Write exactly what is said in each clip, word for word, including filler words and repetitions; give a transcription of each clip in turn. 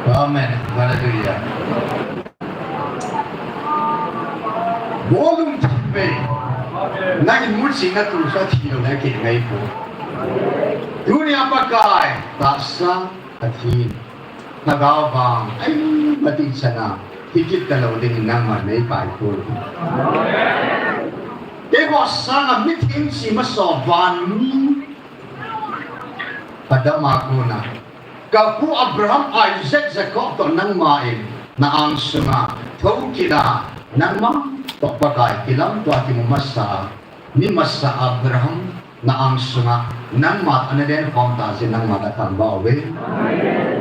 Amen. Hallelujah. Bolung thipei. Nangin muchi na tu sa thilo na ke ngai po. Tunia Pakai, tahsa athi. Lhagao vang, ai, mati chana, hikit talou ding nangma nei pai tu. Keiho sanga mitheng chi masa van mi. Adam a kona. Ka pu Abraham, Isaac, Jacob toh nangma in, na angsunga, thokit a, nangma, toh Pakai, kilamto a kimu masa, mi masa Abraham, na angsunga, nangma, ana den khom ta jeh in nangma kathangvah uve.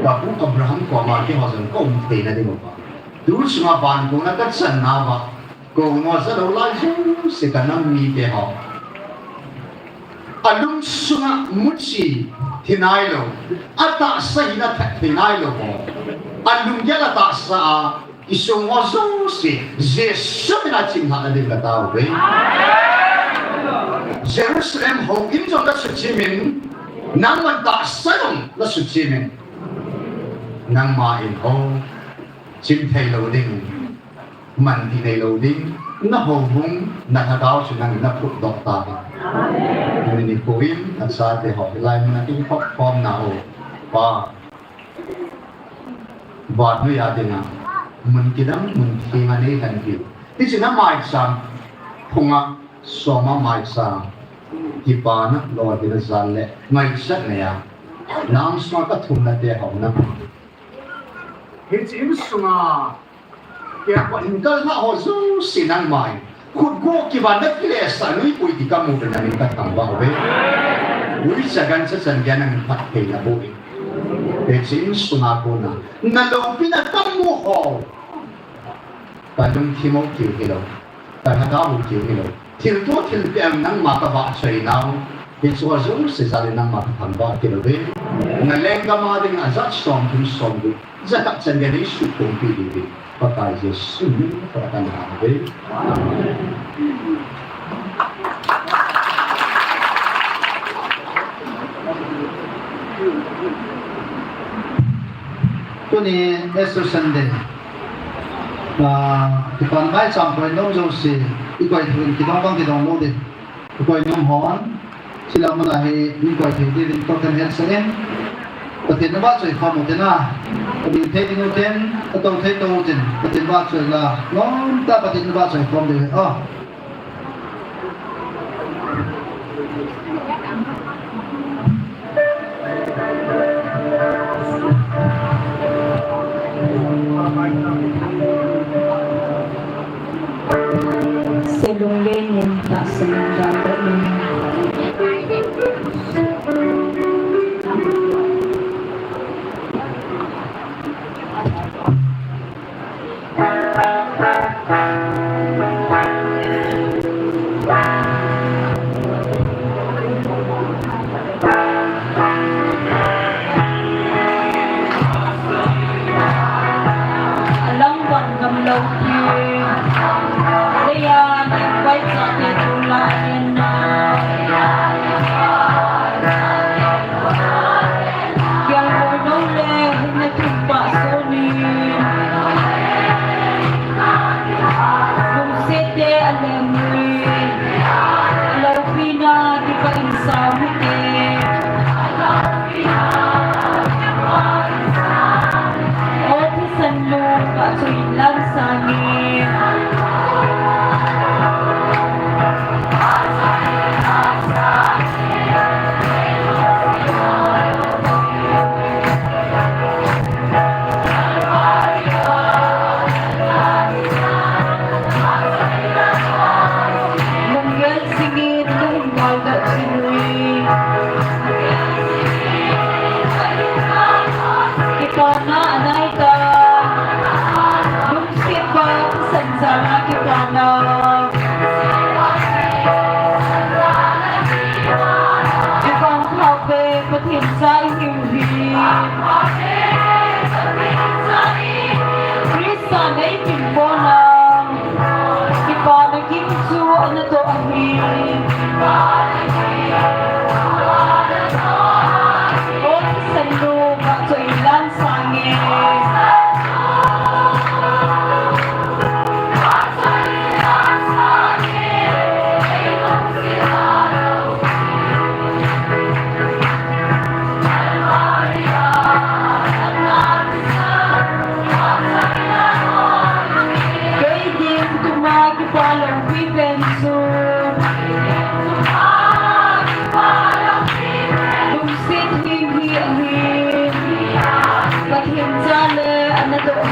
Ka pu Abraham koma keiho jong kaum theina diuva. Tu sunga van kona kachan nauva, Kona jalou lai jouse kanam mite ho. Alung sunga muchi thi nailou. Atahsa hina that thei nailou ho. Alunggel a tahsa a kisong ho jouse. Jesu mina chimlhah na ding katao uve. Jerusalem houin jong nasuchimin. Nangman tahsa jong nasuchimin. Nangma in ho. Chim thei lou ding. Manti neilou ding, na houbung, na lhagao chu nangin na phutdoh ta. Amen. Tuni nikho in, na chate ho, hilai mun a kin khop khom nau, Pa. Van noi a dinga, mun kidang, mun theng a nei lhan diu. Hiche na maicham, phunga, soma maicham, kipana, lolhinna jal le, ngaichat neiya, na angsunga kathumna te ho na. Hiche insunga, Kei pa in kal na ho jouse nangma in. Khut go kivan na kile sa nui pui ti kamu na min kathangvah uve. Uicha gancha chan gei a nangin phatthei naboh in. Hiche insunga kona. Na loupina kamu ho. Kalungthim u kiu hilou. Kalhagao u kiu hilou. Thilto thilpeh a nangma kavahchoi nau. Hiche ho jouse jal in nangma kathangvah kit uve. Na lenggam a dinga jat somthum somgup. Jakhat chan gei a nei sukhumpi diuvin. Pakai Jesu min in kathangvah uve. Amen. Tuni Easter Sunday. Ah, kipan maicham koi nom jouse, i koi thei in kidong bang kidong lou ding. Koi nom hon, chule muna hi, in koi thei ding, token hen sa in. Pathen na vahchoi khom u tin a. Ka ding thei ding u tin, ka tou thei tou u tin, Pathen vahchoi la. Lom ta Pathen na vahchoi khom ding. Oh. Selung lenin ta selung dan ta in. Alang van gamlou pi, leia ni pai sa te tu la in.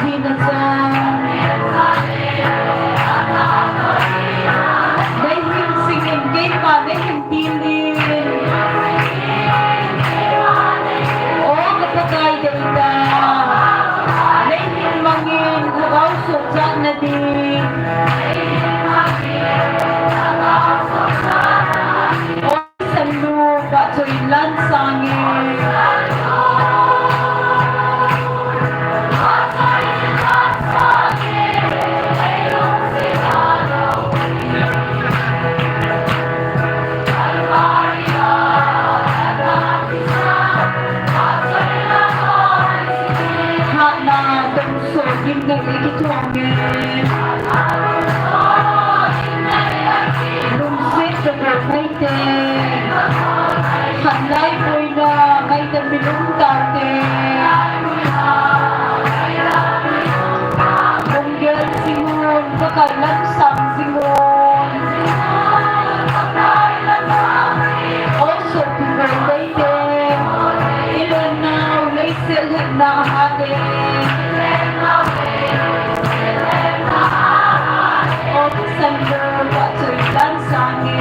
Hina cha. Nei hin singin, keima nei hin tilin. O ka Pakai deitah. Nei hin mangin, lhagao suhchatna ding. O Sannu, vahchoi lan sange. Hatna tongso gimnei a kithuange. Lungset ka bol ngaite. Khanglai boina ngaidam in um taute. Lunggel singun, Pakai lam sang singun. O sopi bol ngaite. I lennau, leiset lhepna ahat e. O Sannu, vahchoi lan sange.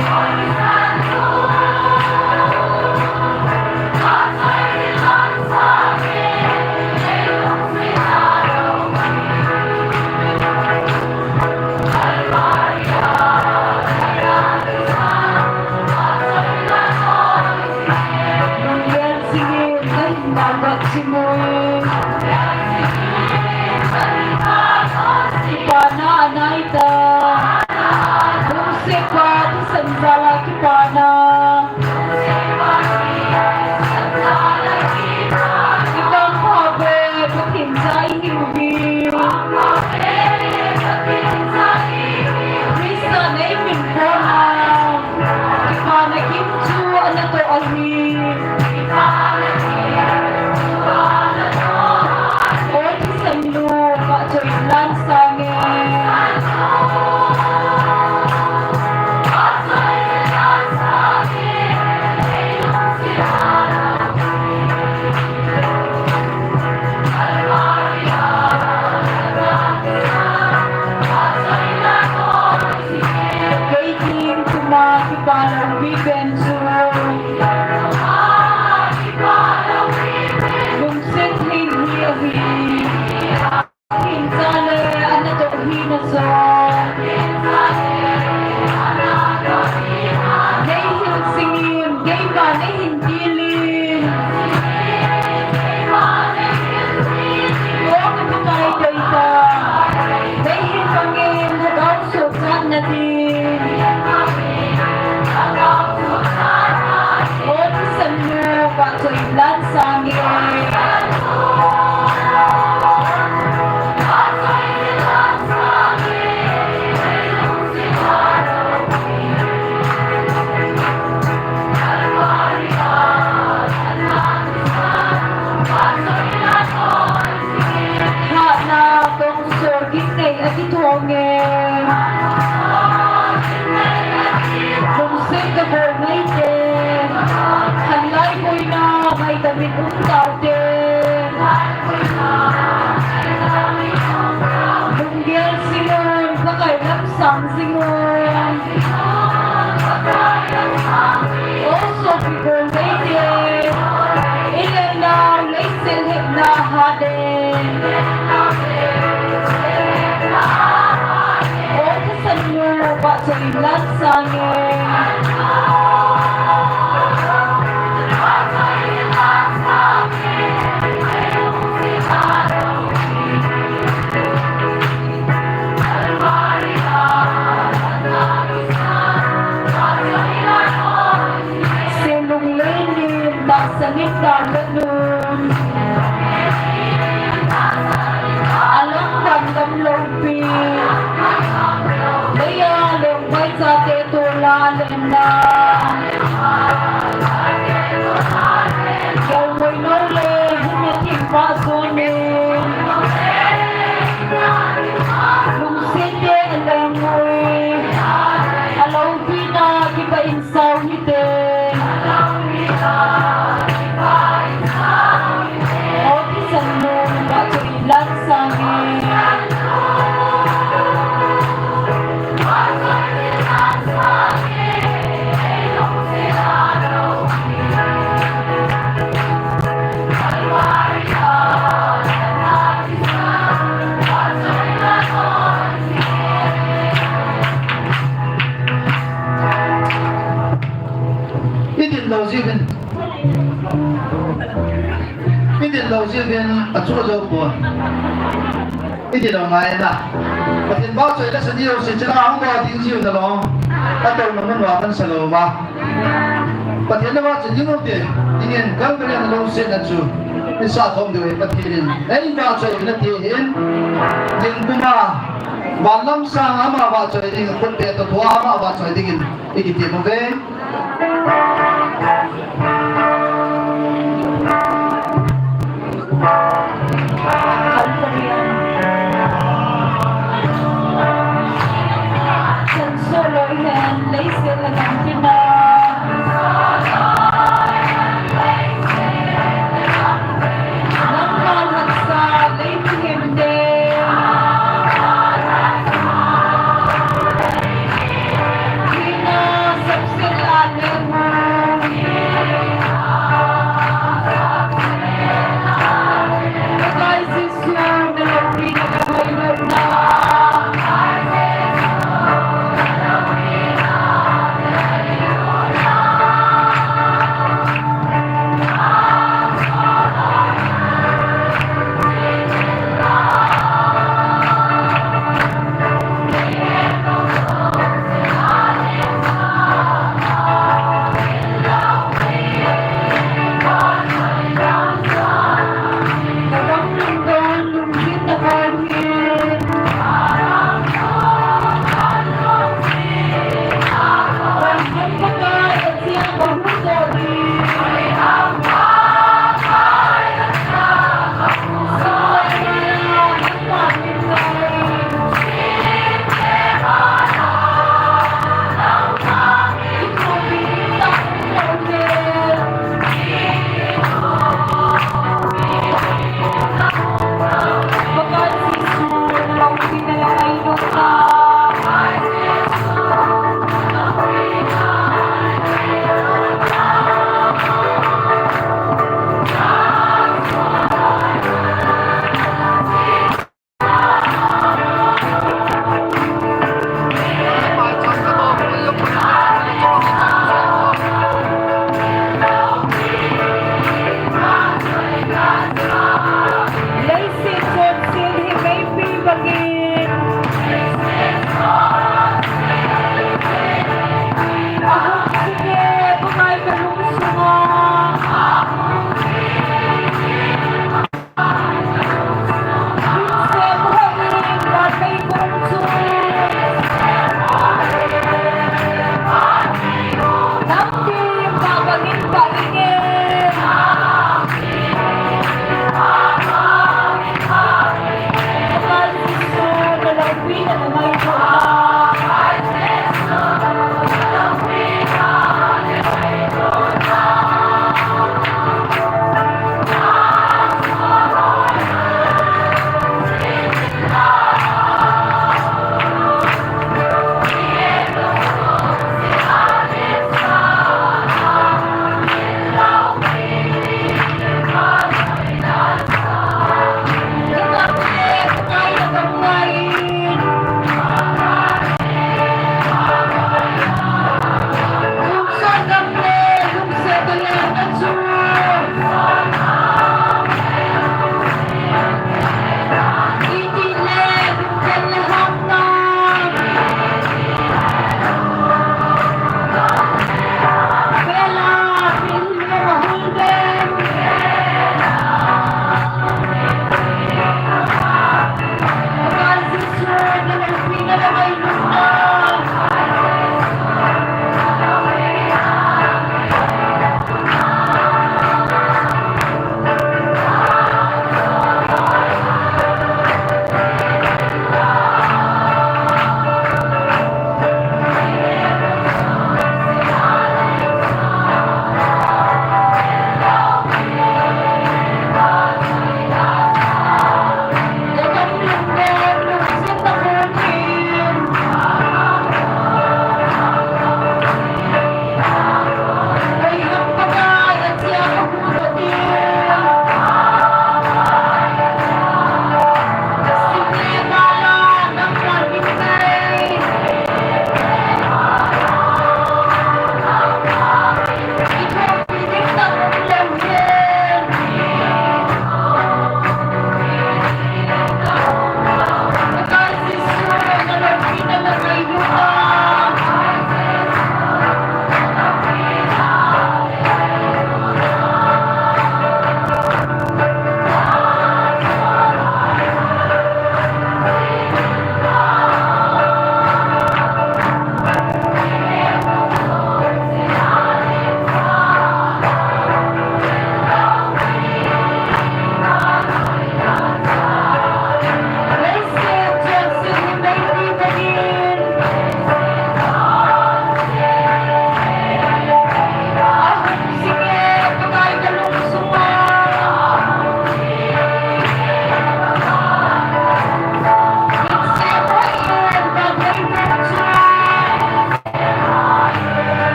Lunggel singin, kahin dalbat singin. Kipana anai ta. Lungset pa thisan jal a kipana. Kipana ve, Pathen cha ihiuve. Christa nei min pona. Kipana gim chu ana toh ahi. O thisan nu, vahchoi lan sange. Kei ding tuma kipana umpi pen chu. Lungset hin hi ahi. Hin cha le ana toh hina jong. Nei hin singin, keima nei hin tilin. O ka Pakai deitah. Nei hin mangin, lhagao suhchatna ding. O thisan nu, vahchoi lan sange. Hatna tongso gimnei a kithuange. Lungset ka bol ngaite. Khanglai boina ngaidam in um taute. Lunggel singun, Pakai lam sang singun. O sopi bol ngaite. I lennau, leiset lhepna ahat e. O thisan nu, vahchoi lan sange. Achu jou pon. Iti lou ngai na. Pathen vahchoina sa diu si chila hung ba ding jiu na lou. Atouna mun uva pan sa lou va. Pathen na vahchoi ding u te. Ingen Calvary a na lungsetna chu. Isa khom diu hi Pathen in. Ei vahchoina ti hin. Ding puma. Van lam sang ama vahchoi ding. Khut te to thua ama vahchoi dingin. Ikiti mo ve.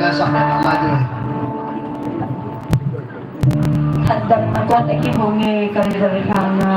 Sa na la de. Hadam na kon aki honge kan dar khana.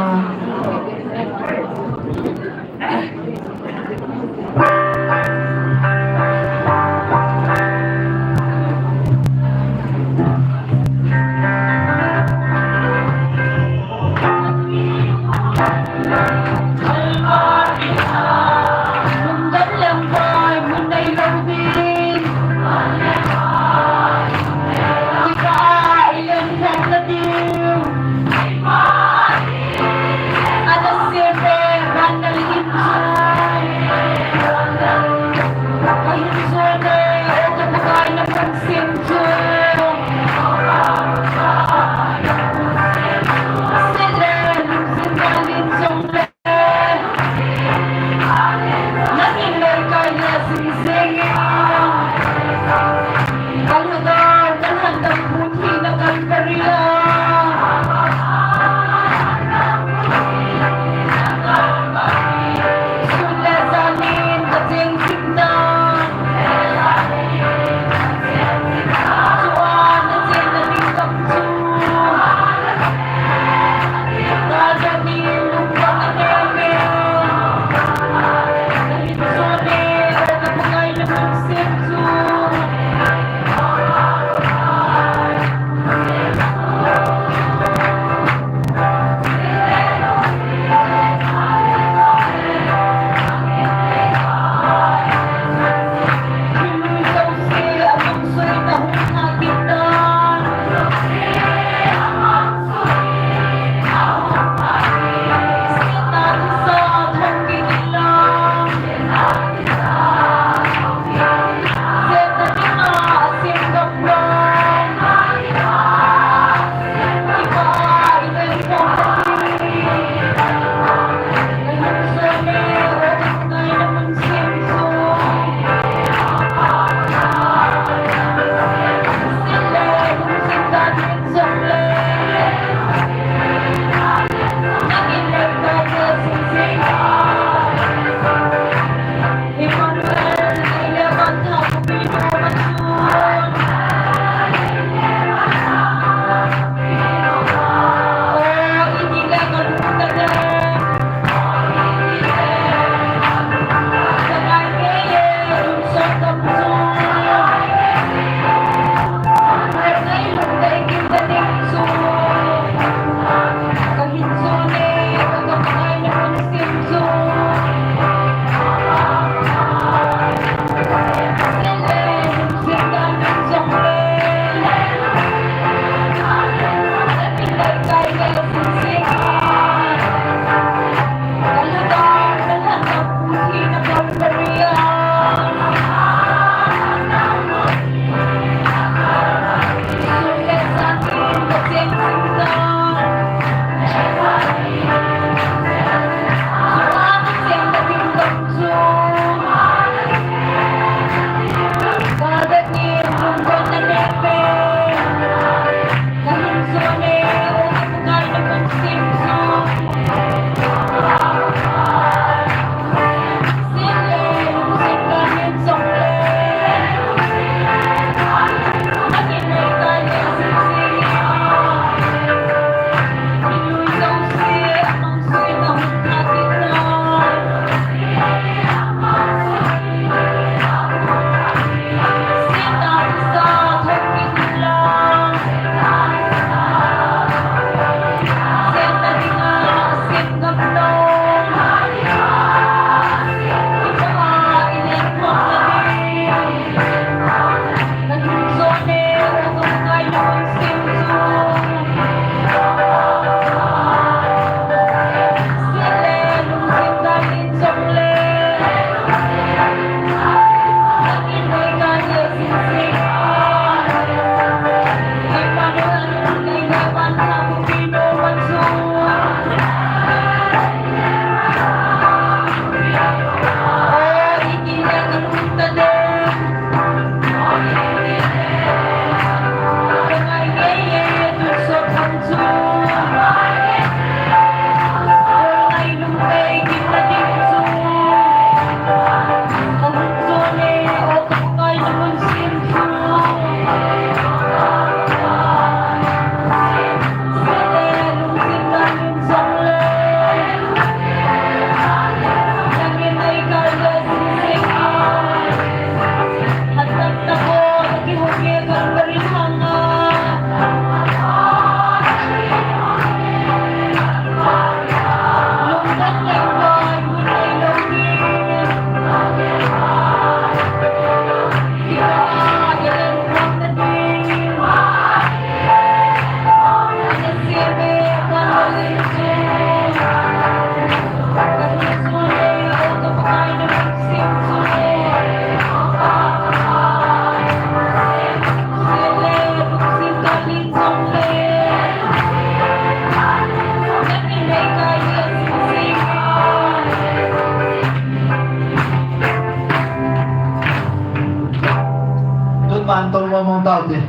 Mong mong tau te.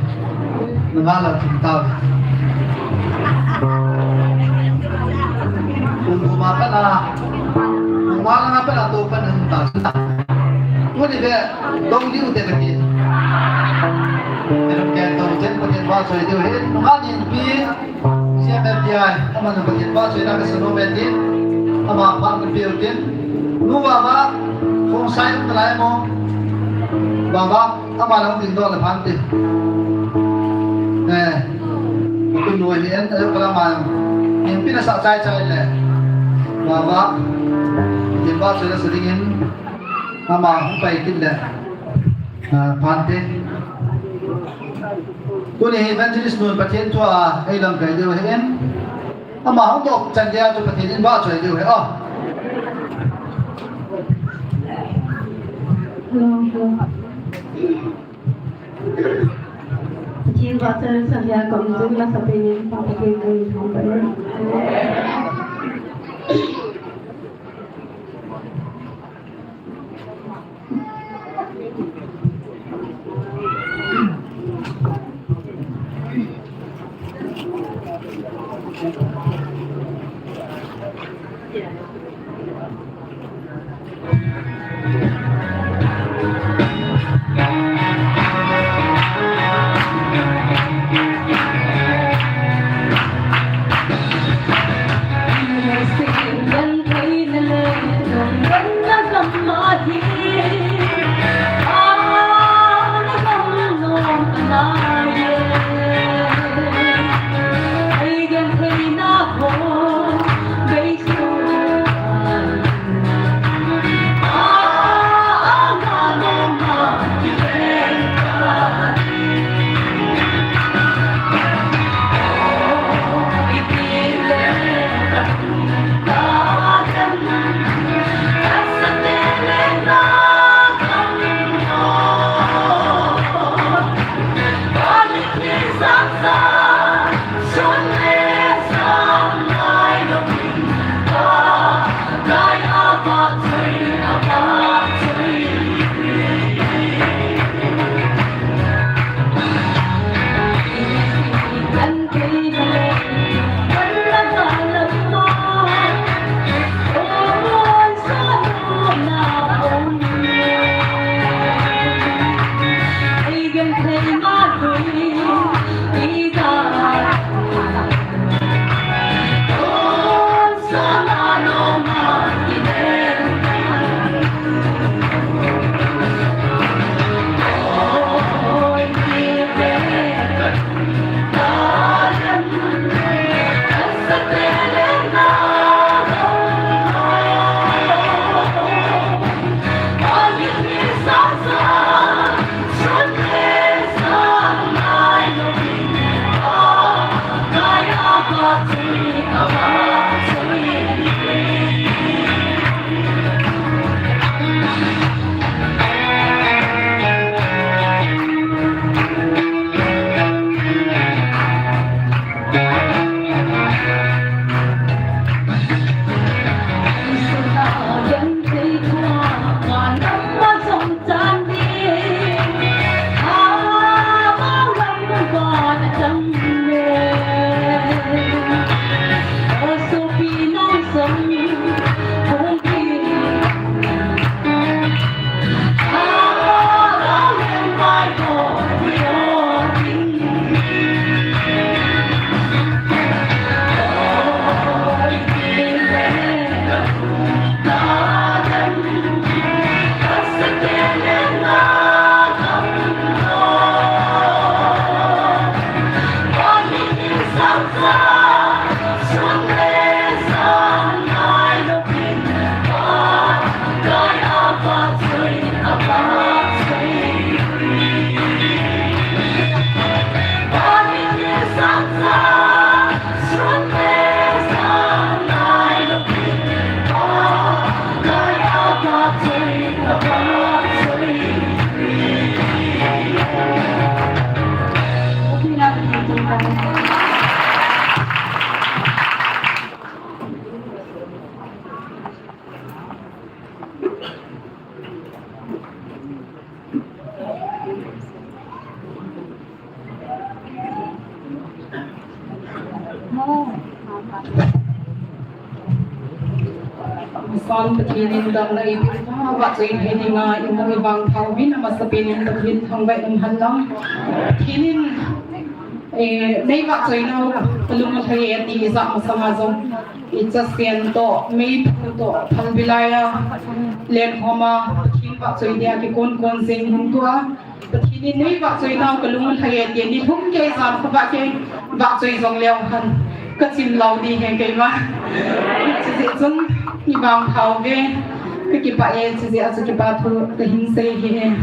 Nunga la thim tau te. Kum kum a pat a. Nunga la nga pat a to pat nung tau. Tuni be, dong diu te kati. Ken ken to chen Pathen vahchoi diu ahi. Nunga ni pi. C M F D I, ama jong Pathen vahchoina kasan nom e tin, ama phat kapeh u tin, nu Vava, Khongsai um nalai mo, Vava, ama jong dingdoh le phan tin. Eh, tu nu hi en, eh, kala ma jong, in pina sa chai chai le, Vava, Pathen vahchoina sa dingin, ama hung pai kit le. Ah, phan tin. Tuni hi Evangelist nun Pathen thua ei lamkai diu ahin. Ama hung doh chan dia chu Pathen in vahchoi diu ahi. Oh. Hello, hello. Pathen vahchoi chan dia kom jing la sa pe nin pa Pathen ko in thong pa nin. Pathen in damna eipeh uva, vahchoi thei dinga imu ivangpha uvin amasapen in Pathen thangvah in umhen lang. Pathen in, eh, nei vahchoi nau kalung alhai e ti ijah masanga jong, ichasen toh, meiphu toh, phalbi laiya lenkhom a, Pathen vahchoi dia kikonkon jing hin tua Pathen in nei vahchoi nau kalung alhai e ti, nilhum kei jan khovah kei vahchoi jong leu hen kachim lou ding ahi keima. Chujeh chun ivangpha uve, kakipah e, chujeh a chu kipa thu kahin sei ahi.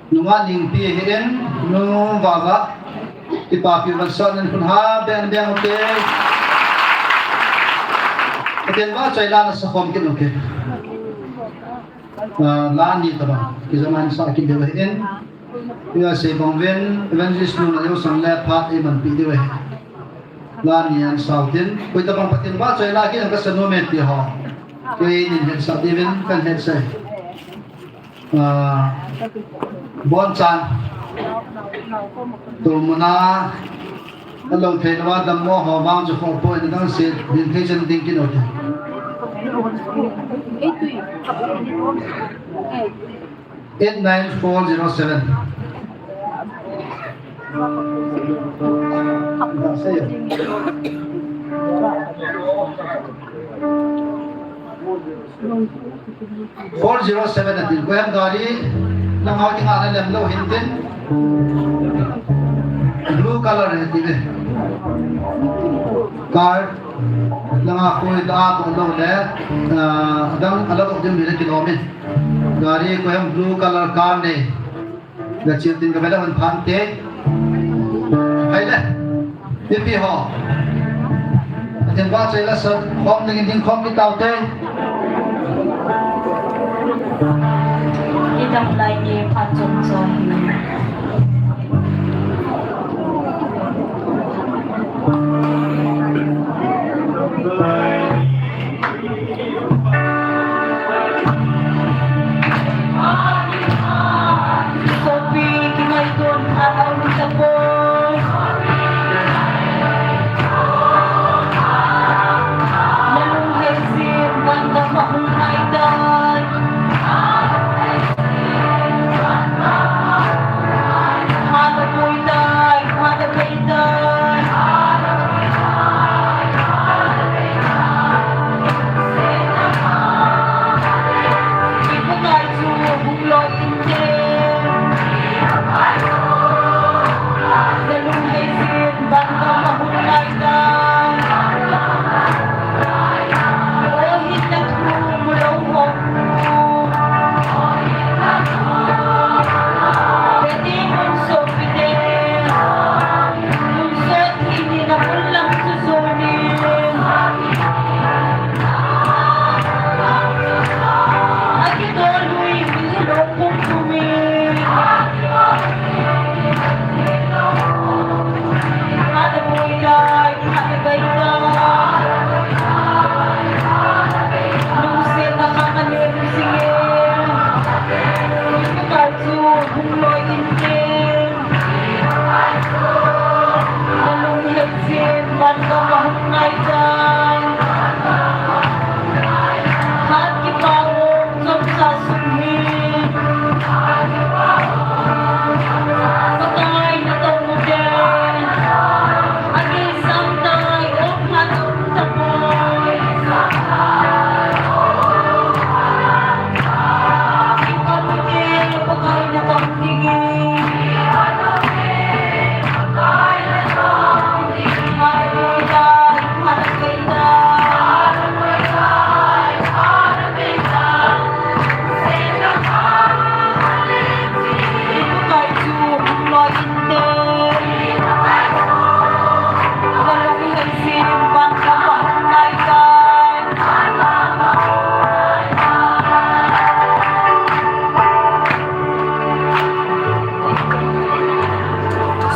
Nungah Ningpi ahin, Nu Vava, kipapi vang son in khun ha beng beng ute. Pathen vahchoi la nasa khom kit ute. Ah, la ni tabang, kijama in sa kit diu ahin. Tua sei bang ven, Evangelist nu na yo sang le phat eimanpi diu ahi. La ni an sau tin, koi tabang Pathen vahchoi la kit nang kasa nom e ti ho. Kei nin hetsah diuvin, kan hetsah. Ah, bonchan. Tumuna, alou thei lou a dammo ho vang chu kho poi na dang se, din thei chan ding kit ute. Eight nine four zero seven. Four zero seven atin, koiham gari, langa kingah na lem lou hintin. Blue color atin e. Car, langa koi ta to lou le, ah, adang alou ding mi le kilom in. Gari koiham blue color car nei. Gachil tin ka bela man phante. Hai le. Mipi ho. Pathen vahchoi la sa khom ding in ding khom kit taute. Idam lai ni phat chom chom.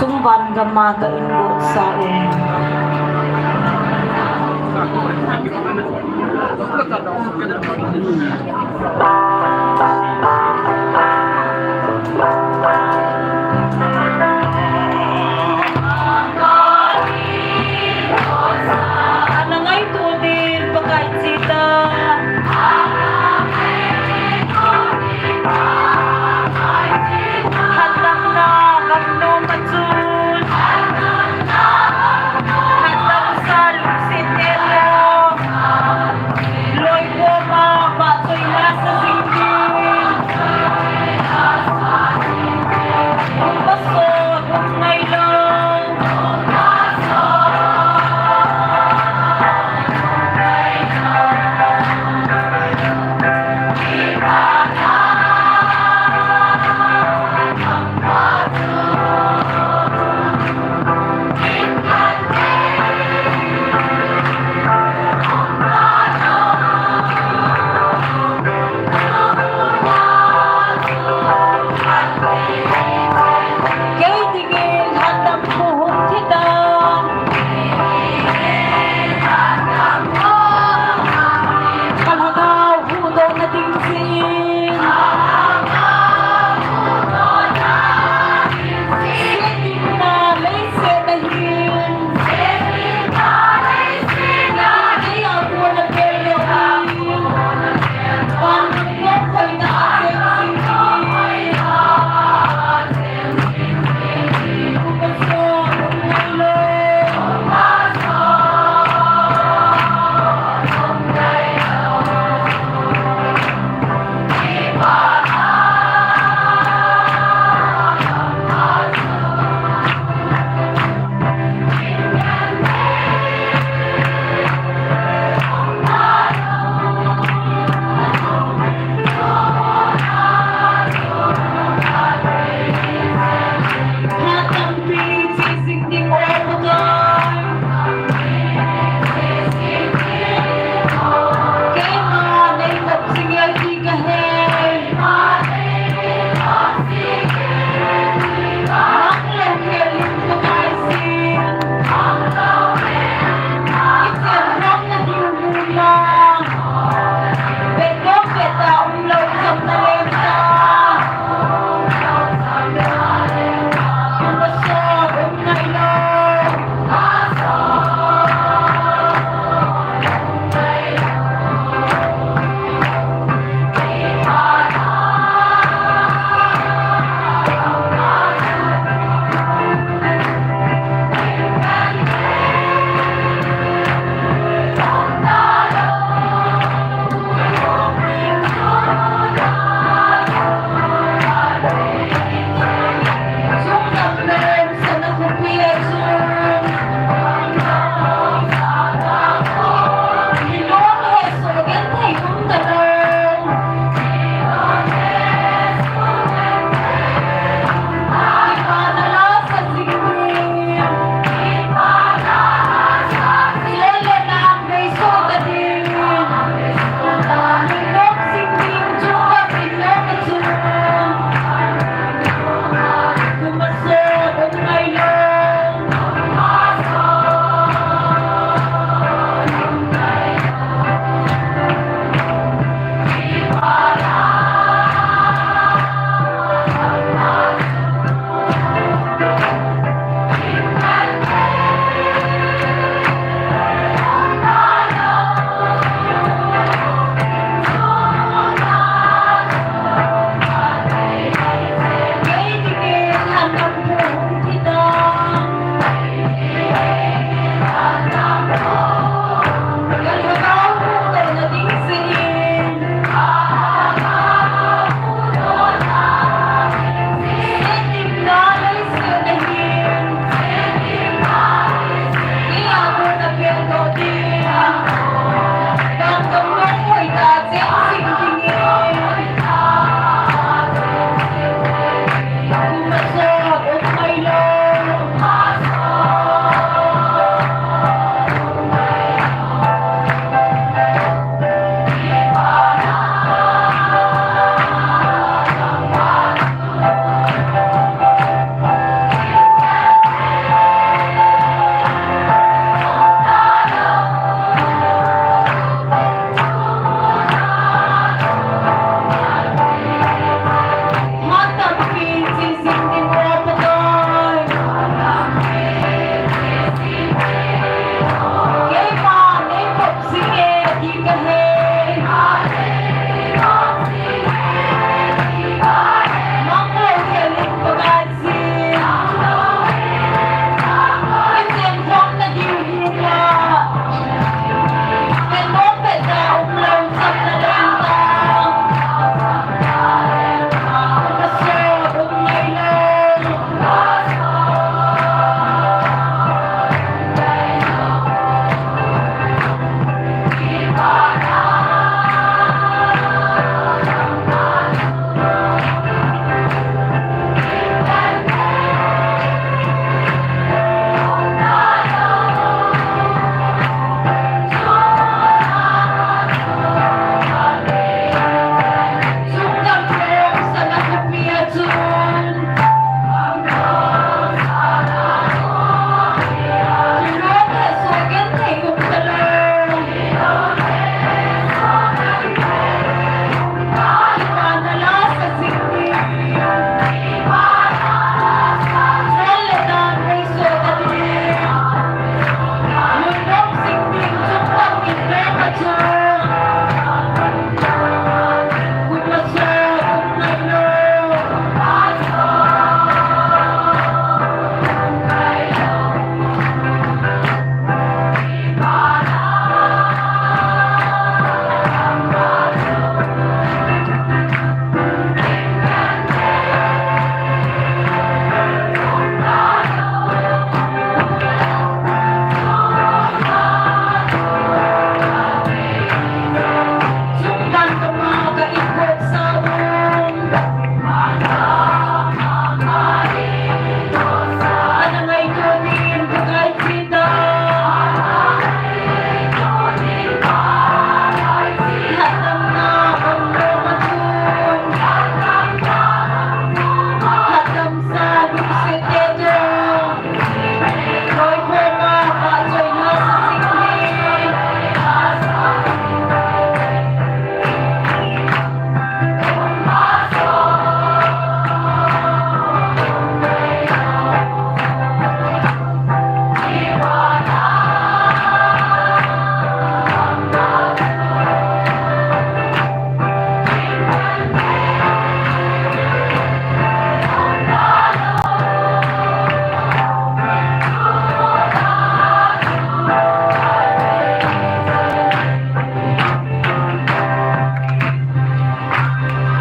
Sumban gama ka ingo sa un. Ana ngaito din Pakai chita. Hatna kan nom a chun. Hatna sa lungset neo. Loi koma vahchoina sa jing ding. Kum pasot um ngai lou.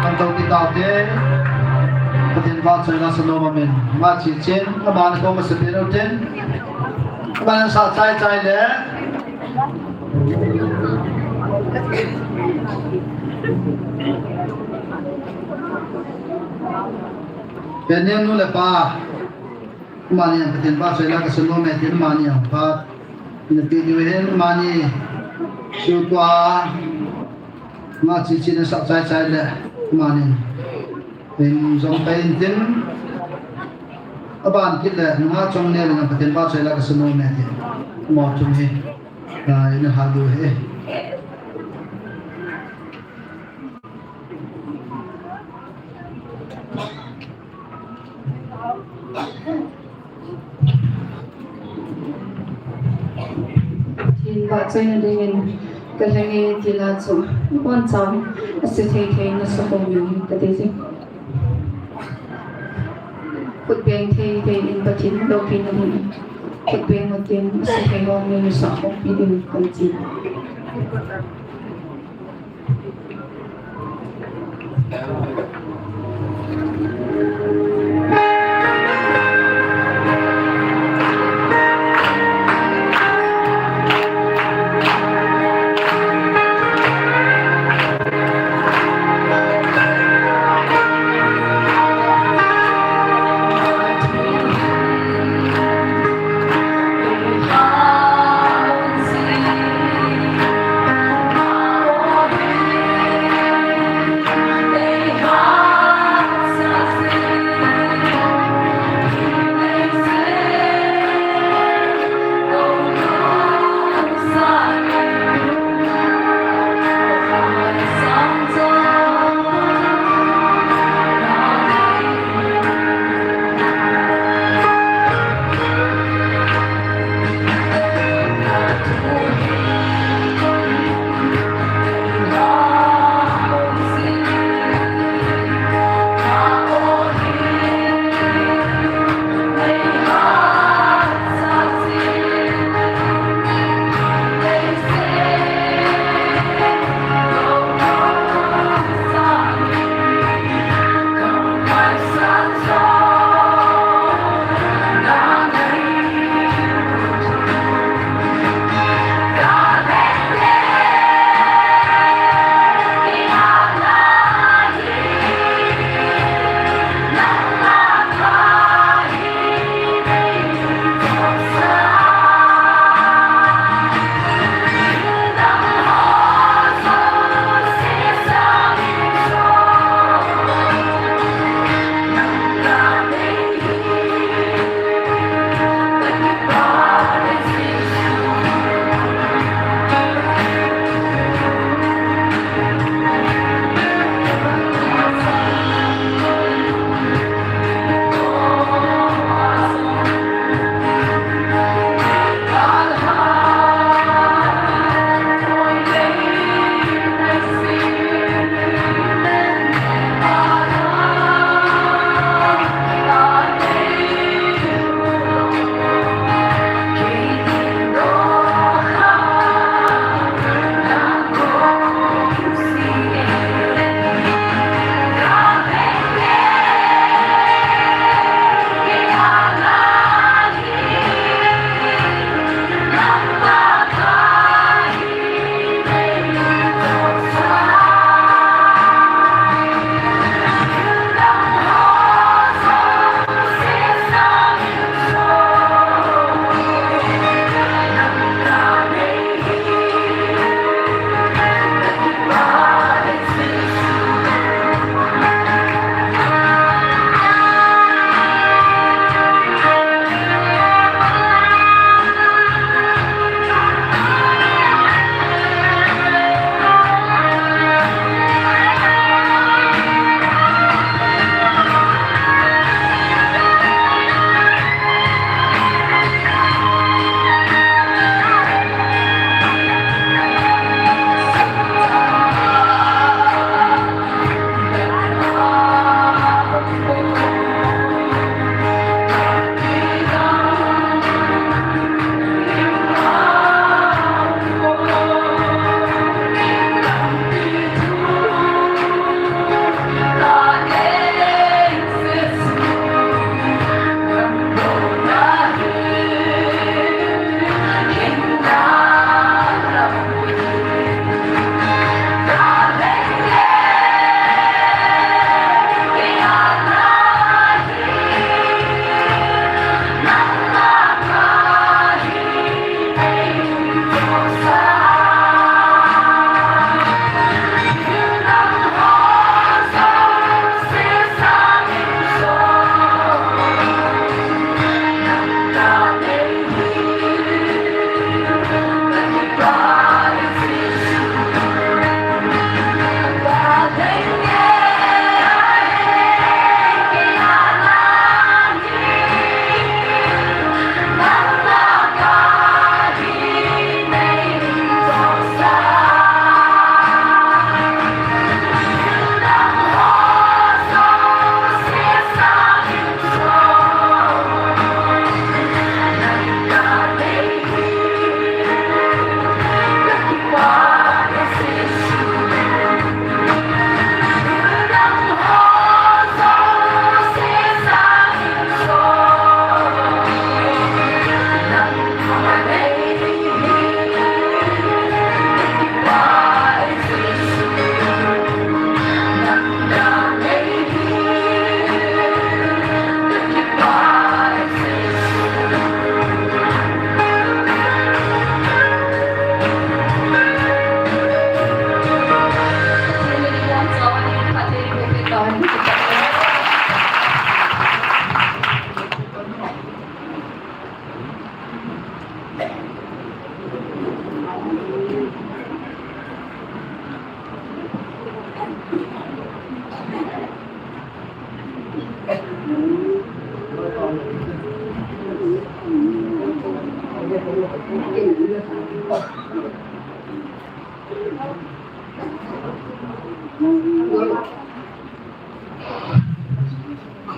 Kan tau ti tau te, Pathen vahchoina sanom amen. Ama chi chin, ama na ko ma se pe no ten, ama na sa chai chai le. Penian nu le pa, amani ang Pathen vahchoina ka sanom e tin amani ang pa. Ina pe diu hin amani, su tua, ama chi chin na sa chai chai le, amani. In jong pa in tin, aban kit le, nunga chong ne le nang Pathen vahchoina ka sanom e tin. Mo chung hi. Ngai na ha lu he. Pathen vahchoina dingin ka lheng e ti la chu, bon chang, ase thei thei na sa ko mi ka ti ji. Khut beng thei thei in Pathen loupina ding. Khut beng u tin, ase thei ho mi sa ko pi ding kan ti.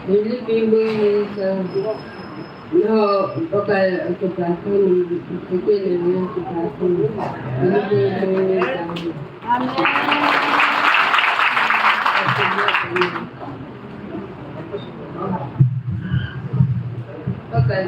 Philippine Minister, no, Pakai, Pakai, Pakai, Pakai, Philippine Minister. Amen. Pakai,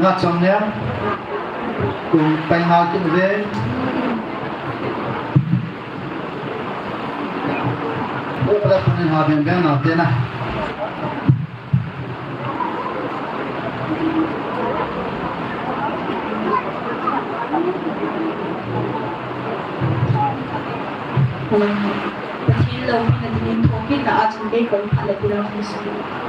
Nga chong nia. Kum pai nga kin ve. Ko pala punin ha ben ben na te na. Pathen loupina dingin thokitna a chun kei kong phat le tirang hung sung.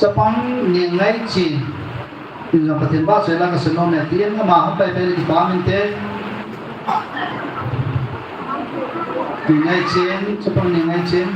Chapang Niangngaichen. Injong Pathen vahchoi la kasei nom e, tin ama hung pai pai le kipah inte. Niangngaichen, chapang Niangngaichen.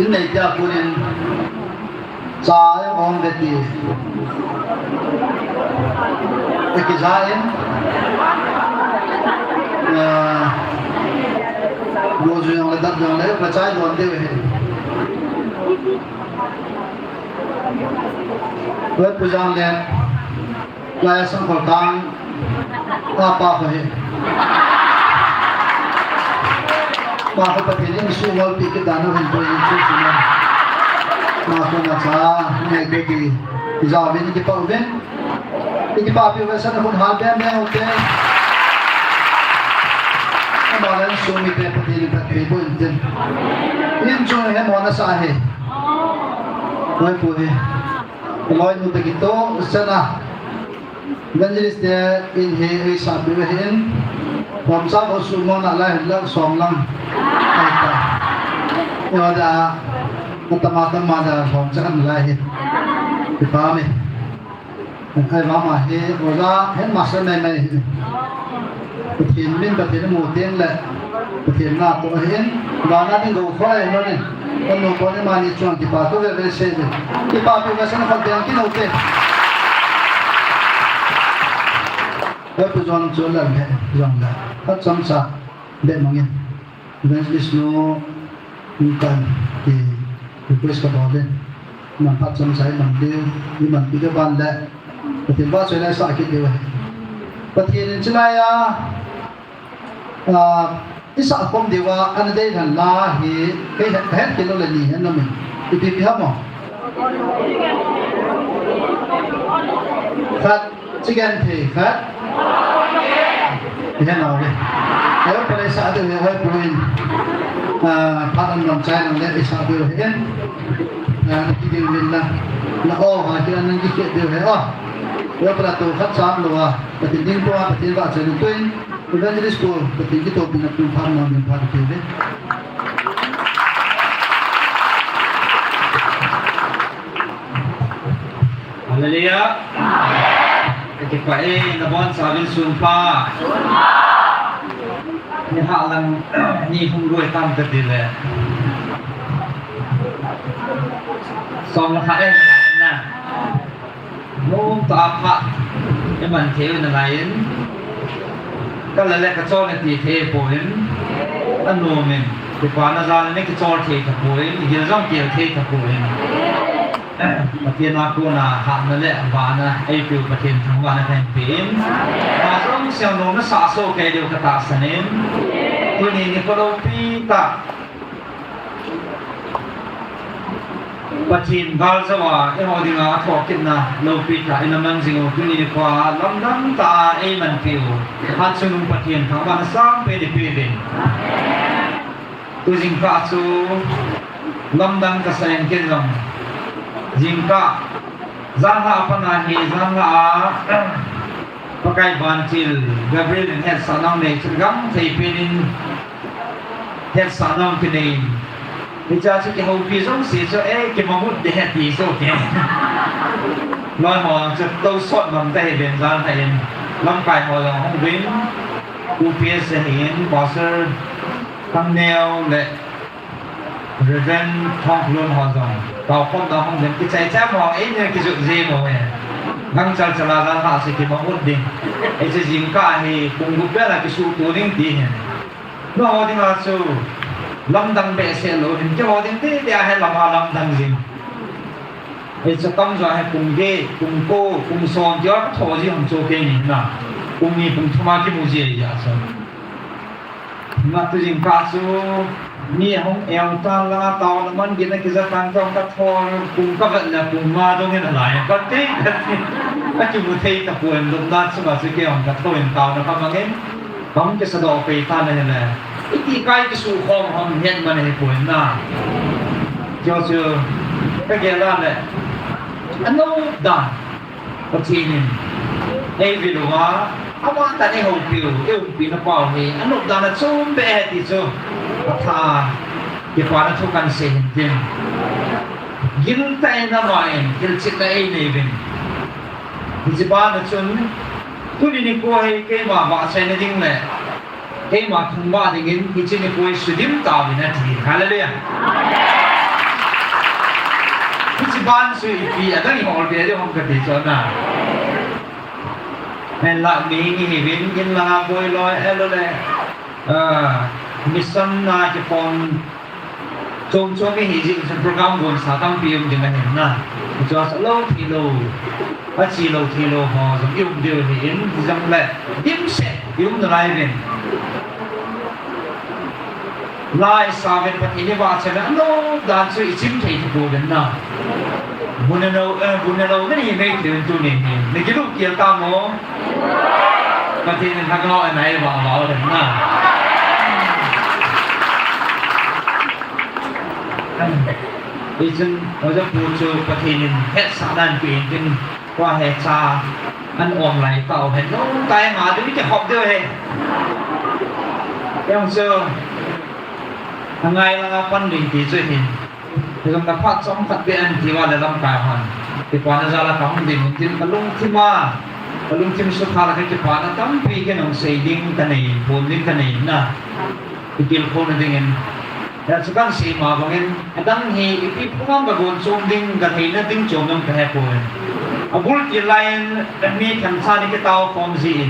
In nei tia kunin cha em om ve ti. Iki ja in. Ah, mo ju jong le dat jong le, ka chai don de ve. Tua pu jang le. Lai a sang khol tang. Pa, pa kho hi. Pa kho Pathen in su ngol pi kit dan a hin tua in su su na. Ma kho na cha, nei kho ti. Ija vin ki pa vin. Ki pa pi ve sa na khun ha ben ben u te. Ama lan su mi te Pathen in Pathen bo in tin. In chu he mo na sa he. Hoi pu he. Loinu te kitoh sena. Evangelist te in hi eisah peh uve hin. Bamsa bo su mo na lai hin lak som lang. Ai ta. Oja. Atama tama ja som cha kan lai hin. Kipa me. Ai mama hi oja headmaster mai mai hi. Pathen min Pathen mu teng le Pathen na to hin. Bana ding go khoi no ni. Kan no ko ni mani chuan kipa to ve ve se ve. Kipa pi ve san khol deng kino te. Ko pu jon chu la le jon la. Khat chomcha be mangin. Evangelist nu kan ki request ka bol in. Man phat chomcha i man diu, i man pi diu ban le. Pathen vahchoi lai sa kit diu ahi. Pathen in chilai a, ah, i sah khom diu a, ana dei lhan la hi, kei het, het kit lou le ni hen na min. Ipi pi ham o. Khat, chicken thei khat. Ihe na ve. Ayo pare sa de ve hoi puin. Ah, phat an nom chai nang le sa de ve. Ah, ki ding min na. Na o ha ki an nang ki ke de ve o. Ayo para to khat sam lo a. Pathen ding to a, Pathen vahchoi tuin. Evangelist ko, Pathen kitoh pina tu phat nom min phat ke ve. Hallelujah. Ka kipah e, nabonchauvin sunpha. Ni hah lang, ni hung loi tam ka ti le. Som le khat e, na. Nom tah a phat i man thei u nalai in. Ka la le ka chol na ti thei poi in. Anom in. Kipana jal in kichol thei ta poi in. Gil jong kil thei ta poi in. Pathen a kona hatna le vahna eipeu Pathen thangvahna kahin pe in. Ka jong siang nom na sa so kei diu ka tahsan in. Tuni nikho loupi tah. Pathen gal jou a, eiho dinga athoh kitna loupi tah ina man jing u, tuni nikho a lamdang tah a eimanpi u. Hatchungnung Pathen thangvahna sangpen eipeuvin. Tu jingkah chu lamdang kasa in ken jong. Jingkah, janlhah a pat na hi, janlhah a, Pakai vantil, Gabriel in hetsahna nei chu gam thei pen in, hetsahna kinei. Hiche chu kihoupi jouse chu, eh, kimangmut ding ahi ti chu ke. Loi ho chu tou sot mang ta hi ven jan ta in. Lamkai ho jong hung uvin. U P S ahin, Pastor Thangneo le Reverend Thongkholun ho jong. Tao khom na hung uvin. Kichai cham ho, eh, ne kijot jing u e. Gangchal chal a jan ha se kimangmut ding. Hiche jingkah hi pung gup vel a kisuto ding ti hin. Nangho dinga chu lamdang behseh lou hin, keiho ding tete a hi lam a lamdang jing. Hiche tamjo hi pung get, pung ko, pung som tia katho ji hung chu keini na. Pung ni pung thum a kimu ji ahi a chu. Natu jingkah chu mi hung eu tan langa taona man gin a kija tan jong katho, pung kavet le pung nga dong in alai. Kati, kati. Akimu thei tapon lupna chunga chu kei hung katho in taona kamang in. Kam kisadoh pei tan ahile. Iti kai kisukhom ham het man ahipoi na. Keiho chu kagel a le. Anop dan. Pathen in. Eivil uva. Ama tah in eihoupi u. Eiumpi na pau hi. Anop dan a chom beh ahi ti chu. Atha. Kipana thu kahin sei hin tin. Gil tah in ama in. Hilchetna einei uvin. Hiche bana chun. Tuni nikho hi keima vahchoina ding le. Keima thangvah dingin hiche nikho hi sudim tauvin ati. Hallelujah. Hiche ban chu ipi adang ihol be ding ham kati chu na. Hinla mi ni hiuvin in la boi loi elo le. Ah, mission na kiphong Chom chom ihi jeh chun program gonsa tampi um ding ahin na. Hichea chu lou thei lou, achi lou thei lou ho jong i um diu ahin, hijongle dimset i um nalai uvin. Lai sa uvin Pathen i vahchoi le, anop dan chu i chim thei thei pouvin na. Bun le lou, eh, bun le lou, na hi mei thei uvin tuni hi. Na kilup kel tam mo. Pathen in lhagao anei vah vah u hen na. Hichun, oja pu chu Pathen in hetsahna anapeh in tin, tua hi cha an om lai tau hen, nung tai ma ding kikhop diu ahi. Jong chu, angai langa pan ding ti chu hin. Hichun ka phat chomkhat beh an ti uva le lamkai hon. Kipana jal a kahung ding in tin kalungthim a. Kalungthim sukha le kakipana tampi kinung sei ding kanei, phon ding kanei na. Itilkhouna dingin. Hia chu kahin sei ma bangin, adang hi ipi program kagon chom ding, katheina ding chom ding kahepoi. Abul til laiyin, mi themcha ni kitao khom jin.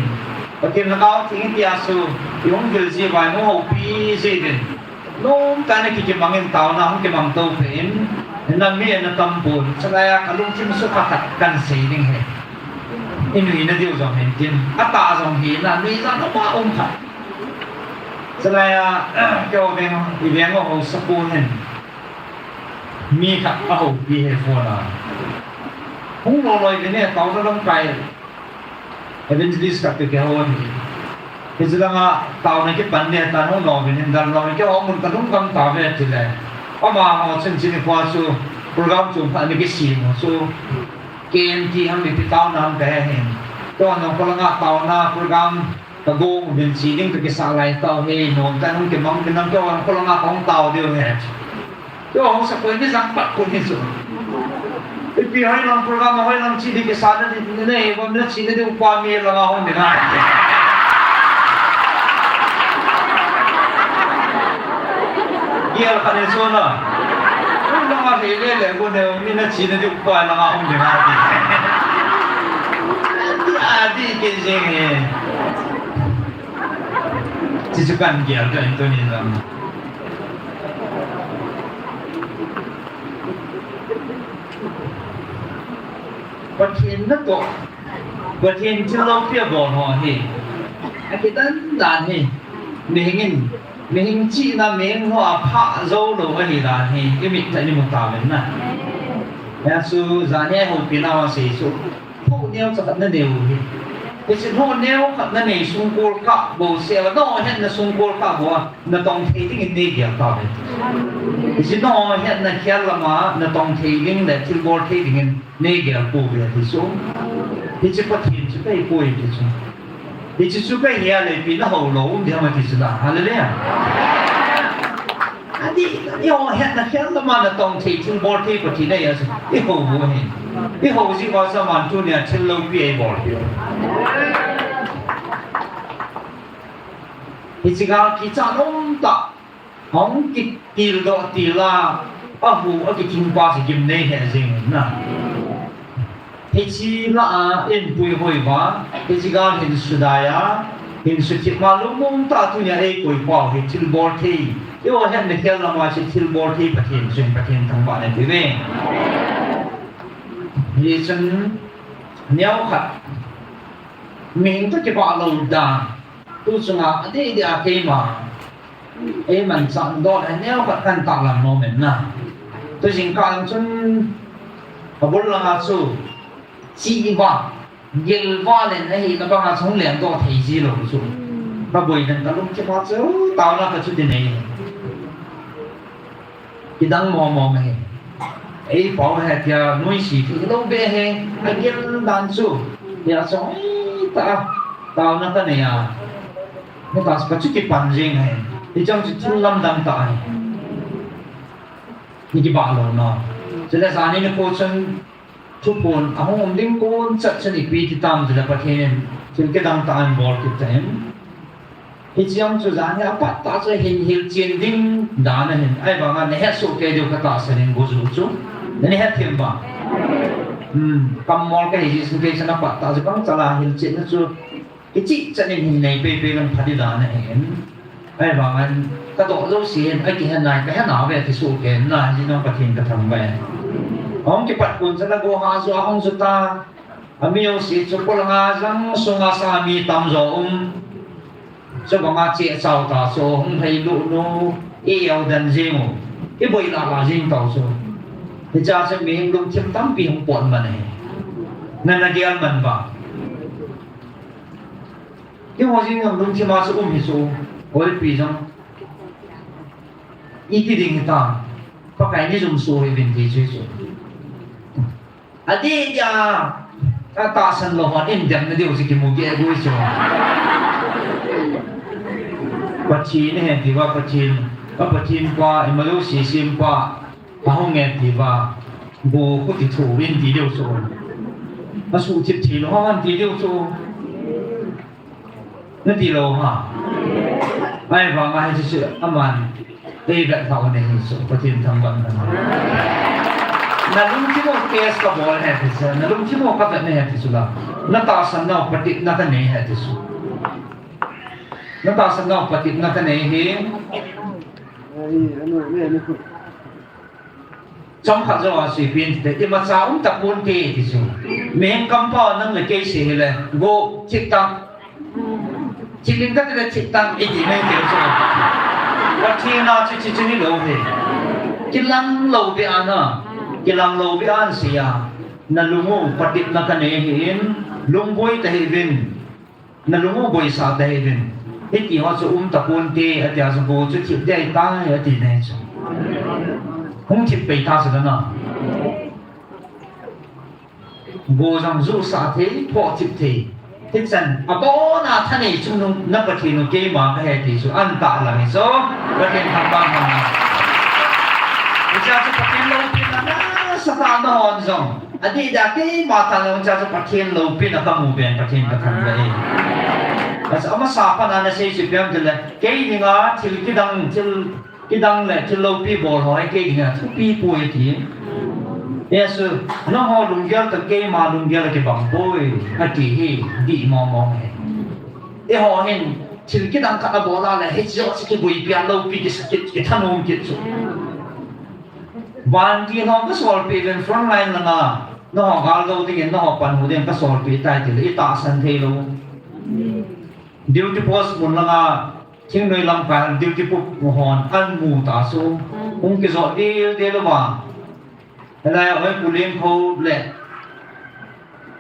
Pathen lhagao theng itia chu, ihung vil ji uva, ihung houpi ji uvin. Nomtah in kikimangin taona hung kimang to peh in, hinla mi ana tam pon, chulaiya kalungthim sukha khat kahin sei ding ahi. Inuina diu jong hin tin, atah jong hina, nuijat ama um khat. Chulaiya, keiho veng, iveng u haosapu hin. Mi khat ahoupi ahi phone a. Hung loloi vin e, taona lamkai. Evangelist khat toh kihou ahi. Hiche langa taona kipan ding ahitan hung loloi vin hin, dalha loloi kihou mun kalung gam tauve tile. Amaho chun chuni khoa chu program chom khat ana kisem u chu. K M T ham ipi taona ham kahe hin. Tua nung kholanga taona program kagong uvin che ding kakisah lai tau hi, nomtah in hung kimang uvin lang keiho kholanga kahung tao diu ahi. Keiho haosa koi ni jang pat koi ni chu. Ipi hoilang program a hoilang che ding kisah na ding, na, na, na, na che na ding upa mi langa hung ding ahi. Gel khat ni chu na. Hoilanga lele le go ne, mi na che na ding upa langa hung ding ahi. Adi, adi, kei jeng e. Chuchu kahin gel doh in tuni jong. Pathen natoh, Pathen thil loupi abol ho hi. Akidan dan hi. Mihing in, mihing chihna, mihing ho a phah jou lou ahi dan hi. Imit tah in imu tauvin na. Hia chu, janhi a houpina ho sei chu. Thoh neocha khat nanei u hi. Hiche thoh neocha khat nanei sungkol kah bou sela, nangho hetna sungkol kah bou a, natong thei dingin neigel tauve. Hiche nangho hetna khel lama, natong thei ding le thilbol thei dingin neigel pouve ti chu. Hiche Pathen chu kahi poi ti chu. Hiche chu kahi a le ipi nahou lou um ding ham ti chu la. Hallelujah. Adih, eiho hetna khel lama natong thei, thilbol thei Pathen ahi a chu. Ihou u ahi. Ihou jeh uva chu aman tunia thil loupi eibolpeh u. Hiche gal kichat um tah. Ahung kitildoh til a, ahu akithing pa chu gimnei he jeng in na. Hiche lah a, inpuihoi uva, hiche gal hin sudai a, hin suthip ma lungmong tah a tunia eikoi pau hi thilbol thei. Eiho hetna khel lama chu thilbol thei Pathen chun Pathen thangvahna peuve. Hichun, neokhat, mihing toh kibah lou dan, tu chunga adeh deh a keima eimanchah doh le neokhat kahin tahlang nom in na. Tu jingkah lang chun, kabul langa chu, chihvah, gilvah len ahina banga chu hung lengdoh thei ji lou chu. Kaboina in kalungthima chu, taona kachuti nei. Kidang mong mong ahi. Eipao ahi tia noise thei lou beh ahi. Agil dan chu. Hia chu hoitah a taona kanei a, hita chu kachuti pan jeng ahi. Hicheng chu thil lamdang tah ahi. Ikibah lou na. Chule janhi nikho chun thuphon ahung um ding kon chat chun ipi ti tam tile Pathen in thil kidang tah ahin bol kit tan. Hiche jong chu janhi apat tah chu hin hilchen ding dan ahin, ahivanga nahet soh kei diu katahsan in gojuh chu. Nahet thim uva. Hmm, kammol kahi jeh chun kei chun apat tah chu bangchala hilchetna chu kichih chan in hin nei peipei lang phat ding dan ahin. Ahivangin kadoh jouse hin akihe nai, kahe nauve ti soh kei in na, hijeh a Pathen kathangvah e. Ahung kipat kon chala go ha chu ahung ju ta. Ami jouse chu polanga jang sunga sanga mi tamjo um. Chubanga chehchao ta chu hung lhailut nu, i-eu den jeng u, iboi lah lah jeng tau chu. Hichea chu mihing lungthim tampi hung pot man ahi. Nana gel man uva. Keiho jeng jong lungthima chu um hi chu, hoipi jong. Iti ding hitam. Pakai ni jum su hi vin ti chu chu. Adih dia, atahsan lou hon in dem na diu si kimu ge gu chu. Pathin he ti va Pathin, a Pathin pa, imalu si sim pa, ahung he ti va, bu ku ti thu vin ti diu chu. Asu thip thi lou hon ti diu chu. Nati lou ha. Ahivanga hiche chu aman. Ei vet lhau nei hi chu, Pathen thangvah in. Nalungthim u test kabol ahi ti chu, nalungthim u kavet ahi ti chu la. Natahsan nau patepna kanei ahi ti chu. Natahsan nau patepna kanei hi. Chomkhat jou a seipeh in tite, imacha um tapon te ti chu. Mihem kampau nang le kei sei hile, go, thip tang. Thip in kati le thip tang, iti mai ti chu. Pathen a chu, chu, chu hilou hi. Kilang lou beh a na. Kilang lou beh a sei a. Nalung u patepna kanei ahin, lungboi tahih uvin. Nalung u boisah tahih uvin. Hiti ho chu um tapon te, ati a chu go chu thip ding ahitai, ati nei chu. Hung thip pei ta chu na. Go jong jusah thei, phoh thip thei. Hichan, abon a thanei chungnung na Pathen u keima kahi ti chu, an tah lang hi chu. Pathen thangvah in. Hiche chu Pathen loupina nasatah a nahon jong. Adih dia keima tah lou cha chu Pathen loupina kamu ben Pathen kathangvah e. Achu amasa pat a nasei chu ipi ham tile, kei dinga thil kidang, thil kidang le thil loupi bol ho hi kei dinga thupi poi ati. Jesu, nangho lunggel toh keima lunggel kibang poi ati hi, dih mong mong hi. Eiho hin thil kidang khat abol a le hiche jouse kiboipi a loupi kisa kit, kithanom kit chu. Vantil ho kasolpeh uvin front line langa, nangho gal dou dingin, nangho panhu dingin kasolpeh tai tile, itahsan thei lou. Duty post mun langa, thingnoi lamkai duty post hon amu ta chu, hung kijot dildel uva. Hilai a Hoipu Lengkho le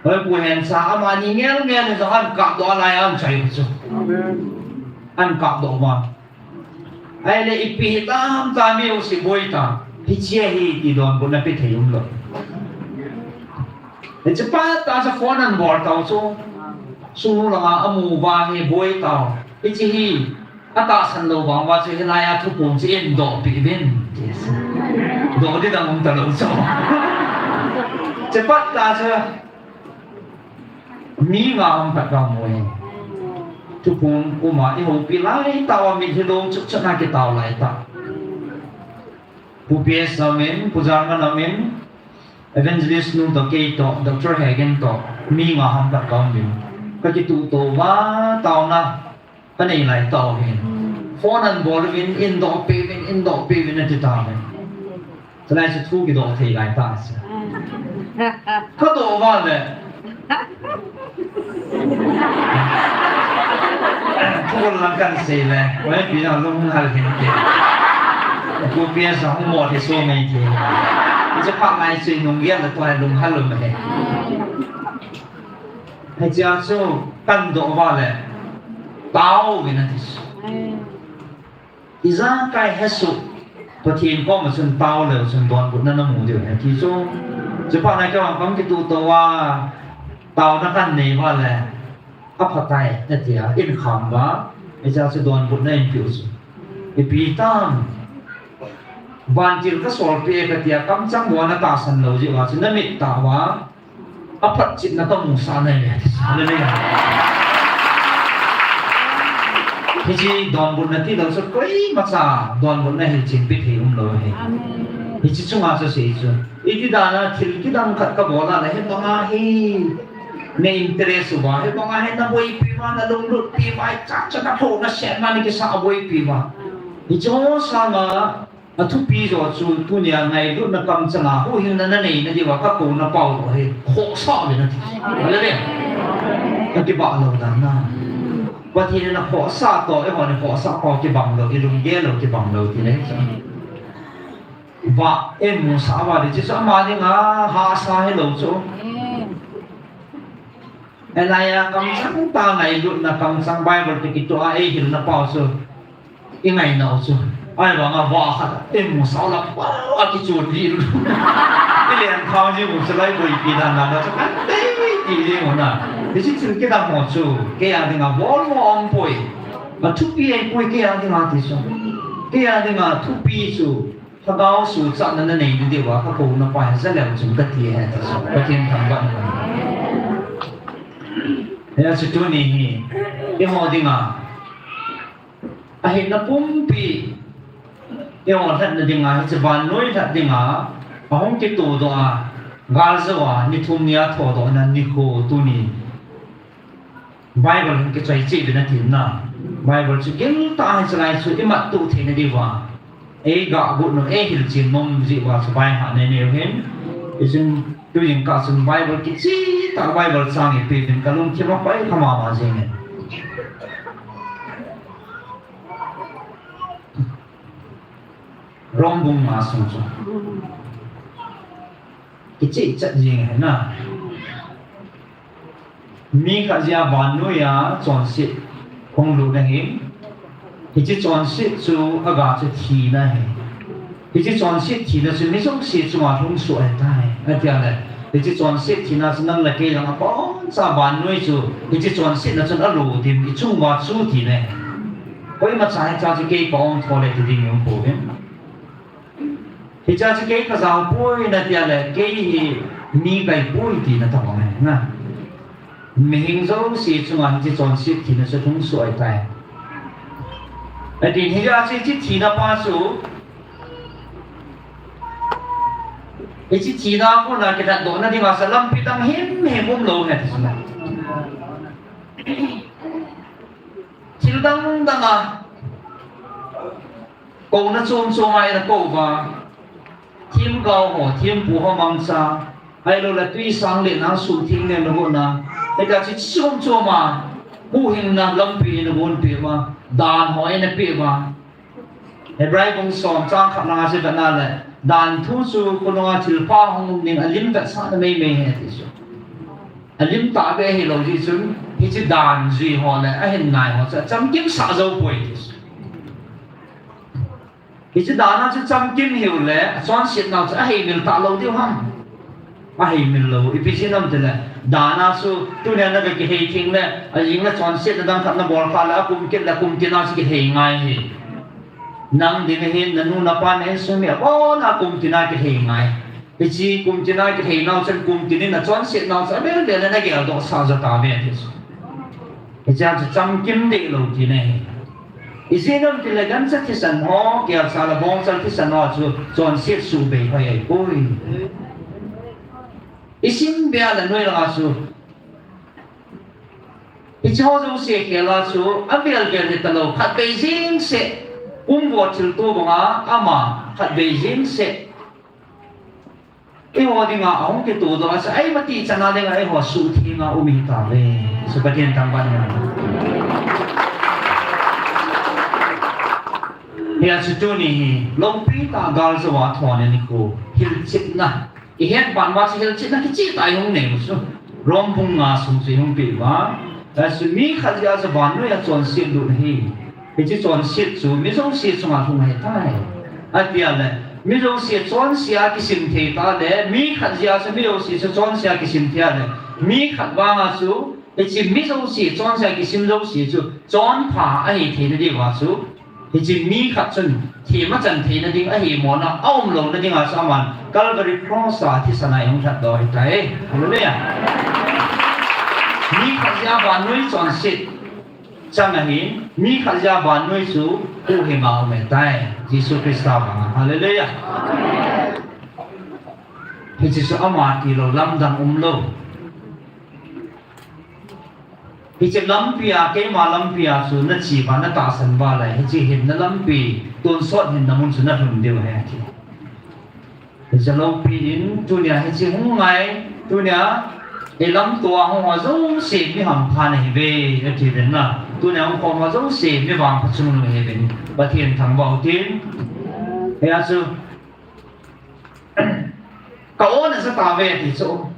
Hoipu Hensa amani ngel ngel in jong an kapdoh a, lai a an chai chu. An kapdoh uva. Ahile ipi hitam ta mi u si boi ta. Hiche hi ti donbutna pe thei umlou. Hiche pat a chu phone an bol tau chu. Sungnu langa amu uva hi boi tau. Hiche hi atahsan lou vang uva chu hilai a thuphong chu eidoh peh uvin. Doh ding dang um talou chu. Hiche pat a chu mi nga ham khat kamu e. Thuphong um a ihoupi lai tau a, mitlhi long chutchut na kitao lai ta. Pu P S amin, Pu Jarman amin, Evangelist nu toh kei toh, Doctor Hagen toh, mi nga ham khat kaum uvin. Kakituh to uva, taona kanei lai tau hin. Phone an bol uvin, eidoh peh uvin, eidoh peh uvin ati tauvin. Chulai chu thu kidoh thei lai ta chu. Kadoh uva le. Thugol lang kan sei le. Oi, pi na lunghal hin ke. Pu P S a hung mo the so mai the. Hiche phat lai chu nung gel le tua lunghal lou mai. Hichea chu kadoh uva le. Tao uvin ati chu. Ijakai hesoh, Pathen koma chun tao leu chun donbutna namu diu ahi ti chu. Chuphat na keiman kakituh to uva, taona kanei uva le, aphatai, atia, eikham uva, hichea chu donbutna eipeh u chu. Ipi tam, vantil kasolpeh e katia, kamchang bou a natahsan lou jeh uva chu, namit tah uva, aphatchetna kamusah nai le. Hallelujah. Hiche donbutna tilou chu koimacha donbutna hilchen pe thei umlou ahi. Amen. Hiche chunga chu sei chu. Iti dan a thil kidang khat kabol a le, hibanga hi na interest uva, hibanga hi naboipi uva, nalunglutpi uva, hicha chu nathou nasem uva, nakisah boipi uva. Hiche sanga Athupi jo chu tunia ngailutna kamchanga huhhingna nanei nadiuva kakouna pao jo hi khohsah uvin ati. Hallelujah. Kakibah lou dan na. Pathen in akhohsah toh, eihon ikhohsah pao kibang lou, ilunggel lou kibang lou ti nei chu. Vah, eimusah uva di chu ama dinga hahsa hilou chu. Hilai a kamchang tah ngailutna kamchang Bible toh kitoh a eihilna pao chu. Ingaina u chu. Ahivanga vah khat, eimu sao lah, vah, akichun ding. Ilen khang jing u chu lai boipi dan dan chu kan dei ti jing u na. Hiche thil kidang ho chu, kei a dinga bol mo aum poi. Athupi ahipoi kei a dinga ti chu. Kei a dinga thupi chu, Lhagao suhchatna nanei diu va, kakouna pa hi jalem chun kati ahi ti chu. Pathen thangvah in. Hijeh chun tuni hi, eiho dinga, ahinna pumpi, eiho lhatna dinga, hiche vannoi lhat dinga, ahung kitodoh a, galjou a, ni thum nia thodohna nikho tuni. Bible hin kichoi cheh uvin atin na. Bible chu giltah a hiche lai chu imat tuh theina diuva, eigah got nom, eihilchen nom jeh uva chu by heart nei neiu hin. Hichun tujingkah chun Bible kicheh tah Bible chang ipi uvin kalungthim a koi kha mama jenge. Rom bung nga sung chu kicheh chet jeng ahi na. Mi khat jeh a vannoi a chonset hung lut ahi. Hiche chonset chu aga chu thina ahi. Hiche chonset thina chu mi jouse chunga lhung soh ahitai, atia le. Hiche chonset thina chu nang le kei lang aboncha vannoi chu hiche chonsetna chun alo dim, ichung uva chu tina ahi. Koimacha hiche chu kei ka ong tho le ti ding um pouvin. Hiche chu kei kajao poi natia le, kei hi mi kahipoi tina tabang ahi na. Mihing jouse chunga hiche chonset thina chu lhung soh ahitai. Atin hijeh a chu hiche thina pa chu, hiche thina kona kilhatdohna dinga chu lampi dang himhim umlou ahi ti chu na. Thil dang dang a kouna chom chom a eina kou uva, themgao ho, thempu ho mangcha, ahiloule twisang le nang suhtheng le nagotna, hitia chu chom chom a, huhhingna lampi eina gonpeh uva, dan ho eina peh uva. Hebrai bung som chang khat na chu vetna le, dan thu chu khonunga thilpha hung um ding alim vetsahna meimei ahi ti chu. Alim tahbeh ahilou jeh chun, hiche dan jui ho le ahin ngai ho chu achamkimsah jou poi ti chu. Hiche dan a chu chamkim hiu le, achonsetnau chu aheimil talou diu ham. Aheimil lou, ipi jeh ham tile, dan a chu tunia naga kihei theng le, ajing le chonsetna dang khat nabol kha le, akum kit le, kum tin a chu kihei ngai ahi. Nang ding ahin, nanu napa na insung mi abona kum tin a kihei ngai. Hiche kum tin a kiheinau chun kum tin in achonsetnau chu abel bel in ageldohsah jo tauve ti chu. Hichea chu chamkim dehlou tina ahi. Ijeh inem itile gancha thisan ho, gelsa le bongchal thisan ho chu chonset suhbei hoi ahipoi. Isim bea le noi langa chu hicheho jouse khela chu avel vel hitalou, khatvei jeng seh, umvo thilto banga ama khatvei jeng seh. Eiho dinga ahung kitodoh a chu, eima tichana dinga eiho suhtheng a um ihitauve. Chu Pathen thangvah in. Hijeh chun tuni hi loupitah galjou a thona nikho, hilchetna. Ihet ban uva chu hilchetna kichehtah ihung neiu chu. Rom bung nga sung chu ihung peh uva. Hiche mi khat jeh a chu vannoi a chonset lut ahi. Hiche chonset chu mi jouse chunga lhung ahitai. Atia le, mi jouse chonse a kisim thei tah le, mi khat jeh a chu mi jouse chu chonse a kisim thei a le, mi khat vanga chu, hiche mi jouse chonse a kisim jouse chu, chonpha ahi theina diuva chu, hiche mi khat chun themachan theina ding ahimona aumlouna dinga chu aman Calvary Cross a thisan a eihung lhatdoh ahitai. Hallelujah. Mi khat jeh a vannoi chonset chang ahin, mi khat jeh a vannoi chu huhhing a um ahitai. Jesu Christa vanga. Hallelujah. Hiche chu ama tilou lamdang umlou. Hiche lampia, keima lampia chu nache uva, natahsan uva le, hiche hinna lampi, tonsot hinna mun chu nalhun diu ahi ati. Hiche loupin, tunia hiche hung ngai, tunia, ilamto a hung ho jouse mi hampha nahiuve, atiuvin na. Tunia hung khom ho jouse mi vangpha chungnung nahiuvin, Pathen thangvah utin. Hijeh chun, ka-o najah tauve ti chu.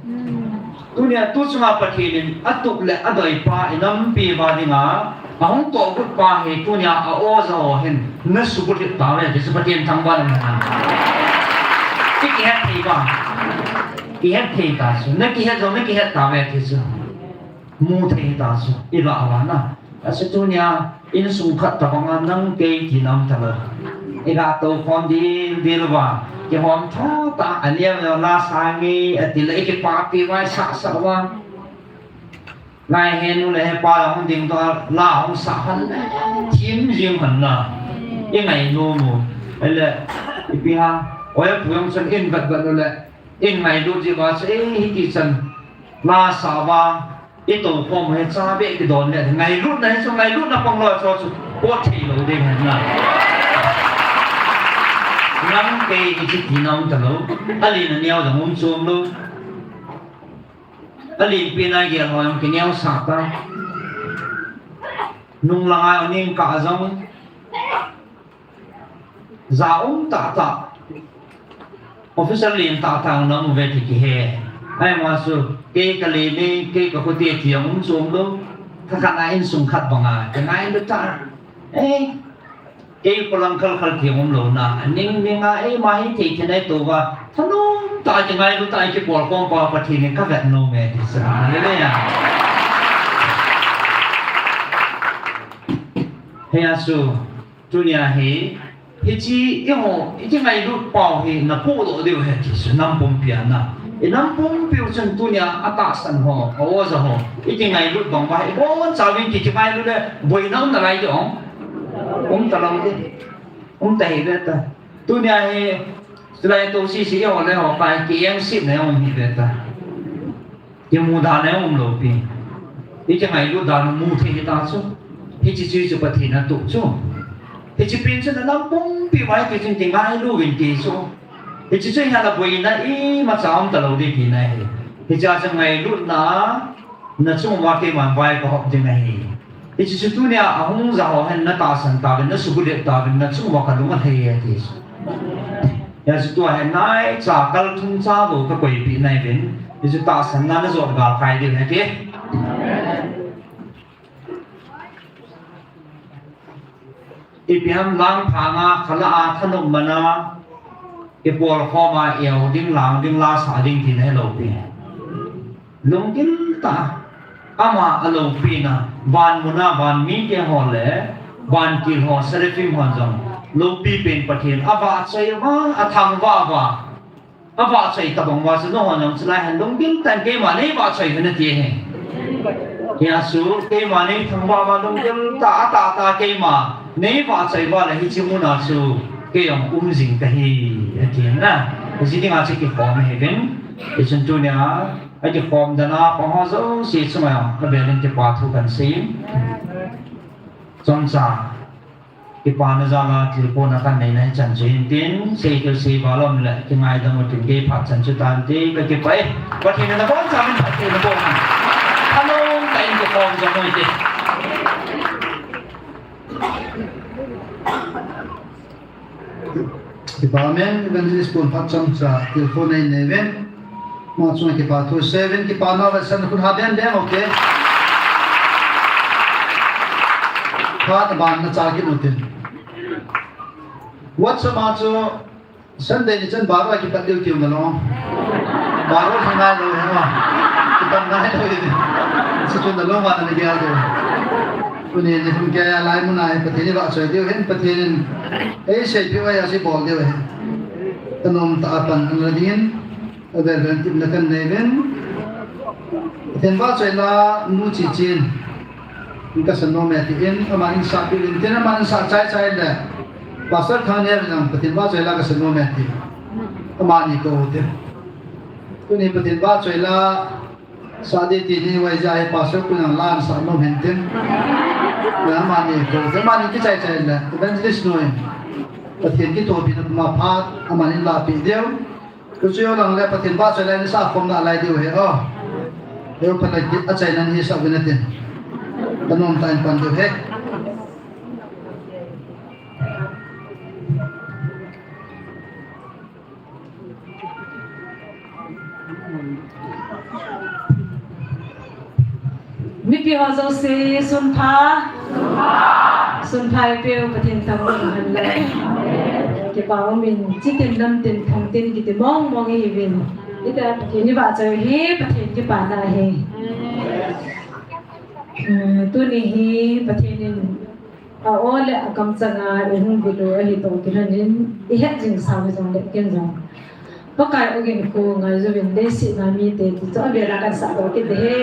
Tunia tu chunga Pathen in atup le adoipa inampi uva dinga, Ahung tohgut pa hi tunia a oja ho hin, na sugulhit tauve, ti chu Pathen thangvah in um hen. I kihet thei ba. Kihet thei ta chu. Na kihet jong, na kihet tauve, ti chu. Mu thei ta chu. I lah uva na. Achu tunia, insung khat tabanga nang kei tina um talou. I lah tou khom dildil uva. Kihom tho ta, aneo neo la sa nge, ati le, i kipapi uva, i sahsah uva. Ngai he nu le he pa la hung ding to la hung sa han thim jing han na. I ngainom u. Ele, ipi ham. Oi pu jong chun in vet vet u le. In ngailut ji uva chu, eh, hiti chan. La sa uva. I tou khom he cha be kidon le. Ngailutna he chu ngailutna pang lou chu chu. Pot thei lou ding hen na. Nang kei i chi tina um talou. Alen aneo jong um chom lou. Alen pen a gel ho jong kineosah ta. Nung langa ning kah jong. Ja um tah tah. Officer len tah tah na um uve ti kihe. Ahivang chu, kei ka len e, kei ka khute ti jong um chom lou. Thakhat a insung khat banga, ka ngailut ta. Eh, Kei polang khalkhal ti um lou na, ning ning a, eima hi thei thei nai tou va, thanom tah a kingailu tah a kipolkhom pa Pathen in kavet nom e ti chu. Hallelujah. Hia chu, tunia hi, hiche, eiho, i kingailut pau hi, na podoh diu ahi ti chu, nam pumpi a na. I nam pumpi u chun tunia, atahsan ho, a oja ho, i kingailut bang uva, i bonchauvin ki, kingailu le, boina um nalai ti ong. Um talou di. Um ta hi ve ta. Tunia hi, tulai to sisi ho le ho pai ki em sip na um hi ve ta. Kimu dan na um lou pi. I kingailu dan mu thei hi ta chu. Hiche chu chu Pathen a tu chu. Hiche pen chu na nam pumpi mai ti chun kingailu vin ti chu. Hiche chu hi na boina imacha um talou di ti na hi. Hiche a chu ngailutna, na chung uva keiman vai kahop ding ahi. Hiche chu tunia ahung ja ho hin na tahsan tauvin, na sugulhit tauvin, na chung uva kalung alhai e ti chu. Hia chu tua hi naicha kal thum cha bou kakoipeh nauvin. Hichu tahsan na na jot gal khai diu ahi ti. Ipi ham lang phanga khala a thanop mana, kipolkhom a eo ding lang ding la sa ding tina hilou pi. Lunggil tah a, ama a loupina, van muna, van mite ho le, van til ho, seraphim ho jong, loupi pen Pathen, avahchoi uva, athangvah uva, avahchoi tabang uva chu, nangho jong chulai hin lunggil tah in keima neivahchoi uvin ati ahi. Hia chu, keima neithangvah uva lunggil tah a, atah tah a keima neivahchoi uva le hiche muna chu, kei jong um jing kahi, ati na. Hiche dinga chu kikhom ahi uvin, hichun tunia, akikhom dan a pang ho jouse chunga jong, avel in kipa thu kahin sei. Chomcha, kipana jal a tilkhouna kahin neina hichan chu hin tin, seithil sei val um le, kingaidam u tin kei phat chan chu tante, kakipah e. Pathen in nabonchauvin phatthei naboh hen. Thanom tah in kikhom jom u hite. Kipa, amen. Evangelist Paul phat chomcha tilkhouna nei uvin. Ama chunga kipa thu sei uvin, kipana vetsahna khut ha beng beng, okay. Phat aban na cha kit u tin. WhatsApp a chu Sunday ni chan baro a kipat diu tiu nalou. Baro hi ngai lou hi ma. Kipat ngai lou hi. Chuchu nalou ma nana gel diu. Tuni ni hung kei a lai muna hi Pathen ivahchoi diu hin Pathen in eiseipeh u ahi, asei bol diu ahi. Thanom tah a pan ana dingin, avel vel in tipna kahin nei uvin. Pathen vahchoi la nu Chichen. Kasa nom e tin, aman insahpeh uvin tin, aman insah chai chai le. Pastor Thangnia in jong Pathen vahchoi la kasa nom e tin. Amani kou u tin. Tuni Pathen vahchoi la sah ding ti ni uva ijeh a hi Pastor Pu in jong la asah nom hen tin. Amani kou u tin, amani kichai chai le. Evangelist nu in Pathen kithopina puma phat, amani lahpeh diu. Tuchu lang le Pathen vahchoi la in sa khom nalai diu ahi o. Heu phat le achaina ni sa uvin tin. Thanom tah in pan diu ahi. Mipi ho jouse, sun pha. Sun pha ipeu, Pathen thangvah in umhen lang. Kipa umin, chitin namtin, thangtin kiti mong mong ihiuvin. Ita Pathen ivahchoi hi, Pathen kipana ahi. Hmm, tuni hi Pathen in a-o le akamchanga eihung vil u ahi toh kilhonin, ihet jing sau hijongle ken jong Pakai ogin khu ngaijouvin, leiset a mite ti chu avel a kahin sah doh kit ding ahi.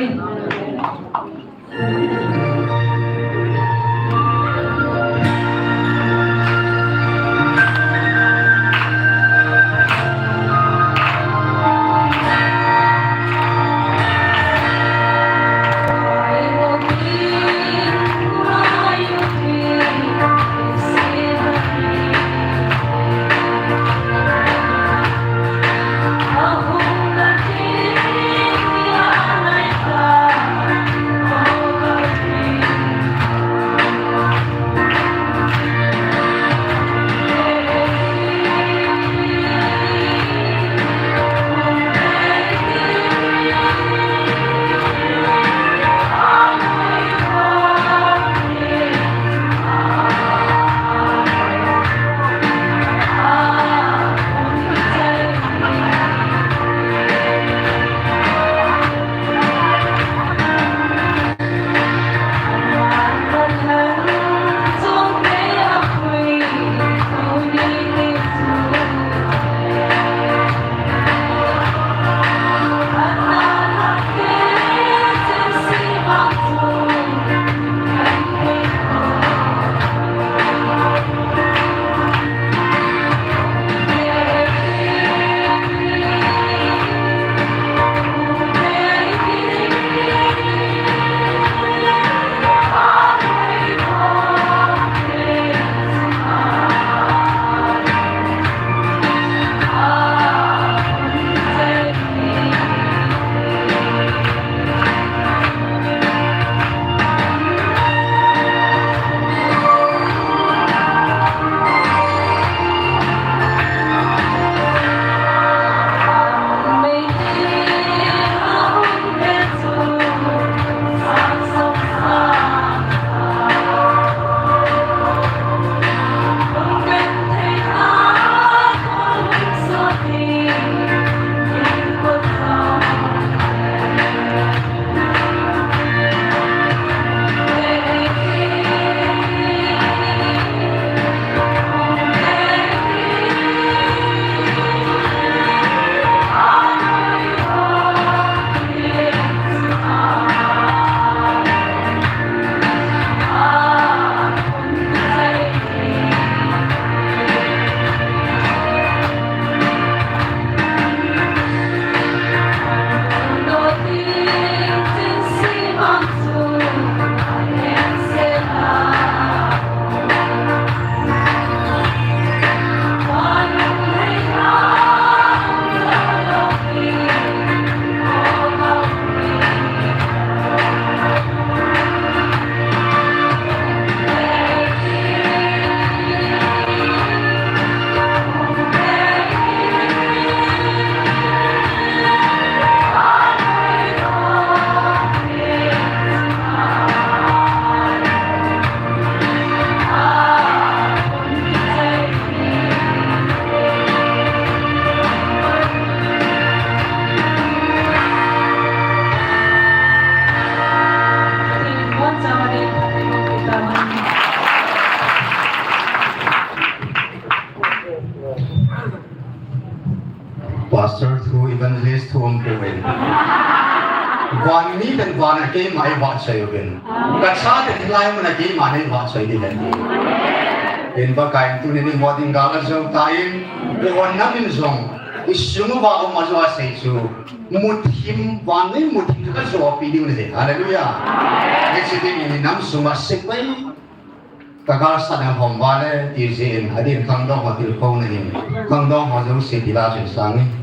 Pastor thu, evangelist thu um pouve. Van mi ten van a keima eivahchoi uvin. Ka cha ten hilai mun a keima neivahchoi ding ahi. Hin Pakai in tuni ni mo ding gal ajou tan, eihon nam in jong, isung uva um ajo asei chu, muthim, van mi muthim chu kajopi ding ahi. Hallelujah. Hiche ding in nam sunga sepai Ka galsatna hom vale, ti jeh in, adin khangdong ho tilkhouna in, khangdong ho jouse tila chun sang in.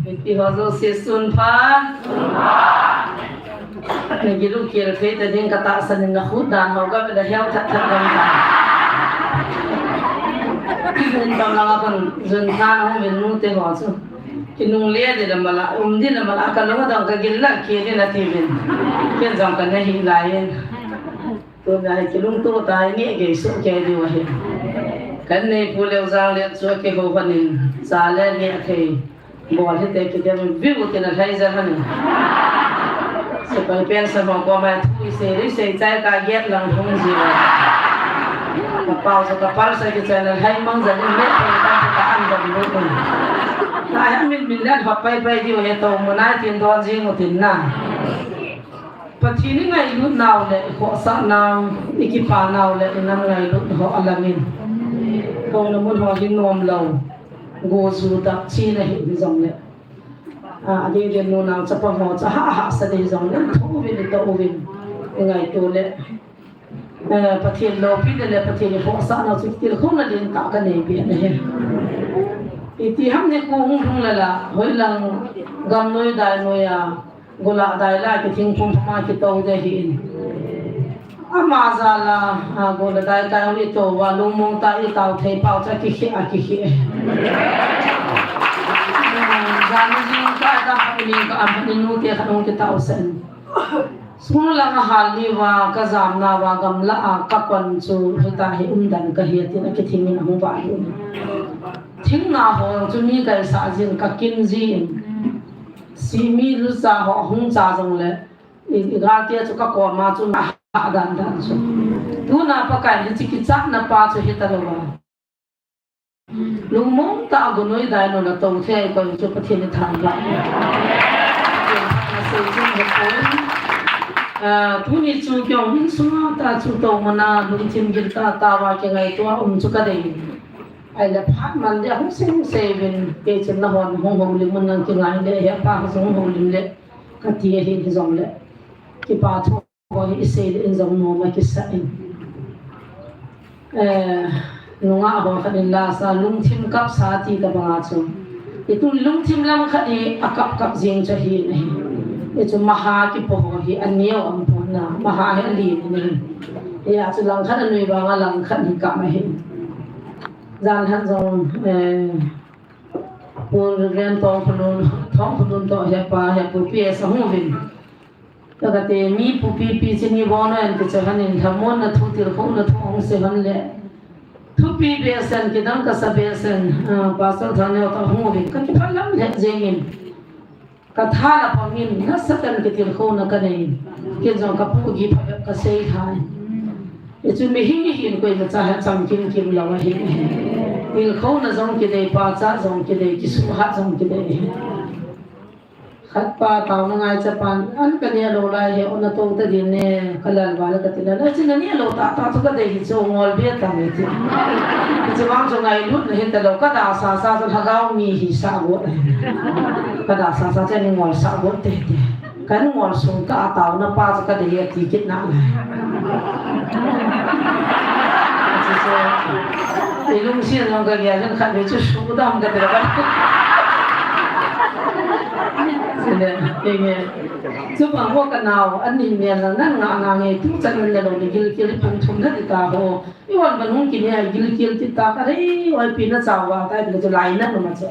Mipi ho jouse sun pha. Nagil u kel thei ta ding katahsan in, nakhu dan ho gave le heo that that gam ta. Nin bang langa kon jun tha na hung vin nute ho chu. Kinungle di la mala, um di la mala, kalung adong kagil la, ke di na ti vin. Ken jong kana hi lai in. Tuna hi kilungto ta hi, nge gei su ke diu ahi. Kan neipu Leujang le chu kihou hon in, cha le neh thei bol hite kidem viu tin alhai ja hon in. Sepai pension ho koma thu isei le isei chai ka get lang hung ji. Ka pau sa ka pal sa kichai na lhai mang ja in, neh thei ta ka an dam lu kun. Ai, amin min le hop pai pai diu ahi, to muna tin don jing u tin na. Pathen i ngailut nau le i khohsah nau, i kipa nau le i nam ngailut ho alam in. Houna mun ho hi nom lou. Go ju dap china hi, hi jong le. A, adeh deh nunau chapang ho cha ha ha sa deh jong le. Thu uvin, i to uvin. I ngaito le. Eh, Pathen loupi le, le Pathen i khohsah nau chu tilkhouna lentah ka nei be na hi. Iti ham ni ko hung hung le la, hoilang gam noi dai noi a. Gola dai la kithing phum phum a kito de hi in. Ama jal a, a, gola dai kai u ito va lungmong ta i tao thei pau cha kikhe a kikhe. Jani jing ka ta pa ni ka am ni nu te khat hung kitao sen. School lang a hal ni va ka jam na va gamla a ka kon chu hita hi umdan ka hi tin a kithing in a hung va lu. Thing na ho chu mi kai sa jin ka kin jin. Simi lu cha ho hung cha jong le, i, i gal tia chu ka koma chu na ha dan dan chu. Tuna Pakai ni chi kichah na pa chu hita lou va. Lungmong ta gunoi dai no na to thei ko chu Pathen ni thang ba. Na sei chu na ko. Ah, tuni chu kyong hin sunga ta chu to mana lungthim gil ta ta va ke ngai tua um chu ka dei. Ai le phat man dia hung sei hung sei vin, kei chun na hon hung houlim mun nang kingai le, he pa hung houlim le, ka ti ahi hi jong le. Kipa thu ho hi i sei le in jong nom a kisa in. Eh, nunga ho khat in la sa lungthim kap sa ti ta banga chu. I tu lungthim lam khat hi a kap kap jing chu hi na hi. I chu maha kipo ho hi a neo am po na, maha hi a li ni hi. I a chu lang khat a nui banga lang khat hi kap ma hi. Jan han jong, eh, Pu Reverend Thongkhonun, Thongkhonun to hepa, hepu P S a hung uvin. Takate mi pu pi pi chini bono en kicha han in lhamon na thu tilkhouna thu hung sei han le. Thupi be sen kidang kasa be sen, ah, Pastor Thangeo to hung uvin. Ka kipah lam le jeng in. Ka tha la pang in, nasatah in kitilkhouna ka nei. Ken jong ka pu gi phabep ka sei thei. I chu mi hing hing koima cha ha chang kim kim lou ahi. Tilkhouna jong kidei, pachat jong kidei, kisuhat jong kidei. Khat pa taona ngaicha pan, an ka neh lou lai hi, o na to ta din ne, ka lal va le ka ti lal. Achi na neh lou tah tah chu ka dei hi chu ngol be ta me ti. Hichu vang chu ngailutna hi ta lou, ka da sa sa chu lhagao mi hi sa go. Ka da sa sa chu ni ngol sa go te te. Kan ngol sung ka a taona pa chu ka dei a ti kit na lai. Achi chu, i lungsiat jong ka gel jin khat ve chu su dam ka ti la ka. Sile, enge. Chu bang ho ka nao, an ni nel na nan nga nga nge, tu chan nan le lou ni gilkel pung thum na ti ta ho. I wan ban hung kine a gilkel ti ta ka rei, oi pi na chau va ta, i le chu lai na ma chu.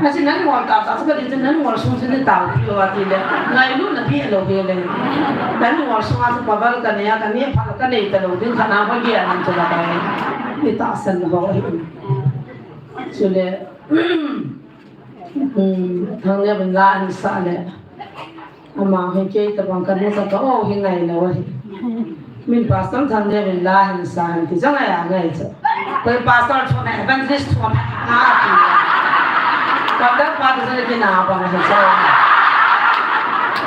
Achi nan ngol ta ta, chu ka di chu nan ngol sung chu ni tau pi va ti le. Ngailutna pi lou ve le. Nan ngol sung a chu pa val ka nei a, ka nei pha ka nei ta lou, ding kha na va ge nan chu la ka. Ni tahsan ho. Chule. Hmm, Thangneo in la hin sa le. Ama hin kei tabang ka nu sa ka, oh, hin ngai lou ahi. Min Pastor Thangneo in la hin sa hin ti jong ai a ngai chu. Koi Pastor thu na, Evangelist thu na, a ti. Kam da pa tu sa ki na bang hin sa.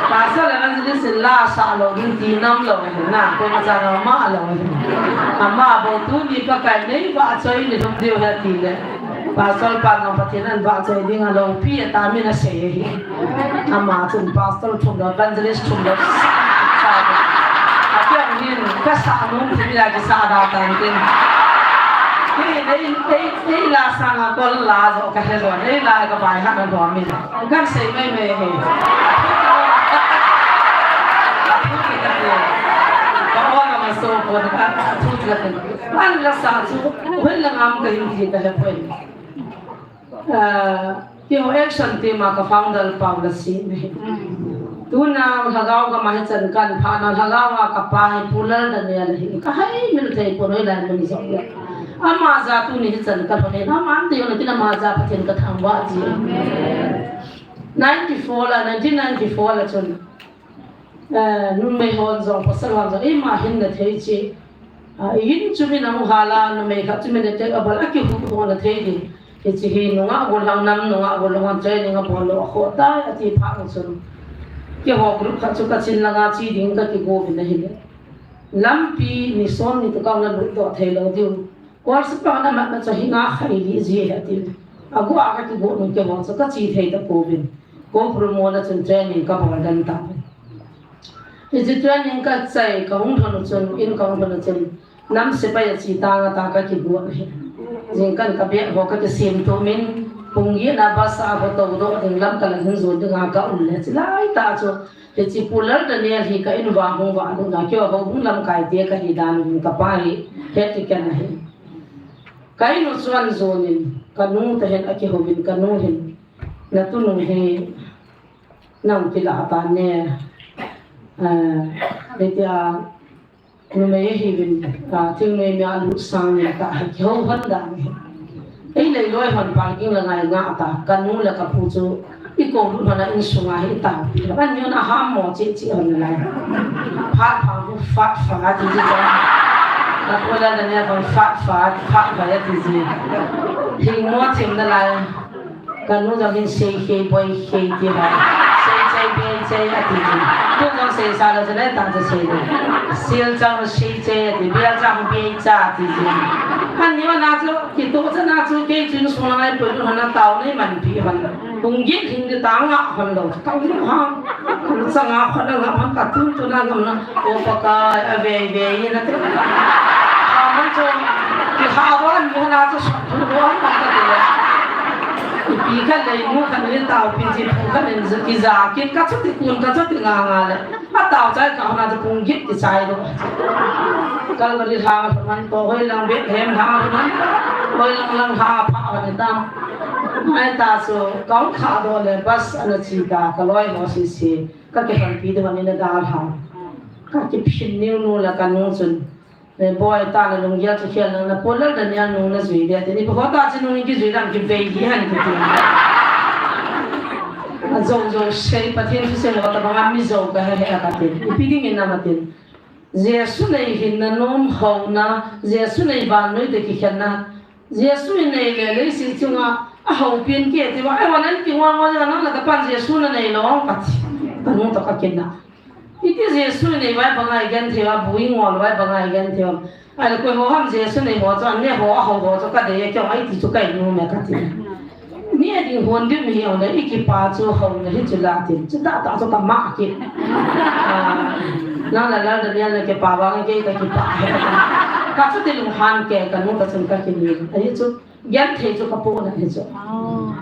Pastor Evangelist in la sa lou, hin ti nam lou hin na, koi ma cha na ma lou hin. Ama bou tuni Pakai nei vahchoi ni lhum diu ahi ti le. Pastor pa jong Pathen in vahchoi ding a loupi a tam in asei ahi. Ama chun pastor thum lou, evangelist thum lou. Sa, sa. Apiang hin, Ka sa nung thim ya ki sa da tan tin. Ki nei, nei, nei la sang a kol la zo ka he zo, nei la ka bai ha na lo mi. Kan sei mai mai he. Ka o ka ma so ko ka thu ka tin. An la sa chu, hoi la ngam ka yin ki ka he poi. Ah, Keiho action team a ka founder pa u la si me. Tuna lhagao ka ma hi chan kan pha na lhagao a ka pa hi Pu Lal Daniel hi ka hai mil thei po noi lai mun zo le. Ama ja tuni hi chan ka thon hi ama an te yo na kin ama ja Pathen ka thangvah ji. Ninety four la, nineteen ninety four la chun. Eh, numei hon jong, pasal hon jong, eima hin na thei chi. Ah, i hin chu min a hung hal a, numei khat chu min a tek a bol a, kihu ho na thei di. Hichi hi nungah gollhang nam, nungah gollhang hon training a bol lou a khoh tai, ati phat chun. Keiho group khat chu Kachin langa chi ding ka kigo vin ahi le. Lampi ni som ni tu ka na lut doh thei lou diu. Kol sipa na mat na chu hi nga khai li ji he ati. Agu a ka kigo nung keiho chu ka chi thei ta pouvin. Ko promo na chun training ka bol dan ta. Hichi training ka chai ka hung thon chun, in ka hung thon chun. Nam sipai a chi ta nga ta ka kigo he. Jing kan ka bia ho ka kisim tu min. Pung ye na basa ho to do ding lam ka la hin zo ding a ka um le chi lai ta chu. Hichi Pu Lal Daniel hi ka in vang hung vah lut na keiho hung lamkai te ka hi dan in ka pa hi het ti ken ahi. Ka in u chuan zun in ka nu te hin a kiho vin ka nu hin na tu nu hi nang kila ta ne. Eh, le tia Numei hi vin, ah, thingnoi mi a lut sang ni ta, kiho hon dan hi. Ei lei loi hon parking la ngai nga ta, ka nu le ka pu chu, i ko lut hon a insung a hi ta. An ni na ham mo chi chi hon lai. Phat pha hu fat fa ti ti ta. Ka ko la ne kon fat fa, fat fa ya ti ji. Hi mo thim na lai. Ka nu jong hin sei khei, boi khei ti ho. Sei chei, boi chei a ti ji. Tu jong sei sa lo chun ta chu sei lo. Sil chang sei chei a ti, bial chang boi cha ti ji. Kan ni na chu, kitoh cha na chu, kei chun sung lai poi lu hon a tao nei man pi hon. Kung git hin di ta nga hon lo, tao ni ha. Kan chang a hon a nga hon ka tun tu na ngam na. O Pakai, a vei vei na te. Ha man chu, ki ha wan ni na chu, su tu wan na ka te. Pi khat le nu khat le tao pi ji pu khat le zu ki za kin ka chu ti kun ka chu ti nga nga le. A tao chai ka hona chu pung git ki chai lo. Kal ka ri ha man to hoi lang bet hem ha man. Hoi lang lang ha pha ha ni tam. Ai ta chu ka hung kha do le bus ana chi ta ka loi ho si si. Ka ki hon pi do ni na da ha. Ka ki phin niu nu la ka nu chun. Eh, boi ta na lunggel chu khel na, na Pu Lal Daniel nung na jui dia, ti ni, pu ta chi nung ki jui dam ki vei hi han ki ti. A zo zo sei Pathen thu sei lo ta banga mi zo ka he he a ka ti. Ipi ding in na ma ti. Jesu nei hin na nom ho na, Jesu nei vannoi te kikhen na. Jesu in nei le leiset chunga, a ho pin ke ti va, ai wa nan ki wa wa wa nan la ka pan Jesu na nei lo ka ti. Ka nu to ka ken na. Iti Jesu nei vai bangai genthei va, bu i ngol vai bangai genthei va. Ai le koi ho ham Jesu nei ho chu, an ne ho, a ho ho chu ka dei a keu ai ti chu kai nu me ka ti. Ni a ding hon dim hi ho le, i kipa chu ho le hi chu la ti. Chu ta ta chu ka ma ki. Ah, na la la da ni a le kipa va nge ka kipa he. Ka chu ti lung han ke ka nu ka chun ka ki ni. Ai chu genthei chu ka pu na hi chu.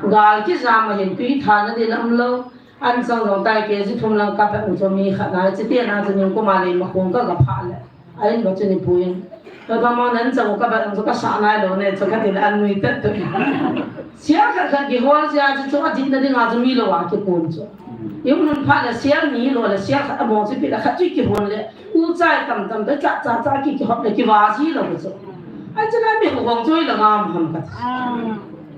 Gal ki za ma hin tui tha na di lam lo. An chang jong tai ke ji thum lang ka pe u chu mi khat na, chi te na chu ning kuma le ma khung ka ga pha le. A in ba chu ni pu in. Ka ba ma nan chang ka ba chu ka sa nai lo ne, chu ka ti le an nui pet pet. Sia khat khat ki hol sia chu chu a dit na ding a chu mi lo a ki kun chu. Yung nun pha le sia mi lo le sia khat a mo chu pi le khat chu ki hon le. U chai tam tam ta cha cha cha ki ki hop le ki va ji lo chu. Ai chu na mi ko gong chu i la ngam ham ka.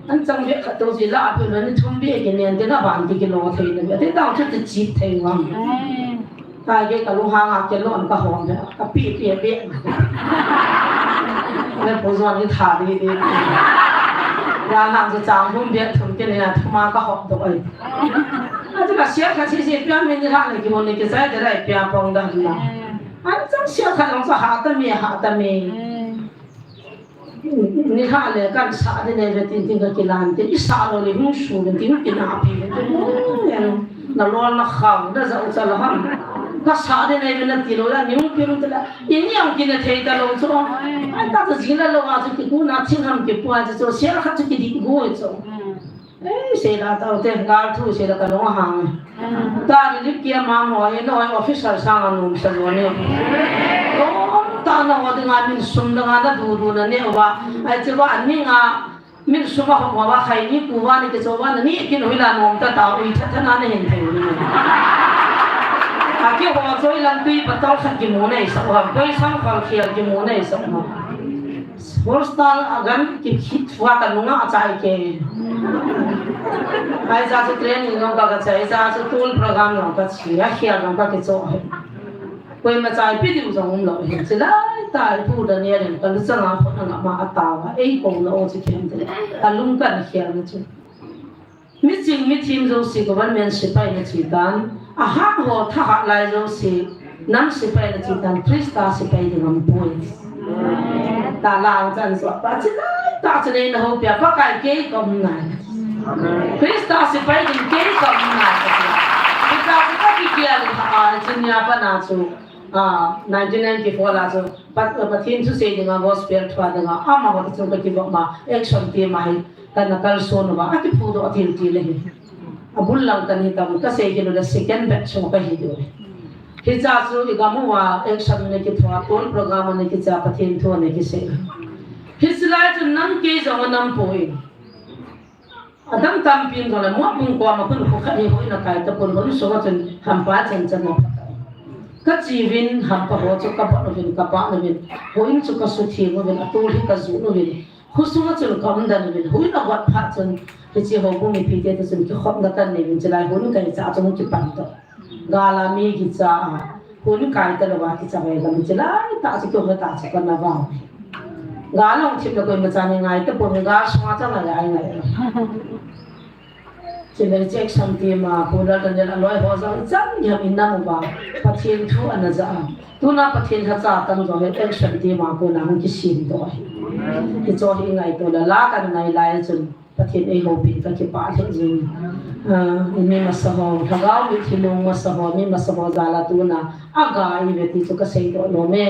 An chang be khat to ji la, a pu na ni thum be ki nen te na ban ki ki lo thei na be. Te dang chu te chi thei ngam. Ai. Ta ge ka lu ha nga ke lo an ka hom be. Ka pi pi be. Ne po zon ni tha di di. Ya na chu chang thum be thum ke ne na thum a ka hop do ai. A chu ka sia ka si si pia me ni ha ne ki mo ne ki sai de rai pia pong da na. An chang sia ka long sa ha ta me ha ta me. Ni ha le kan sa de ne ve tin tin ka kilan tin, i sa lo le hung su le tin ki na pi le tin. Na lo na khang da za u cha la ham. Ka sa de nei na ti lo la, ni ung ki ung te la. I ni ang ki na thei ta lo chu. Ai ta ta jing la lo a chu ki ku na thing ham ki pua chu, chu sia khat chu ki di gu chu. Ei, sei la ta te, gal thu sei la ka lo hang. Ta ni lip kia ma mo, e no, officer sang a num sa lo ni. Lo ta na wa de nga min sum da nga na du du na ne wa. Ai che wa ni nga, min sum a ho wa khai ni ku wa ni ke cho wa ni ki no ila nom ta ta ui tha tha na ne hin thei ni. A ki ho cho ilang tui pa tol khat ki mu nei sa wa, koi sang khol khial ki mu nei sa wa. Horstal a gan ki khit fua ka nunga a chai ke. Ai cha chu training nong ka ka chai, cha chu tool program nong ka chi, a khia nong ka ki cho. Koi ma chai pi diu jong um lo hin. Chi lai ta i pu da ni ren ka lu changa khot na ma a ta wa. Ei ko na o chi khen te. Ka lung kan khia na chu. Mi ching mi thim jouse government sepai na chi tan, a hak ho tha hak lai jouse, nam sepai na chi tan, Krista sepai ding am poi. Ta lang chan so, ta chi lai, ta chi lai na ho pia, Pakai kei ka um nai. Krista sepai ding kei ka um nai. Kita kita ki kia ni ha a, chin ya pa na chu. Ah, nineteen ninety-four la chu, Pat-, Pathen thusei dinga gospel thua dinga, amaho ta chung ka kivop ma, action team a hi, kana kalson uva, a kiphudoh a til til ahi. A bul lang kan hi tam, ka sei kilo le second batch chung ka hi diu. Hicha chu i gam uva, action ne kithua, tool program ne kicha, Pathen thu ne kisei. Hiche lai chu nang kei jong anam poi. Adang tampi in jong le, Mot bung koma khun khu khat hi houin a kai tapon, houin sunga chun hampa chan chan a pha tai. Ka chi uvin hampa ho chu ka bot uvin, ka pah uvin, houin chu ka sutheng uvin, atol hi ka jun uvin, khu sunga chun ka umden uvin, houin a got phat chun, hiche houbung mipite toh chun kikhopna kan nei uvin, chulai houin ka hi cha chun kipan toh. Gal a mi kicha a, hun kai ta lou a kicha ve gam chu lai ta chu kihou ta chu kana vang. Gal long thip le koima cha ni ngai ta pon, gal sunga cha ngai ai ngai. Chule action team a, Pu Lal Daniel a loi ho jong chan hiam in nam uva, Pathen thu ana ja a. Tuna Pathen lhacha tam jong hi action team a kona hung kisim doh ahi. Hicho hi ngaito le la kan ngai lai chun. Pathen eihoupin ka kipah lheh jing. Ah, mi masa ho, lhagao mitlhi lung masa ho, mi masa ho jal a tuna aga i ve ti chu ka seidoh nom e.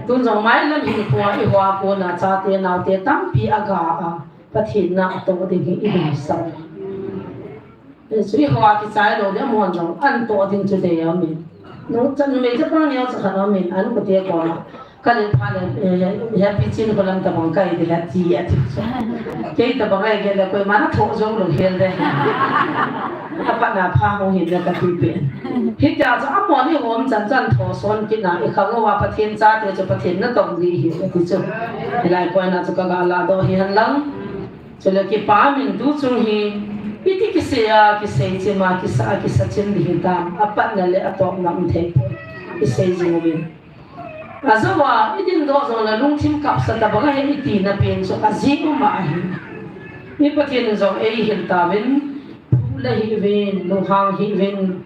Tun jong mailam hinkho a i hoa kona chate naote tampi aga a, Pathen na atoh ding hi i deisah. Hichu i hoa kichai lou ding, amahon jong an toh ding chu dei aum in. Nu, cha, numei chapang neo cha khat aum in, an kote koma. Ka let phat le, eh, Happy Chin Kholam tabang kai de ha ti a ti. Kei tabang ai gel le koima na thoh jong lou hel de. Apat na pha hung hin le ka ti pen. Hitia chu amahon hi hom chan chan thoh son kit na, i khang uva Pathen chate chu Pathen na tong ding hi ka ti chu. Hilai koi na chu ka ga ladoh hi hen lang. Chule kipa min tu chung hi, iti kisei a, kisei chim a, kisa a, kisa chim ding hitam, apatna le atopna um thei poi. Kisei jing uvin. Ajou a, i dingdoh jong le lungthim kapsa tabang ahi iti na pen chu ajeh um ahi. Mi Pathen in jong eihil tauvin, phu le hih uvin, lunghang hih uvin,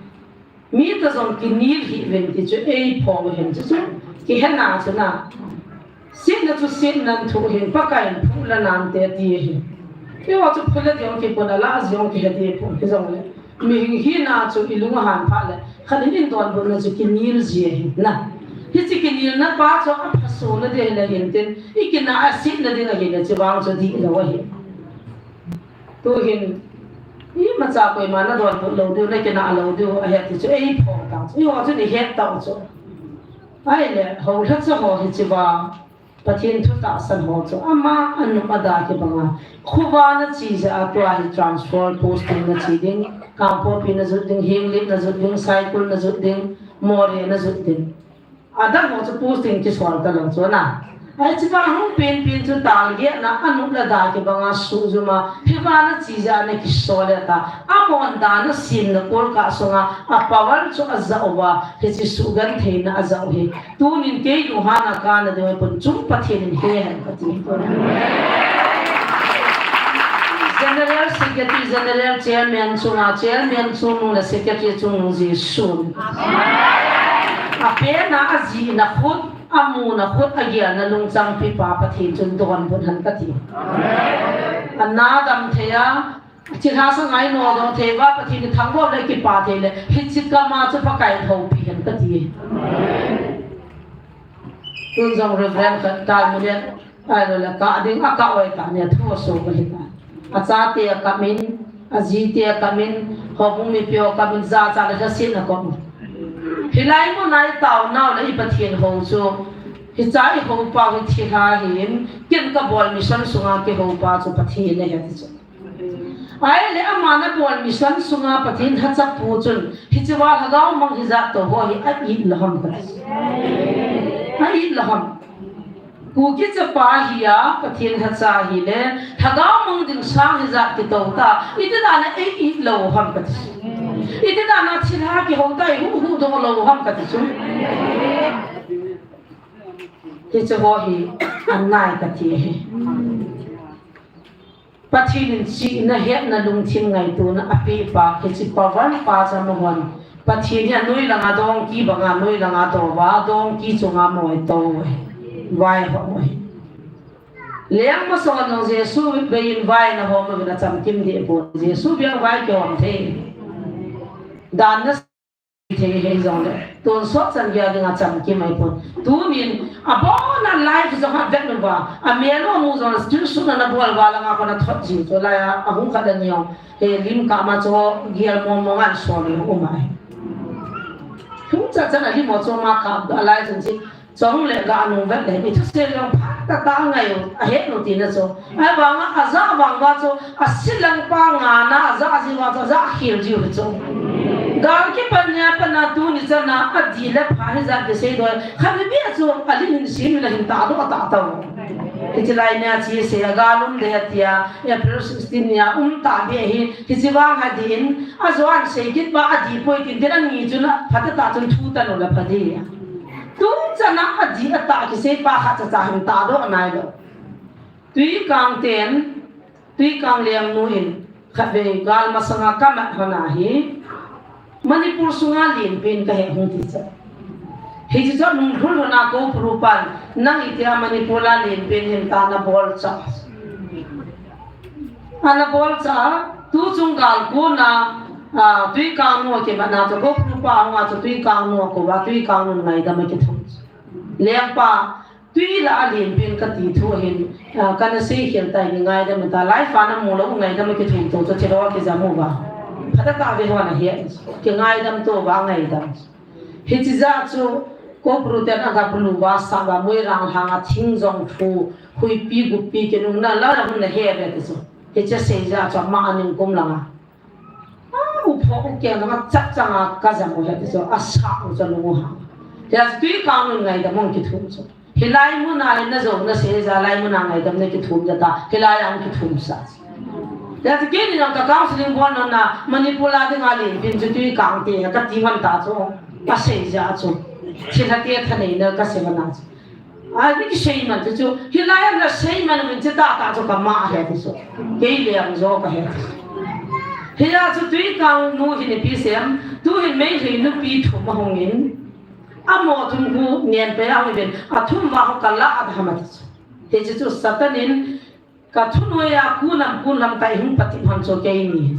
mi toh jong kinel hih uvin ti chu eiphong u hin chu chu. Kihe na chu na. Setna chu setnan thoh hin, Pakai in phu le nante ti ahi. Eiho chu phu le ding kipon a la jong kihe ti pon kijong le. Mihing hina chu i lung ahan phat le. Khat in in donbutna chu kinel ji ahi na. Hiche kinelna pa chu aphaso na ding le hin tin. I kina a setna ding ahi le chu vang chu dihlou ahi. Tuhin, imacha koima na donbut lou diu, na kinah lou diu, ahi ti chu eiphong ta chu. Eiho chu ni het tau chu. Ahile, hou lhacha ho hiche va, Pathen thu tahsan ho chu. Ama, anop ada kibanga. Khovah na che jeh a tua hi transfer posting na che ding. Kangpokpi na jot ding, Henglep na jot ding, Saikul na jot ding, Moreh na jot ding. Adang ho chu posting kisol talou chu na. Hiche va hung penpen chu target na anop le ada kibanga suhjum a. Hiva na che jeh a na kisol le ta. Amahon dan a simna kolkah sunga a power chu aja uva. Hiche suhgentheina aja u hi. Tunin kei lunghang a kana ding pon chung Pathen in he hen kati. General Secretary, General Chairman chunga, Chairman chungnung le Secretary chungnung Jesu. Amen. Apena, ajihna khut, amuna khut, agelna lungchangpi pa Pathen chun donbut hen kati. Amen. Ana dam thei a, chilhah sa ngai nodoh thei uva Pathen in thangvah le kipa thei le, hiche kama chu Pakai in houpi hen Kati. Tun jong Reverend khat ta mu le, ai lo le ka ding a ka oi ta ne thu so ka hi ta. A chate a kap in, a jite a kap in, houbung mipi ho kap in, jacha le lhasetna kop. Hilai mun a i tao nau le i Pathen hou chu, hiche i hou pau hi thilha ahin, ken ka bol mission sunga kihou pa chu Pathen ahi ati chu. Ahile ama na bol mission sunga Pathen lhacha pu chun, hiche va lhagao mang hijat to ho hi a it lou ham kati. A it lou ham. Kuki chapa hi a, Pathen lhacha hi le, lhagao mang ding sang hijat kito ta, iti dan a ei it lou ham kati. Iti dan a thilha kihou ta, ei huhdoh lou ham kati chu. Hiche ho hi an nai kati hi. Pathen in chihna, hetna, lungthim, ngaitona apeh pa, hiche pawan pa chu amahon. Pathen hi anoi langa donkey banga, noi langa tou va, donkey chunga moi tou e. Vai ho moi. Leng masang jong Jesu vei in vai na ho ma vin achamkim deh pon. Jesu vei vai kihom thei. Dan na thei hei jong le. Tonsot chan gei a dinga chamkim ahi pon. Tunin, abon a life jong a vet uva. Amel u amu jong, still sun ana bol uva langa kon athot ji. Chulai a, ahung khat ani jong. He lim kah ma chu, gel mong mong an so le um ahi. Hung cha chan a lim u chu ma kap, a lai chan chi. Chong le ga nung vet le, mi thusei jong phatah tah a ngai u, ahet u tina chu. Ahivanga, aja vang uva chu, asilang pa ngana, aja ji uva chu, aja khel ji u chu. Gal kipan nia pat a tuni chan a, adih le pha hijat kisei doh. Khat ni beh chu, alim hin sim le hin tahdoh tah tau. Hiche lai nia chu sei a gal um ding ahi tia, April sixteen nia um tah beh hi, hiche vang adih in, ajo an sei kit pa adih poi tin, tin ani chun phatah tah chun thu tan u le pha ding. Tuchan a adih atah kisei pa khat cha cha hin tahdoh nai lou. Twikang ten, Twikang lengnu in, khatvei gal masanga kamat hon ahi, Manipur sunga lenpen kahe hung ti cha. Hiche chu nung lhul hon a Koupuru pan, nang itia Manipur a lenpen him ta na bol cha. Ana bol cha, tuchung gal kona, a, Twikang nu akimat na chu, Koupuru pa hung a chu Twikang nu akou a, Twikang nun ngaidam akithum. Lengpa, twi lah a lenpen kati thu hin, a, kana seikhel tai, kingaidam ta, life a namu lou ngaidam akithum to chu, thilou a kijam uva. Phatah tah ve hon ahi, kingaidam to uva ngaidam. Hiche jeh chu, Koupuru ten aga pulu uva, sa uva, Moirang lhang a thing jong thu, huipi gupi kinungna la la hun na he ve ti chu. Hiche sei jeh chu ama aning kum langa. A, u pho u keng langa chap changa kajam u he ti chu, asa u chu lung u hang. Tia chu Twikang nun ngaidam hung kithum chu. Hilai mun a le na jo na sei jeh a, lai mun a ngaidam na kithum jeh ta, hilai a hung kithum sa. Tia chu keini jong ka counseling bol na na, Manipur a dinga lenpen chu Twikang te, kati man ta chu, asei jeh chu. Thilha te thaneina kasei man a chu. A, ni kisei man chu chu, hilai a na sei man min chu tah tah chu kama he ti chu. Kei leng jo kahe ti chu. Hia chu Twikang nu hin ipi sem, tu hin Meitei nupi thum ahung in, Amo thum khu nen pe a hung ven, athum va ho kala a ham ati chu. Hiche chu Satan in ka thunoi a kunam kunam tai hung pati ham chu keini.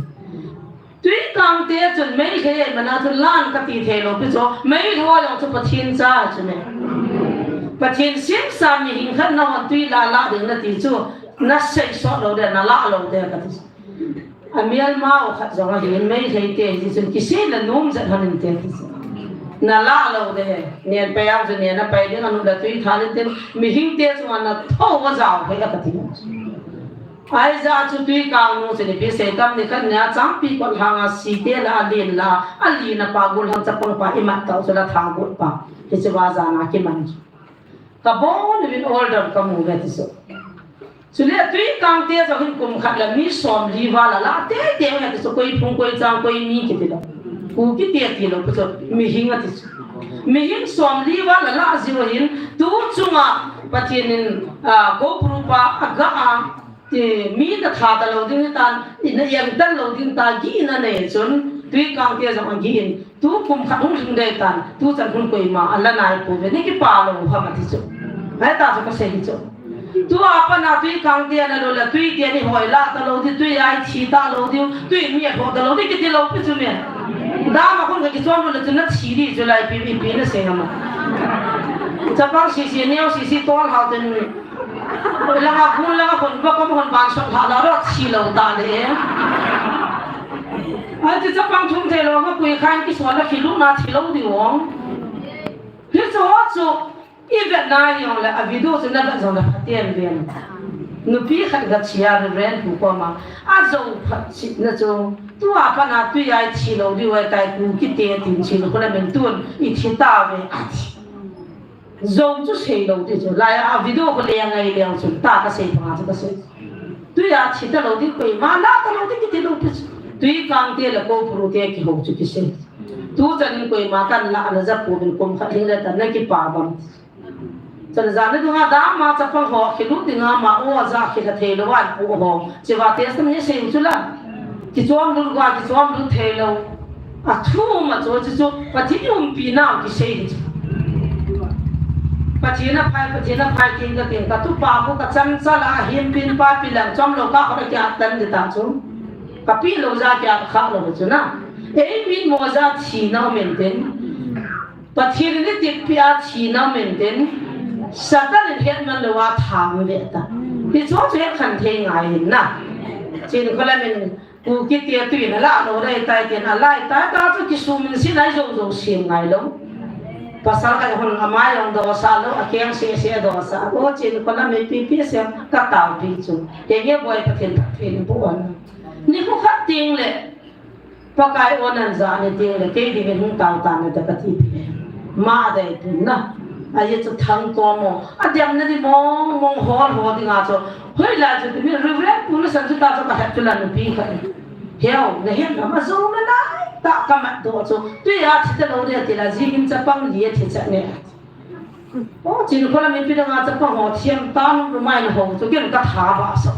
Twikang te chun Meitei ei mana chu lan kati thei lou pi chu, Meitei ho jong chu Pathen cha chu ne. Pathen simsa mihing khat nahon twi la la ding nati chu, nasei sot lou de, nala lou de kati chu. A Myanmar u khat jong ahin, Meitei te hi chun kisei la nom jat hon inte ti chu. Nala lou de, nen pai ang chu nen apai ding, anu la twi tha le tin, mihing te chunga natho va jao phei a kati. Ahijeh chu Twikang nu chu ipi sei tam, ni khat nia Changpikot lhang a si te la, alen la, alen a pa gul hang chapang pa imat tau chu la tha gul pa. Hiche va jana kiman chu. Kabon uvin order kamu ve ti chu. Chule Twikang te jong hin kum khat la mi som li val a la teitei u he ti chu, koi phung, koi chang, koi mi kiti lou. Kuki te ti lou, pu chu mihing ati chu. Mihing som li val a la jiu hin, tu chunga Pathen in, a, Koupuru pa aga a, Ti, mi na tha ta lou ding hitan, i na iang tan lou ding ta, gihna nei chun, Twikang te jong agih in, tu kum khat hung lhing dei tan, tu chan hun koima, ala nai pouve, ni kipa lou ham ati chu. Ngai ta chu kasei hi chu. Tua pat a Twikang te ana lou le, twi te ni hoi la ta lou di, twi a i thi ta lou di, twi mi a tho ta lou di, kiti lou pi chu mi. Dam a khun ka kichom lut le chun na thi di chu lai pi, pi, pi na sei ham. Chapang sisi, neo sisi, tol hao ten. Langa khun, langa khun, ba kom khun ban sot hla la ro thi lo ta le. Ai chu chapang thum thei lo, ma kui khan kisuan la khi lu na thi lo di ong. Hi chu ho chu. I vet na hi jong le, a video chu na vet jong le phaten ven. Nupi khat ga chia Reverend pu koma. A jo phat chih na chu. Tua pat na tui a i thi lo diu ahi tai Kuki te tin Chinkholam in tun i thi ta ve a ti. Jo chu sei lo ti chu. Lai a video ko le ngai le chu ta ka sei pa chu ka sei. Tui a thi ta lo di koima la ta lo di kiti lo ti chu. Tui kang te le ko puru te kiho chu kisei. Tu chan in koima kan la na ja pu bin kum khat hi le ta na kipa bam. Chule jan ni dunga dam a chapang ho, khi lut dinga ma u a ja khi la thei lo an pu ho. Chiva test ni sei chu la. Kichom lut ga, kichom lut thei lo. A thu ma chu chu chu, Pathen umpi na kisei chu. Pathen a phai, Pathen a phai king ka king ka tu pa ko ka chan cha la him pin pa pi lang chom lo ka kho ka tan de ta chu. Ka pi lo ja kya kha lo chu na. Ei min mo ja thi na men ten. Pathen in i titpi a thina min tin, Satan in het man lou a thang ve ta. Hi chu chu het khan thei ngai hin na. Chinkholam in Kuki te tui na la lo dai tai tin a lai tai ta chu kisum in si nai zo zo sim ngai lo. Pasal kai hon amai long do sa lo, a keng se se do sa. O Chinkholam in pi pi se ka tau pi chu. Ke nge boi Pathen Pathen bu an. Ni khu khat ting le Pakai o nan ja ni ting le, kei ding in hung tau ta ni ta ka ti pi. Ma dai pi na. A ye chu thang to mo. A diam na di mong mong hol ho ding a chu. Hoi la chu mi Reverend pu na san chu ta chu ka het chu la na pi ka. Heo, na het na ma zo na na. Ta ka ma do chu. Tu ya thi ta lo de ti la ji in chapang li thi cha ne. O, Chinkholam in pi dang a chapang ho thiam tan lu mai na ho chu ken ka tha ba sa.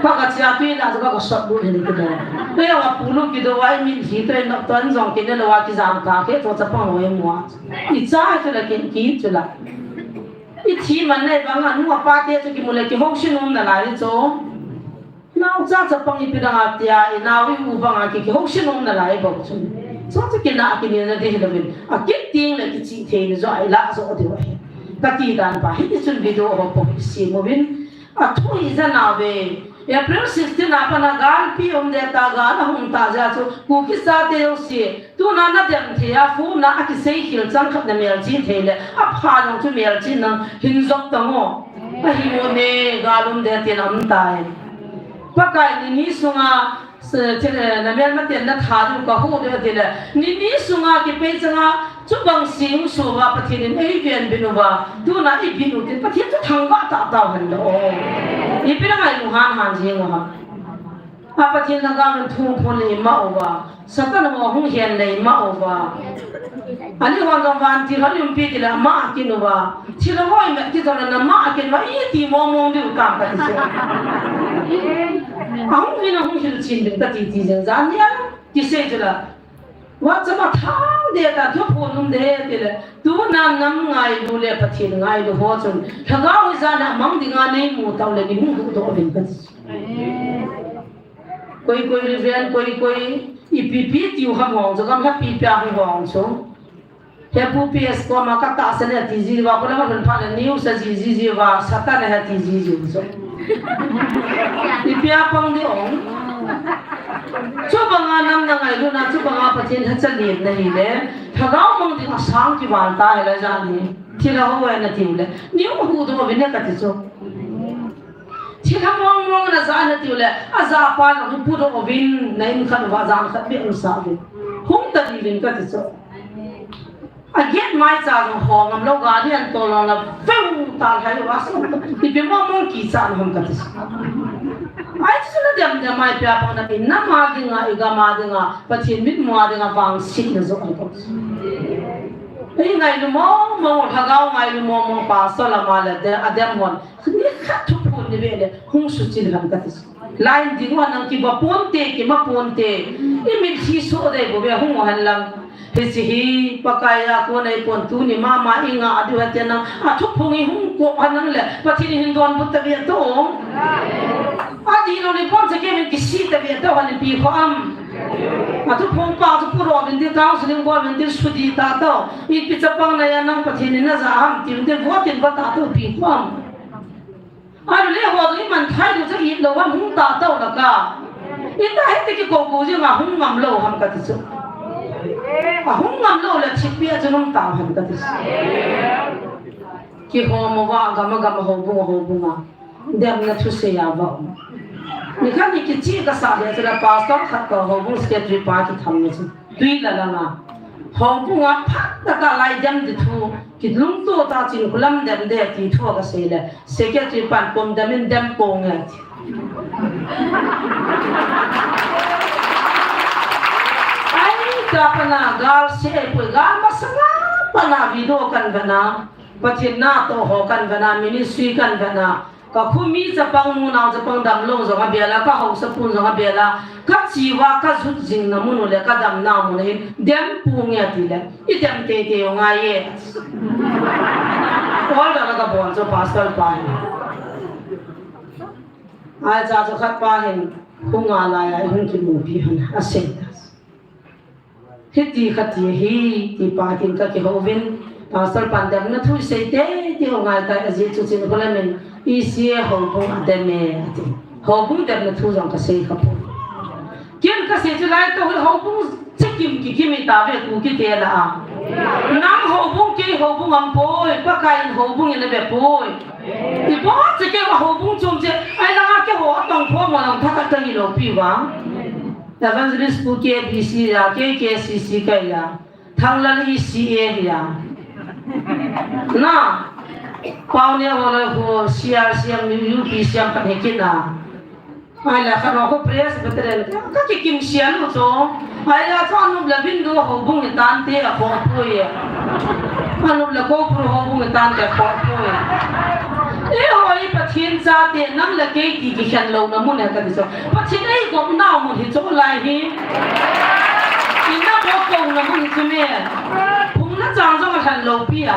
Ka ka chia pi na chu ka ka sot bu hin ki do. Pe wa pu lu ki do wa i min hi to in na tan jong ki ne lo wa ki jam ka ke to chapang ho em wa. I cha chu la ken ki chu la. I thi man le bang a nu a pa te chu ki mu le ki ho shi nom na lai chu. Nau cha chapang ipi dang a tia, i nau i u bang a ki, ki ho shi nom na lai bou chun. Chu chu ki na ki ni na di hi lo vin. A kit ting le ki chi thei ni zo ai la zo di wa hi. Ka ti dan pa hi ti chun video ho po hi si mo vin. A thu hi ja na ve. April sixteen a pa na gal pi um de ta gal a hum ta ja chu. Kuki sa te yo si. Tuna na dem thei a, fu na a kisei khil chang khat na mel chi thei le, a pha nung chu mel chi nang hin jop ta mo. A hi mo ne, galum de tin am tai. Pakai ni ni sunga, se, che, na mel ma ten na tha du ka hu de ti le, ni ni sunga ki pe changa, chu bang sing su va Pathen in ei ven bin u va, tuna i bin u tin Pathen chu thang va ta ta han lo. I pi na ngai lu han han jing u ha. A Pathen na ga min thum phun le ma uva. Satan ho hung hian le ma uva. Ani hon jong van ti hon yum pi ti le ma kin uva. Thi lo hoi me ti jong na ma kin uva. I ti mo mo di u kam ka ti se. A hung ni na hung hil chin ding ka ti ti jeng jan nia. Ki se ju la. Wa chama thang de ta thu phun um de ti le. Tu nam nam ngai lu le Pathen ngai lu ho chun. Lhagao i jana mang dinga nei mu tau le ni hung du do vin ka ti. Koi koi Reverend, koi koi ipi pi tiu ham hong chu, gam la pi pia ham hong chu. He pu P S koma ka tahsan e ti ji va, ko la ma lhun pha le news a ji ji ji va, Satan e ti ji ji chu. Ipi a pang di ong. Chu banga nam na ngailutna, chu banga Pathen thacha len na hi le. Lhagao mang ding a sang ki val ta he la jan hi. Thi la ho e na tiu le. Ni u hu do vin e ka ti chu. Thilha mong mong na ja na tiu le, a ja pa na hu pu do vin, na in khat va jan khat be um sa vin. Hung ta di vin ka ti chu. A get mai cha jong ho ngam lo ga ni an to lo la veu ta hai wa so. Ti be mong mong ki cha na hum ka ti chu. Ai chu na dem dem mai pia pa na pin na ma dinga i ga ma dinga, Pathen mit mo dinga vang sit na jo ai ko. Ei ngailu mong mong, Lhagao ngailu mong mong pa so la ma le de a dem hon. Ni khat thuphon ni ve le, hung suchin ham ka ti. Line ding wa nang ki va ponte, ki ma ponte. I mit hi so dei bo ve hung han lang. Hiche hi Pakai a kon ei pon tuni mama i nga a diu hete nang. A thuphon i hung ko han nang le, Pathen in hin donbut ta ve to. A di lo ni pon se ke min kisi ta ve to han pi kho am. Atu phung pa chu puro vin di, counseling bol vin di, sudi ta to. Ipi chapang na ya nang Pathen in na ja ham, ti vin di, vote in va ta to pi kom. Alu le ho du iman thai du chu i lo ham hung ta to la ka. Ita hiti kikou kou jing a hung ngam lou ham kati chu. A hung ngam lou le thippi a chu nung ta ham kati chu. Kihom uva gam a gam a houbung a houbung a. Demna thusei a va um. Nikhat ni kichih kasa le chu la pastor khat toh houbung secretary pa kitham ni chu. Tui la langa. Houbung a phat taka lai dem di thu. Kilungto ta Chinkholam dem de ti thu kasei le. Secretary pan pom dem in dem ponge ti. Ai, ka pana gal se pui gal masanga pana video kan vena. Pathen na to ho kan vena, ministry kan vena. Ka khumi chapang nu nao chapang damlou jong abel a, ka haosa pun jong abel a. Ka chiva ka jut jing na mun u le ka damna mun hin dem ponge ti le. I dem teitei u ngai e. Order ka bol chu pastor pa hin. Ai cha chu khat pa hin hung a lai a hung kimupi hon a sei ta. Hiti khat hi, ti pa kin ka kihou vin, pastor pan demna thu sei teitei u ngai tai, ajeh chu Chinkholam in E C A houbung a dem e, ati. Houbung demna thu jong ka sei kha poi. Ken ka sei chu lai to houbung chikim kikim i ta ve Kuki te la a. Nang houbung kei houbung am poi, Pakai in houbung in a ve poi. I bo che kei houbung chom che, ai langa keiho atong pho mo lang tha ka ta ni lou pi va. Evangelist pu K B C ya, K K C C ka ya. Thanglal E C A ya. Na. Pau ne ho le ho C R C M U P C M ka ne kina. Ai la kha no ko Presbyterian ka kikim sian u cho. Ai la cho anu la bin do houbung ni tan te a ko pui. Anu la ko pro houbung ni tan te a ko pui. E ho i Pathen chate nang le kei ti kikhen louna mun e kati chu. Pathen eikopna mun hi chu lai hi. Ina bo kouna mun hi chu me. Phung na chang jong a lhan lou pi a.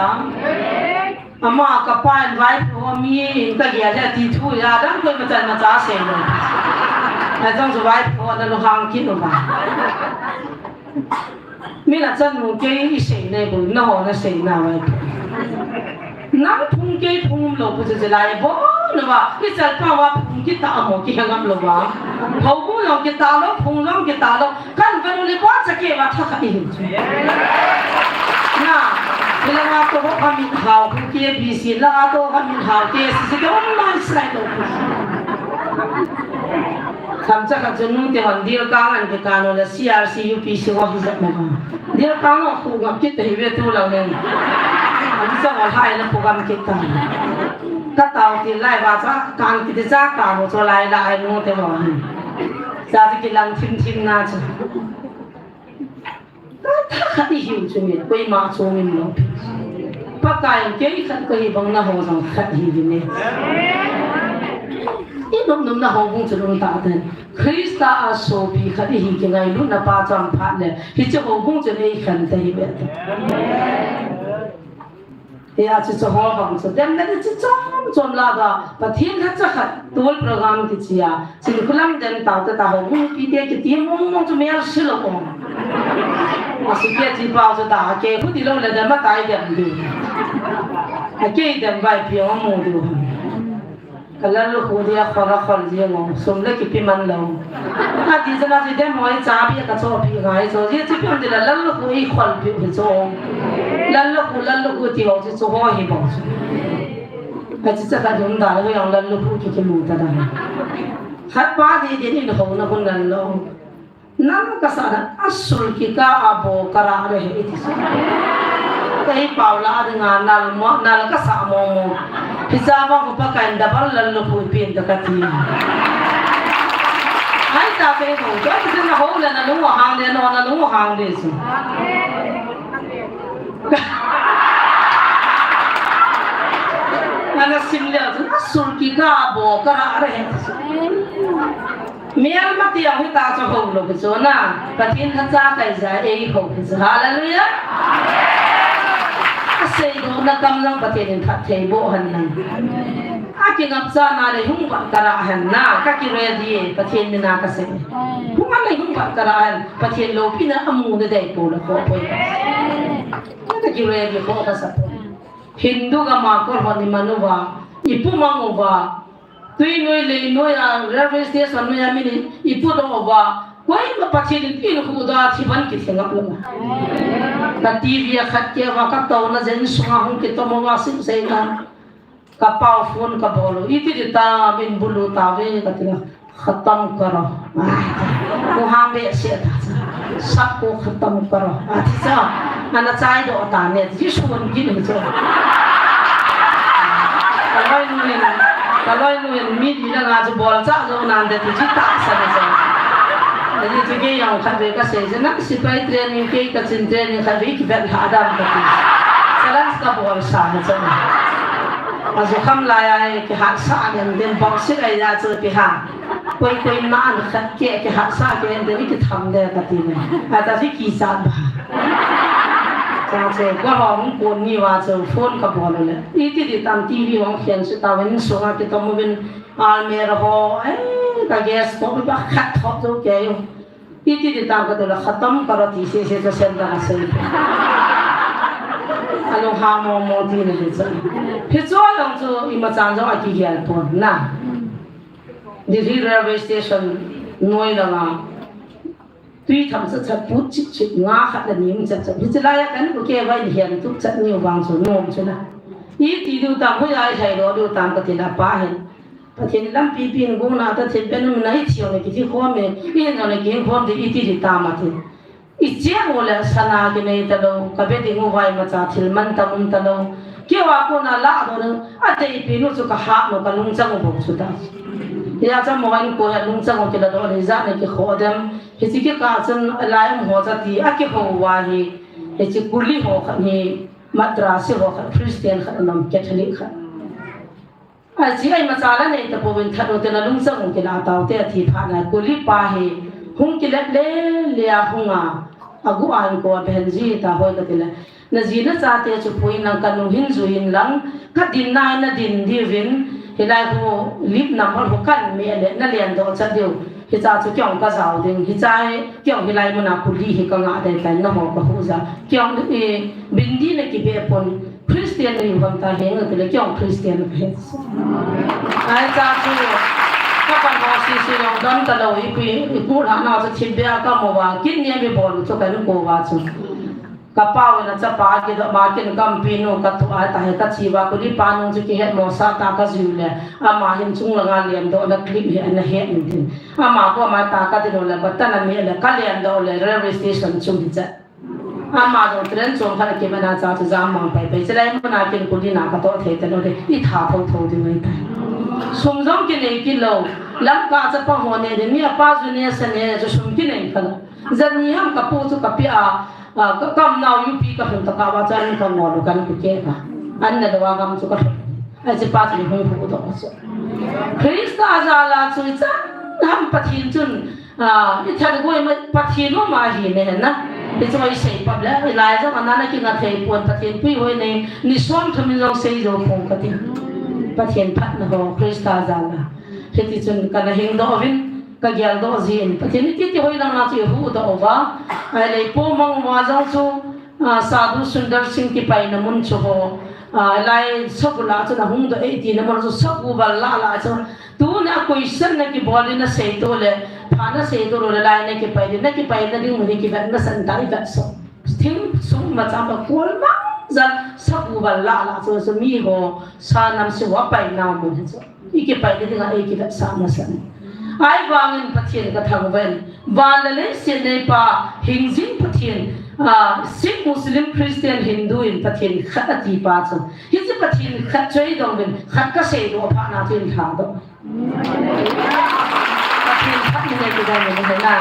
Ama ka pa in vaipho mi in ka gel le ti thu ya dang koima chan ma cha sei lou. A jong chu vaipho na lunghang kit u ba. Mi na chan nu kei i sei nei bu, na ho na sei na vai. Nang phung kei phung um lou pu chu chu lai bo na va, i chal pa va phung kita mo kihengam lou va. Houbung jong kita lou, phung jong kita lou, kan va nu le ko cha kei va tha kha i hin chu. Na, i la nga to ho kha min hao, phung K B C la nga to ho kha min hao, K C C ke on mai sai lou. Tham cha kha chu nu te hon dil kang an ke kano la C R C U P C wa hi jat na ba. Dia tang a khu ngap kit hi ve tu lang nen. Ami sa wa hai na program kit ta. Ka tao ti lai ba sa kan kit sa ka mo so lai la ai mo te mo. Sa ti ki lang thim thim na chu. Ka tha kha ti hiu chu mi, koima chu mi lo. Pakai kei khat ka hi bang na ho jong khat hi vi ne. I nom nom na houbung chu lum ta ten. Krista a sopi khat ihi kingailutna pa chang phat le, hiche houbung chu nei khen ta hi be. Hia chu chu ho bang chu, demna chu chom chom la ga, Pathen lhacha khat, tul program kichi a, Chinkholam dem tau ta ta houbung pi te kiti mong mong chu mel si lou ong. A si ke chi pau chu ta, ke khu ti lou le dem a tai dem di. A ke dem vai pi ong mo di. Ka lallukhu dia khol a khol jeng o, sum le kipe man lou. Ati jana ti dem hoi chabi ka chohpi ngai cho, ji ti pum ti la lallukhu i kholpi hi cho. Lallukhu, lallukhu ti ho chu chu ho hi bou chu. Ka chi cha ka dum da lo yang lallukhu ki kimu ta da. Khat pa di di in ho na hun lallou. Nang ka sa na, a sul kika a bo ka ra re he iti sa. Ka hi pau la ding a nal mo, nal ka sa mo mo. Hi sa mo ko pa ka in da bal lal lo pu pin da ka ti. Hai ta pe mo, ka ti na ho le na lu hang le no na lu hang le su. Ana sim le a sul kika a bo ka ra re he. Mial ma ti ang hita chu ho lo ki chu na. Pathen lhacha kai ja ei ho ki chu. Hallelujah. A sei do na kam lang Pathen in phatthei boh hen lang. A kingap cha na le hung vat ka ra hen na. Ka ki ready e Pathen mina ka sei. Hung an Hung pat kara an, Pathen loupina amu nadei pou le ko poi. Ka ki re ki ko ka sa poi. Hindu gam a kol hon iman uva, ipu mang uva, tui noi lei noi a, railway station noi a min ipu doh uva, koima Pathen in huhdoh a thi ban kithengap lou. Ka T V a khat kei uva, ka touna jeh in sunga hung kitom uva, sim sei na. Ka pau phone ka bol u, iti di tam in bulu tave ka ti na, khatam karo. Ko ham be se ta cha. Sab ko khatam karo. Ati cha. Ana chai doh ta ne, ji sun ki ni cha. Ka loinu in, ka loinu in mi di na nga chu bol cha jo nan de ti ji ta sa ni cha. Ni chu kei jong khat ve ka sei je na, sipai training kei ka chin training khat ve ki vet ha dam ka ti. Challenge ka bol sa ni cha. Azu kham lai ai, kihatsah len den, bausit ai ya chu kiha. Koi koi na an khat ke, kihatsah ke den, kitham de ka ti ne. Ata ji kisa ba. Cha che, ko hong ko ni wa chu phone ka bol le. Iti di tam T V hong khen su ta wen sunga kitom uvin almirah ho, eh, ka gas ko ba khat ho chu ke yo. Iti di tam ka tu la khatam karo ti se se cha sen da se. Alo ha mo mo ti ni le cha. Hichu along chu ima chan jong akigel pon na. Delhi railway station noi langa. Tui tham cha cha put chip chip nga khat la ning cha cha. Hichu la ya kan ko ke vai hian tu cha ni vang chu nom chu na. Iti di tam ho ya hai lo di tam ka ti la pa hin. Pathen lampi pin guna ta thil pen um nai thiu le kithi khom e, i hen le kihin khom de iti di tam ati. I cheng u le sana kinei ta lou, ka be ding u vai ma cha thil man ta um ta lou. Kei va kona la do nu, a tei pi nu chu ka ha nu ka lungchang u bok chu ta. Ya cha mo in ko ya lungchang u kila do le ja ne ki kho dem. Hichi ki ka chun lai um ho cha ti, a ki ho va hi. Hichi kuli ho kha ni, Madrasi ho kha, Christian kha, nam Catholic kha. Achi ai ma cha la nei ta pouvin that u te na lungchang u kila tau te athi pha na kuli pa hi hung kilet le le a hung a agu an ko a ben ji ta hoi ka ti le na ji na cha te chu pui nang ka nu hin ju in lang ka din na na din di vin hilai hu lip na hol hu kan me le na len do cha diu hi cha chu kyong ka jao ding hi cha e kyong hilai mun a kuli hi ka nga dai tai na ho ka hu ja kyong e bindi na ki be pon Christian ni hon ta heng a tile kyong Christian ka he. Ai cha chu ka pan ho si si long dam ta lo ipi ipu la na chu thim bia ka mo wa kin ni mi bol chu ka nu ko wa chu. Ka pau na cha pa ki do ma kin kam pi nu ka tu a ta he ka chi wa ku di pa nu chu ki het mo sa ta ka ju le. Ama hin chung la nga liam do na clip he na he ni tin. Ama ko ma ta ka ti lo le ba ta na mi le ka liam do le railway station chung hi cha. Ama jong tren chom khat a kimana cha chu jam mang pai pai. Chilai muna kin kuli na ka toh thei ta lo de. I tha tho tho ding ngai tai. Sum jong kinei kit lo. Lamka chapa ho ne de. Mi apa ju ne sa ne chu sum kinei kha lo. Jan ni ham ka pu chu ka pi a, a, ka kam nau U P ka hung ta ka wa chan ka ngol kan ku ke ka. An na da wa gam chu ka. Achi pa chu hung hu doh chu. Krista jal a chu i chan ham Pathen chun, ah, i chan goi ma Pathen um ahi ne na. I chu i sei pap le, i lai jong ana na kinga thei pon Pathen pui hoi ne, ni som thum in jong sei jo phong ka ti. Pathen phatna ho Krista jal a. Hiti chun ka na hing doh vin, ka gel doh jin. Pathen i ti ti hoi lang na chu i hu doh va. Ai lei po mang ma jong chu, Ah, Sadhu Sundar Singh kipaina mun chu ho, ah, lai Sagu la chu na hung doh e tina mun chu Sagu val la la chu. Tuna question na kibol in na sei to le, pha na sei to le lai na kipai le, na kipai na ding mun kivet na san tai vet so. Thing sung ma cham ba kol ma jan Sagu val la la chu, chu mi ho sa nam su wa pai na mun hi chu. I kipai ni dinga i kivetsah masa ni. Ahivangin Pathen ka thangvah in, van le leiset neipa, hingjing Pathen, ah, Sikh, Muslim, Christian, Hindu in Pathen khat ati pa chu. Hiche Pathen khat chu i dong uvin, khat ka seidoh phat na chu in lhadoh. Pathen khat ni nei kidong ni na.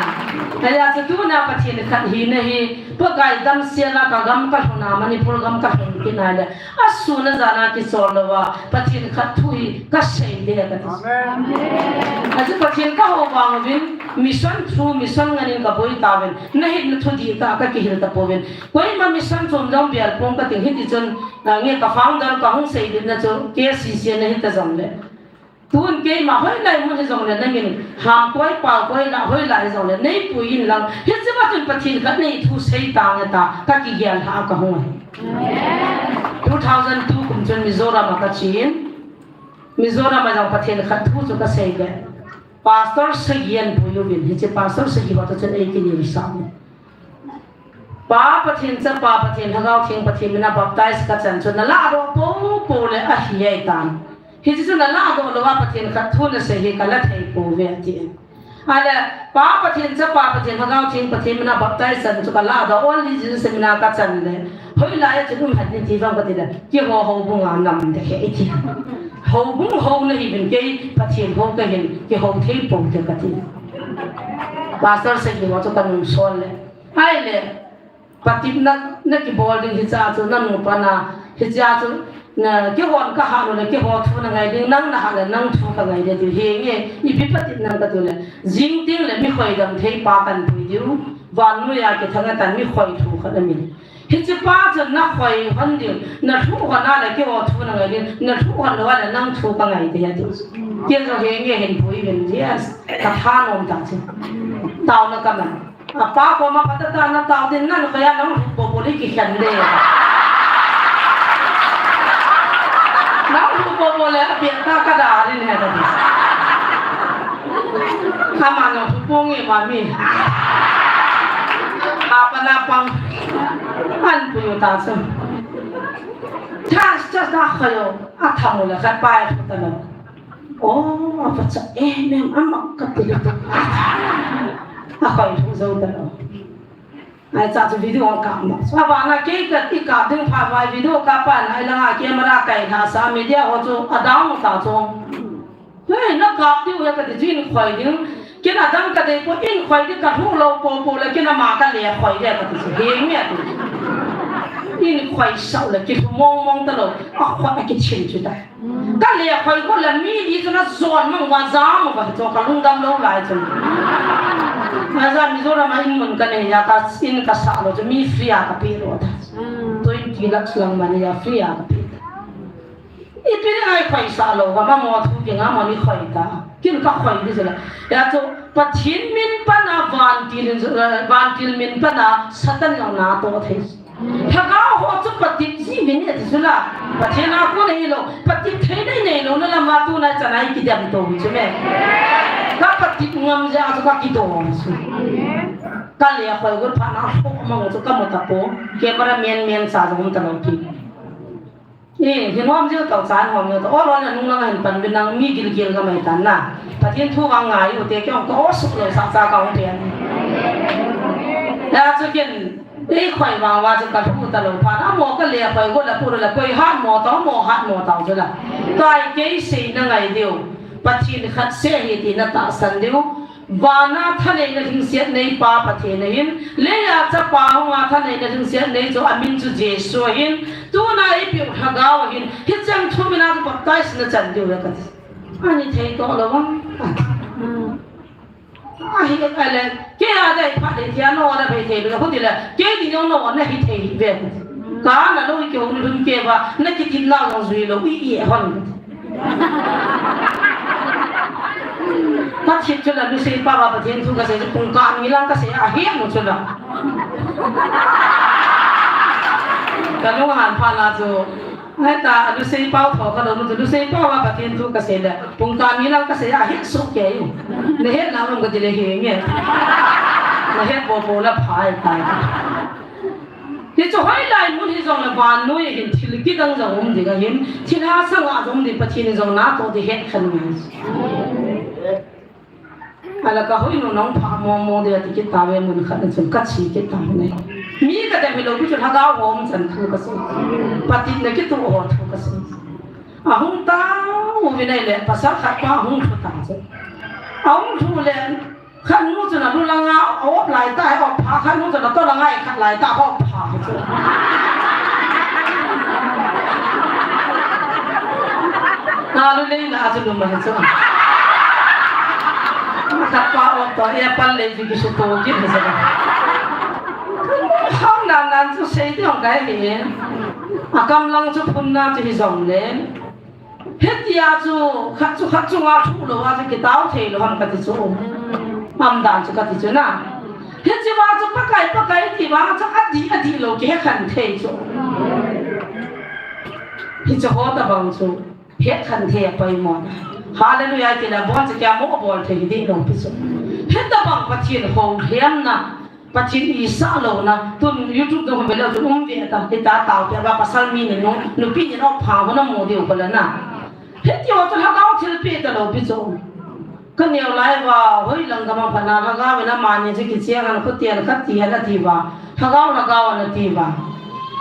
Ahia chu tuna Pathen khat hina hi, Pakai damsel a ka gam ka lhun a, Manipur gam ka lhun kit na le. Asun ajan a kichol louva, Pathen khat thu hi ka sei de ka ti. Amen. Achu Pathen ka hou vang uvin, mission through mission ngen in ka boi tauvin, na hinna thu dihtah ka kihil tapouvin. Koima mission chom jong bel pong ka ting hiti chun, ah, nge ka founder ka hung sei dit na chu K C C na hita jong le. Tun keima hoilai mun hijongle nangin, hamkoi, palkoi la hoilai hijongle neipui inlang, hichea chun Pathen khat nei thu sei tange tia kakigel lhah kahung ahi. Two thousand two kum chun Mizoram a kachen, Mizoram a jong Pathen khat thu chu kasei le, pastor sagi anpui uvin, hiche pastor sagi ho toh chun eikiniusah in. Pa Pathen, Chapa Pathen, Lhagao Theng Pathen mina baptize kachan chu nalahdoh poupou le ahi ahitan. Hiche chu nalahdoh louva Pathen khat thu nasei hi kala thei pouve atin. Ahile, Pa Pathen, Chapa Pathen, Lhagao Theng Pathen mina baptize chan chu kalahdoh, Only Jesus mina kachan le, hoilai a chun um het nati vang katile, keiho houbunga nam ding ahi ati. Houbung hou nahiuvin, kei Pathen hou kahin, kihou thei pouve kati. Pastor sagi ho chu kanungsol le, ahile, patepna nakibol ding hichea chu nanupa na, hichea chu kihon kahat u le keiho thu nangai ding, nang nahat le nang thu kangai ding ati. Henge, ipi patepna kati le, jing tengle mi khoidam thei pa kanpui diu, vannoiya kithang atan mi khoi thu khat amin. Hichepa chun nakhoi hon ding, nalhuh hon a le keiho thu nangai ding, nalhuh hon louva le nang thu kangai ding ati. Kei jong henge hinpui uvin, yes, kathanom tah chu. Taona kaman. Apa koma phatah tah a natao ding, nang khoiya nang lhuh poupou le kikhen de. Nang lhuh poupou le apia tah kadalin ahi kati. Ama nang lhuh pong e mami. Apa na pang. Anpui u tah chu. Chas, chas na khoiyu. Atham u le khat pa e lhuh talou. Oh, apa cha, eh, mem, ama kati le tu. Akhoi lhuh jou talou. Ahi cha chu video kap ma. Sa vana kei kati kap ding phat vai video kap pa na ilanga camera kai lhah sa media ho chu adang ta chu. Hei, nakap diu ahi kati chu in khoi ding. Kei in adang kadei poi, in khoi ding kalhuh lou poupou le kei in ama kale khoi ding kati chu. Henge ati. In khoisah u le kilhu mong mong talou. Akhoi akichin chu tai. Kale khoi go le mi li chu najon mang uva jam uva chu kalungdam lou lai chu. Aja Mizoram a in mun kanei a, ka in kasah lou chu mi free a kapeh lou ta. Twenty lakhs lang mani a free a kapeh ta. Ipi dinga ikhoisah lou, vamamo thu kinga mani khoi ta. Kei in kakhoi ding chu la. Hia chu Pathen min pana vantil in, vantil min pana Satan jong natoh thei. Lhagao ho chu patep ji uvin ati chu la. Pathen a kon ahilou, patep thei nei neilou na lama tuna chan a ikidem to chu me. Kapatep ngam jeh a chu kakidong chu. Kale khoi got phat na lhoh mang chu kamu tapoi. Camera man man cha jong um talou pi. Eh, hin hom jing tau chan hom jing tau. Ol ol le nung lang a hin pan uvin nang mi gilgil ka mai tan na. Pathen thu vang ngai u te kei ong ka o suk lou sa cha ka ong pen. Ya chu ken, ei khoi vang uva chu ka lhu talou phat. Amo kale khoi go la pu la koi hat mo tau, mo hat mo tau chu la. Kai kei seina ngai diu. Pathen khat seh ahi ti na tahsan diu. Vana thaneina lhingset nei Pa Pathen ahin, leiya Chapa hunga thaneina lhingset nei chu amin chu Jesu ahin, tuna eipeu Lhagao ahin, hicheng thum in a chu baptize na chan diu ve kati. Ani thei toh lou vang. Ahi, ale, kei a dei phat dei thia no na bei thei ve, khuti le, kei ding jong no na hi thei ve. Ka na lou kihou ni lhun kei va, na kitin nau jong jui lou, i, i, hon. Ka thip chu la, Lusei pa va Pathen thu ka sei chu pungkah ni lang ka sei a, ahet nu chu la. Ka lung ahan phat na chu, heta Lusei pau tho ka lou nu chu, Lusei pa va Pathen thu ka sei le, pungkah ni lang ka sei a, ahet soh kei u. Na het na um ka ti le henge. Na het bou bou la phai tai. Hichu hoilai mun hijongle vannoi a hin thil kidang jong um ding ahin, thilha sanga jong um ding, Pathen in jong natoh ding het khen ngai. Ala ka hoinu nong pha mong mong ding ati kit tave mun khat na chun ka chi kit tave. Mi ka dem hilou pi chu Lhagao ho um chan thu ka sei. Patepna kitoh ho thu ka sei. Ahung tauvin ahile pasal khat pa ahung lhu ta chu. Ahung lhu le Khat nu chun alu langa a op lai ta, a op pha, khat nu chun ato langa a khat lai ta, a op pha chu. Alu lei na chu lum ma chu. Khat pa op to, apple lei chu kisu to kit hi chu. Hong nan nan chu sei ti hong kai hi. Akam lang chu phun na chu hijongle. Hitia chu, khat chu khat chunga thu lou a chu kitao thei lou ham kati chu. Amdan chu kati chu na. Hiche va chu Pakai, Pakai ti va chu adih, adih lou kihe khen thei chu. Hiche ho tabang chu. Hekhen thei apoimo. Hallelujah, ti le, bon chu kia mo bol thei hi dih lou pi chu. Hitabang Pathen houlimna, Pathen isah louna, tun YouTube dong hung ve leu tun um ve ta, hita tao pia ba pasal mi ni nu, nupi ni nu pha ho na mu diu ko la na. Hiti ho chu lhagao thilpeh talou pi chu. Ka neo lai uva, hoilang gam a phat na lhagao in amani chu kicheng an khutian khat ti ana ti uva. Lhagao, lhagao ana ti uva.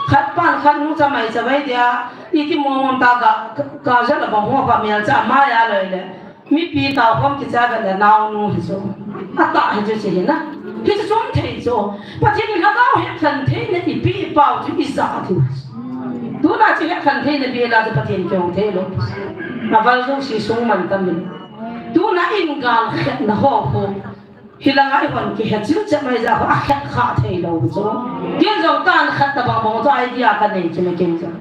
Khat pan khat nu cha mai cha bai dia, iti mong mong ta ga, ka, ka ja la bang ho ka mel cha mai a loi le. Mipi tao khom kicha ga le naonu hi chu. Ata hi chu chi hi na. Hi chu chom thei chu. Pathen in lhagao hekhen theina ipi ipao chu ija ti. Tuna chu hekhen theina bi la chu Pathen kihou thei lou. Aval jouse sung man tam in. Tuna in gal khetna ho khu. Hilanga ihon kihe chil chet mai ja khu akhet kha thei lou chu. Kin jong tan khat tabang bang chu idea ka nei chu me kin jong.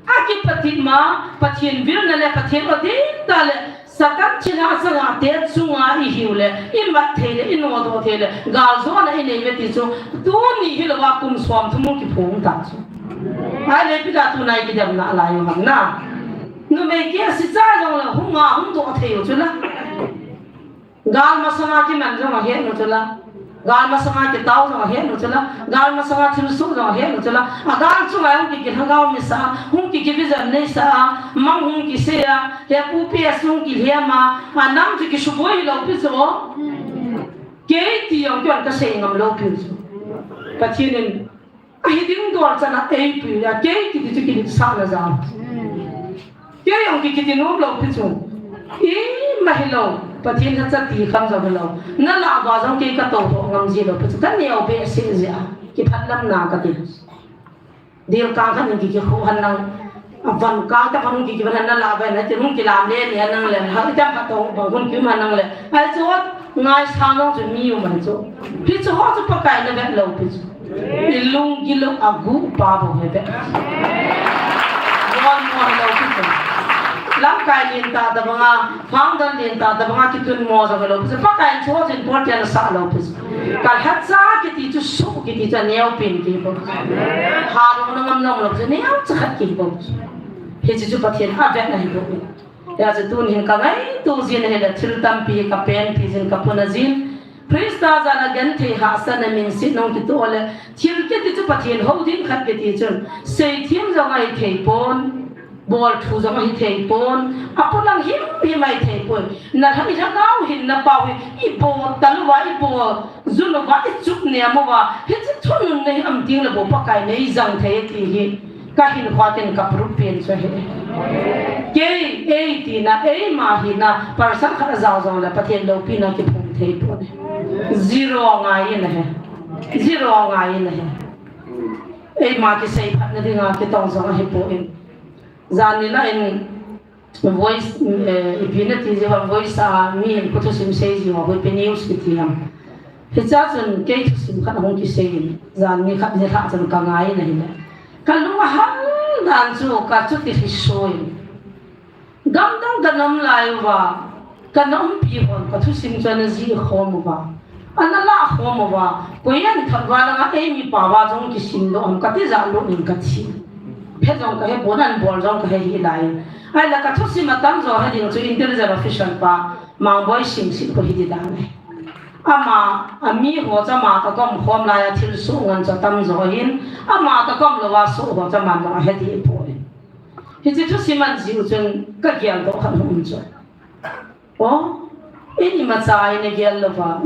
Akipat ma, Pathen vilna le Pathen odin ta le, Satan chilha sanga te chunga ihiu le, imat thei le, inodoh thei le, galjona inei ve ti chu, tuni hilouva kum som thum hung kiphong ta chu. Ahile ipi dia tuna ikidemna lai u ham na. Numei kisi cha jong le, hunga hung doh thei u chu la. Gal masanga kiman jong ahet u chu la. Gal masanga kitao jong ahet u chu la. Gal masanga thilsoh jong ahet u chu la. Agal chunga hung ki kilhagao misa, hung ki kivision neisa, mang hung kisei a, he pu pi a sung kilhem a, anam chu kisuboi lou pi chu. Kei ti jong kion kasei ngam lou pi chu. Pathen in Ahi ding dol chan a eipui a, kei kiti chu kiletsahna jal. Kei jong ki, kiti nom lou pi chu. Ima hilou, Pathen lhacha ti kham jong hilou. Nalah uva jong kei katou doh ngam ji lou pi chu. Kaneo behseh jeh a, kiphatlamna kati. Dil kang khat in ki, kikhu hen lang. Avan kang ta hung ki, kivan hen nalah uva, nati hung kilam le, le hen lang le. Hal tam khat tong bang hun kim hen lang le. Ai chu, ngaisang jong chu mi um ahi chu. Hichu ho chu Pakai in avet lou pi chu. I lunggil u aguh pa bou ahi ve. Bol mo hilou pi chu. Lamkai lentah tabanga, founder lentah tabanga kitun mo jong hilou pi chu. Pakai in chu ho chu important asah lou pi chu. Ka lhacha kiti chu, suh kiti chu aneo pen kibou. Halou na ngam nom lou chu, neocha khat kibou. Hichu chu Pathen avetna ahi bou. Hijeh chun tun hin kangaito jin ahile thil tampi kapenpi jin kapuna jin. Christa jal a genthei hahsatna minset nung kitoh le thil kiti chu Pathen hou ding khat kiti chun seithem jong ahithei pon, bolthu jong ahithei pon, apolang himhim ahithei pon. Nalhah, ilhagao hinna pau hi ibol talouva, ibol jun uva, ichup nem uva, hiche thununna hi um ding le bou Pakai in eijang thei ti hi. Kahinkho a tin ka proof pen chu ahi. Kei, ei tina, eima hina, person khat ajao jong le Pathen loupina kiphong thei pon ahi. Zero ngai in ahi. Zero ngai in ahi. Eima kisei phatna dinga kitong jong ahipoi. Jan ni lah in Voice, eh, ipi nati jeh ham, Voice a mi hin khu thusim sei jing ho, ipi news kiti ham. Hichea chun kei thusim khat ahung kisei in, jan ni khat ni lhah chun kangai in ahile. Kalung ahal dan chu kachuti lhiso in. Gamdang kana um lai uva, kana umpi hon, kathusim chu ana jih khom uva. Ana lah khom uva, koiyin thot uva langa eimi pao a jong kisim doh ham kati jat lut in kathi. He jong kahe pon, an bol jong kahe hih lai. Ahile kathusim atamjo he ding chu intelligence officer pa, Mangboi Singsit khu hiti dan ahi. Ama, ami ho chu ama kakom khom lai a thilsoh ngen chu atamjo ahin, ama kakom louva soh ho chu aman jong ahe deh poi. Hiche thusim an jih u chun kagel doh khat hung um chu. O, in imacha ina gel louva,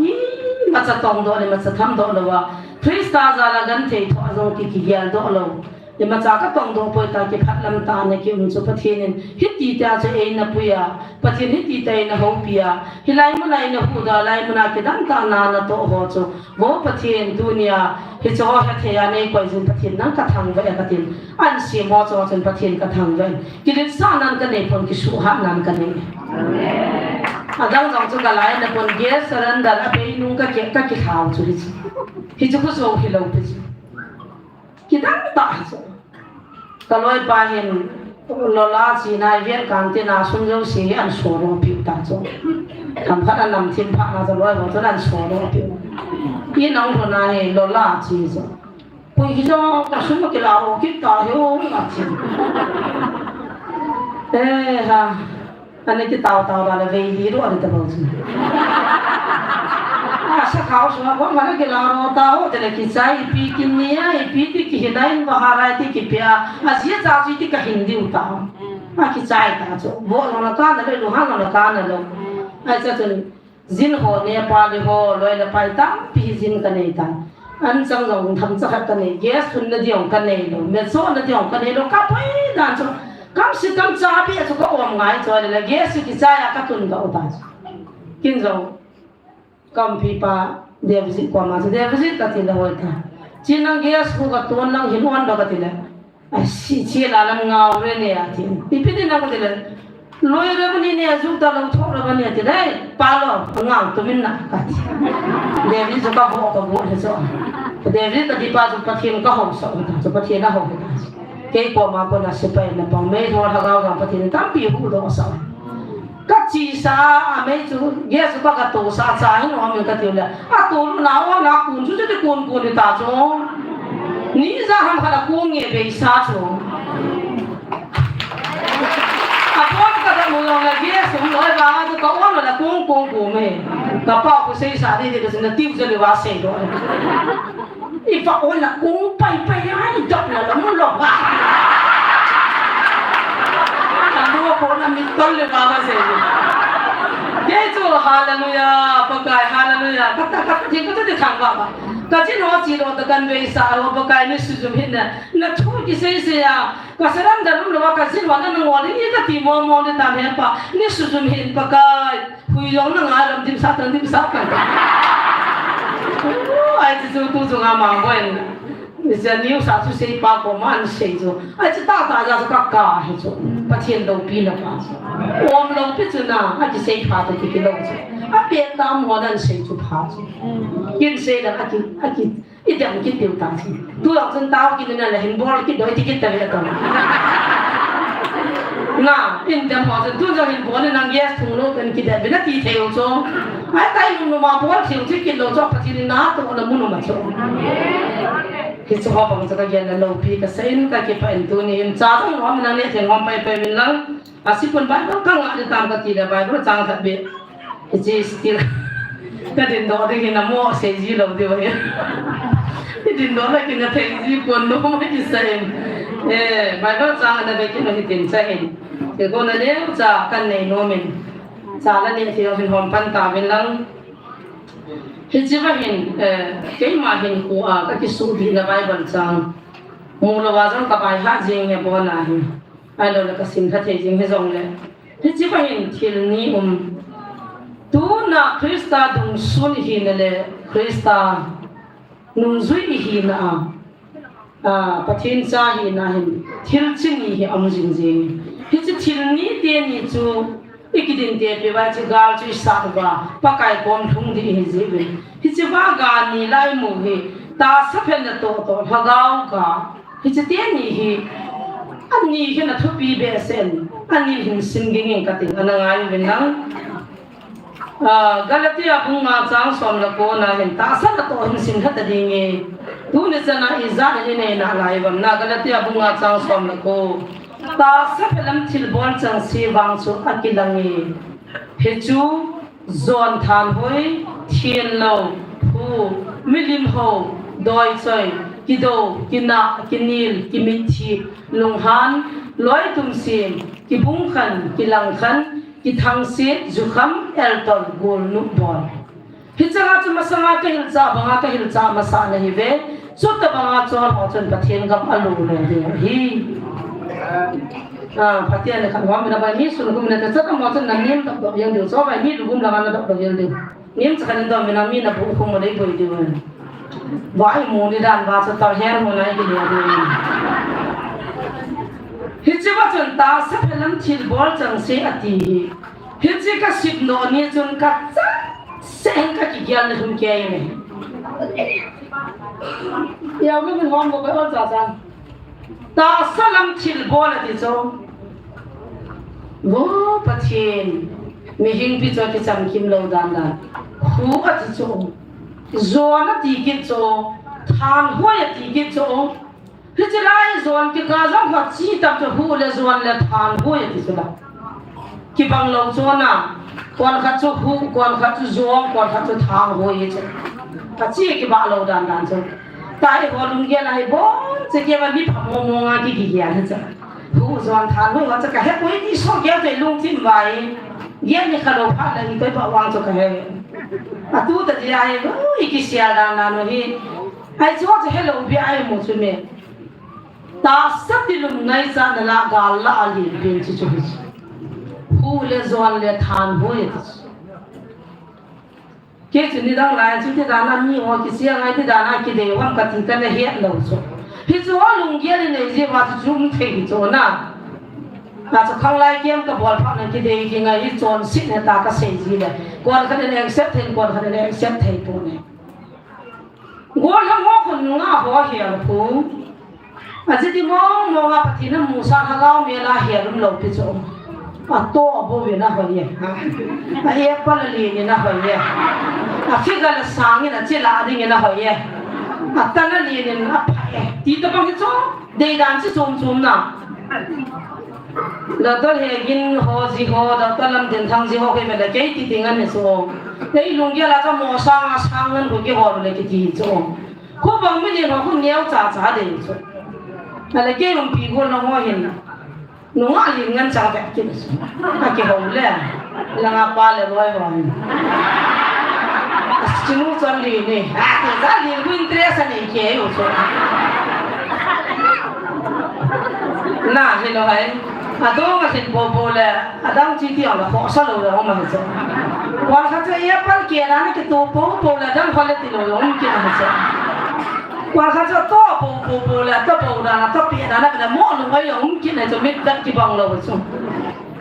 imacha tongdoh le imacha thamdoh louva, Christa jal a genthei thoh a jong ki, kigel doh lou. Imacha katongdoh poi tia kiphatlam tah a ana kium chu Pathen in, hiti tia chu eina pui a, Pathen hiti tia eina houpi a, hilai muna eina huhdoh a, hilai muna kidang tah a na natoh ho chu, vo Pathen tunia, hiche ho hethei a neikoi jin Pathen nang kathangvah e katin. An sim ho chunga chun Pathen kathangvah in. Kiletsahnan kanei pon, kisuhhatnan kanei. Adang jong chu kalai na pon, gel surrender abei nung kaki, kakilhau chu hichu. Hichu khu jou hilou pi chu. Kidang tah hichu. Kaloipa hin, Lola chi nai vet kan tin a sum jouse hi an so lo piu ta chu. Kam khat a nam thim pha na chu loi ho chu an so lo piu. I nang ho na hi Lola chi chu. Pui hi jo ka sum ki la ro ki ta hi o na chi. Eh ha. Ani ki tau tau la le vei li ro ani ta bau chu. A sa khau sum ko ma le ki la ro ta o te le ki chai pi ki ni a pi ti ki hi nai ma ha rai ti ki pia. A sia cha chi ti ka hin diu ta. A kichai ta chu. Vo lo na ka na le, lu ha lo na ka na lo. Ai cha chu ni. Jin ho ne pa le ho, loi le pai tampi jin ka nei ta. An chang jong tham cha khat ka nei. Gas thun na diong ka nei lo. Me so na diong ka nei lo. Ka poi dan chu. Kam si kam cha pi chu ka om ngai chu le. Gas kichai a ka tun ka u ta chu. Kin jong. Kampi pa David ko ma chu David ka ti le hoi ta. Chi nang gas ku ka ton nang hin on do ka ti le. Ai si chi la lam ngau re ne a ti. Ipi ti nang ka ti le. Loi re ni ne ju ta lo tho re ni a ti le. Pa lo ngau tu min na ka ti. David chu ka bo ka bo he so. David ka ti pa chu Pathen ka ho so ta. Chu Pathen a ho ta. Kei ko ma ko na sipai na pa. Mei ho ha gau ga Pathen tampi hu do sa. Ka chi sa a mei chu, gas chu ka ka to sa cha hin o min ka ti le. A to lu na o na kun chu chu ti kun kun ni ta chu. Ni ja ham kha la kun nge bei sa chu. A pon ka da mu long la gas chu loi ba ma chu ka o la kun kun kun me. Ka pa ku sei sa ni ni ka sin na tiu je le wa sei do. I fa o la kung pai pai ai dok la la mu lo ba. Ka lu ko na mi tol le ba ba se. Kei chu hallelujah, Pakai hallelujah. Ka ta ka ti ka ti khang ba ba. Ka chin ho chi lo ta kan bei sa ho Pakai ni su jum hin na. Na thu ki sei sei ya. Ka saram da lum lo ba ka chin ho na ngol ni ka ti mo mo ni ta me pa. Ni su jum hin Pakai. Hui jong na ngai lam dim sa tang dim sa tang. Ai chu chu tu chu nga mang boin. Ni sa niu sa chu sei pa ko man sei chu. Ai chu ta ta ja chu ka ka he chu. Pathen lo pi na pa chu. Om lo pi chu na, a ki sei pha tu ki lo chu. A pe ta mo dan sei chu pha chu. Kin sei la a ki, a ki I dem kit diu ta si. Tu jong chun tao kit na le hin bol kit doi ti kit ta le ta. Na, in dem ho chun tu jong hin bol nang gas thung lo kan kit dem na ti thei u chu. Ai tai nu ma bol thei u chu kit lo chu Pathen na to na mun ma chu. Hi chu ho bang chu ka gen na lo pi ka sa in ka ki pa in tu ni in cha jong ho nang ne theng ho pai pai min lang. A si pun Bible ka nga di tam ka ti le Bible chang khat be. Hichi still. Ka din do ding hin a mo sei ji lo di wa hin. Hi din do la kin a thei ji pun no ma ki sa in. Eh, Bible chang na be kin hi tin cha hin. Ke ko na le cha kan nei no min. Cha la ne thei hin hom pan ta min lang. Hichi va hin, eh, keima hin ko a ka ki su di na Bible chang. Mu lo wa jong ka bai ha jing he bo na hin. Ahilou le ka sim kha thei jing hi jong le. Hichi va hin thil ni um. Tuna Krista dungsun hi na le Krista nungjui hi na a. A, Pathen cha hi na hin thil chi ni hi um jing jing. Hichi thil ni te ni chu i kidin te pe va chi gal chu i sa va Pakai kom thung di hi ji ve. Hichi va ga ni lai mu hi ta sa phen na to to lhagao ka. Hichi te ni hi, ani hi na thupi be sen, ani hin sim ging in ka tin, ana ngai vin lang. Ah, Galatia bung nga chang som le ko na hin, tahsa na to hin sim lha ta ding e. Tuni chan a i ja ni nei na lai vam na, Galatia bung nga chang som le ko. Tahsa phe lam thil bol chang se vang chu a kilang e. Hichu, Jon thanhoi, thenlo, phu, milim ho, doichoi, kido, kinah, kinil, kimithi, lunghan, loitum sim, kibungkhan, kilangkhan, kithangsit, jukham, eltol, golnop bol. Hichanga chu masanga kahilchah banga kahilchah masa nahi ve. Chutabanga chon ho chun Pathen gam alu lou ding ahi. Ah, Pathen le khan hom mina bai mi sun gum na ta chata mo chun na nim dok dok jeng diu. Cho bai mi lugum langa na dok dok jeng diu. Nim cha khan dom mina mi na bu khum mo dei boi diu. Bai mu ni dan ba cha tar her mo nai ki le diu. Hichi va chun tahsa phe lam thil bol chang se ati hi. Hichi ka sim no ni chun ka cha Seng ka kigel na hung kei ne. Yau mi min hom ko ka ol cha cha. Tahsa lam thil bol ati chu. Vo Pathen, mihing pi chu kichamkim lou dan dan. Hu ati chu. Jon ati kit chu. Thanhoi ati kit chu. Hiche lai jon kikah jong khat chi tam chu hu le jon le thanhoi ati chu la. Kibang lou chu na. Kon khat chu hu, kon khat chu jon, kon khat chu thanhoi chu. Achi kibah lou dan dan chu. Tahi ho lunggel ahi bon, che kei va mi pha mo mo nga ki ki ya ni cha. Hu jon thanhoi ho cha ka he poi ni so kei te lungthim vai. Ye ni kha lou pha la ni toi pa wang chu ka he. Atu ta ji ahi lo, i ki sia dan dan no hi. Ai chu chu he lou bi ai mo chu me. Tahsa tilum ngaichat na la gal la a lin pen chu chu hi. Hu le jon le thanhoi ti chu. Kei chu nidang lai chu ti dan a mi ho kisia ngai ti dan a kidei ham kati ka na het lou chu. Hichu ho lunggel i nei jeh uva chu chu um thei chu na. A chu khanglai kem ka bol phat na kidei kingai hi chonset na ta ka sei ji le. Kon khat in accept thei, kon khat in accept thei pon e. Gollhang ho khun nungah ho hel phu. Ajiti mong mong a Pathen in amusah lhagao mel a hel um lou pi chu. Ato abou in ahoi e. A apple alen in ahoi e. A figure la sang in ache la ding in ahoi e. Atan alen in aphai e. Ti tabang hi chu. Deidan chi chom chom na. Doctor Hegin ho ji ho, Doctor Lamdinthang ji ho kei vele kei ti ding ani chu. Kei lunggel a ka mo sang a sang ngan ko kihol le kiti chu. Khubang mi len ho khu neo cha cha dei chu. Ale kei umpi gol na ho hin. Nungah len ngan chang vek kit. Akihou le. Langa pa le loi ho hin. Chinu chon len ni. Ati za len khu interest anei kei u chu. Na, hilou hai. Adong a hin bo bo le. Adang chi ti ang la khosa lou le hom a hi chu. Kon khat chu apple keh dan a kitoh po po le dang khat le ti lou le hom kit a hi chu. Kon khat chu toh po po po le toh po dan a toh peh dan a le mo lou ngai hom kit a hi chu mit dan kibang lou chu.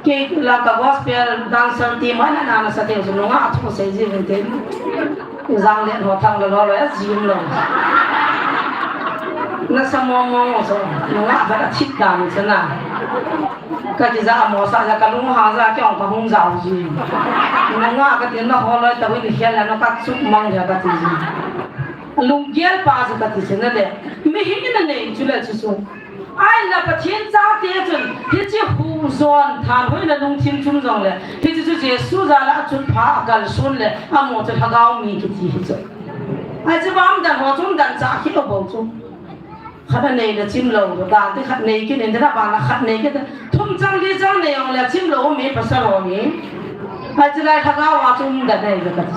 Kei la ka gospel dancer team a na na sa te chu nungah a thu sei ji vin te. Jang le ho thang lo lo lo a jim lou. Na sa mo mo so nungah ba thit dan chu na. Ka kija a mo sa ja ka lung ha ja kei ong ka hung jao ji. Nungah ka tin na ho loi ta wi ni hial na ka chuk mang ja ka ti ji. Lunggel pa ja ka ti ji na le. Mihing in anei chu le chu chu. Ahinla Pathen chate chun hiche hu jon thanhoina lungthim chom jongle hiche chu Jesu jal a achutpha akalson le amo chu lhagao mi kiti hi chu. Ahi chu vamdan ho chu umdan cha khel lou bou chu. Khat anei le chim lou, dan te khat nei kit in, dan a bang le khat nei kit in. Thum chang li chang nei jongle chim lou mi pasal ho hi. Ahi chu lai lhagao a chu umdan nei le khat.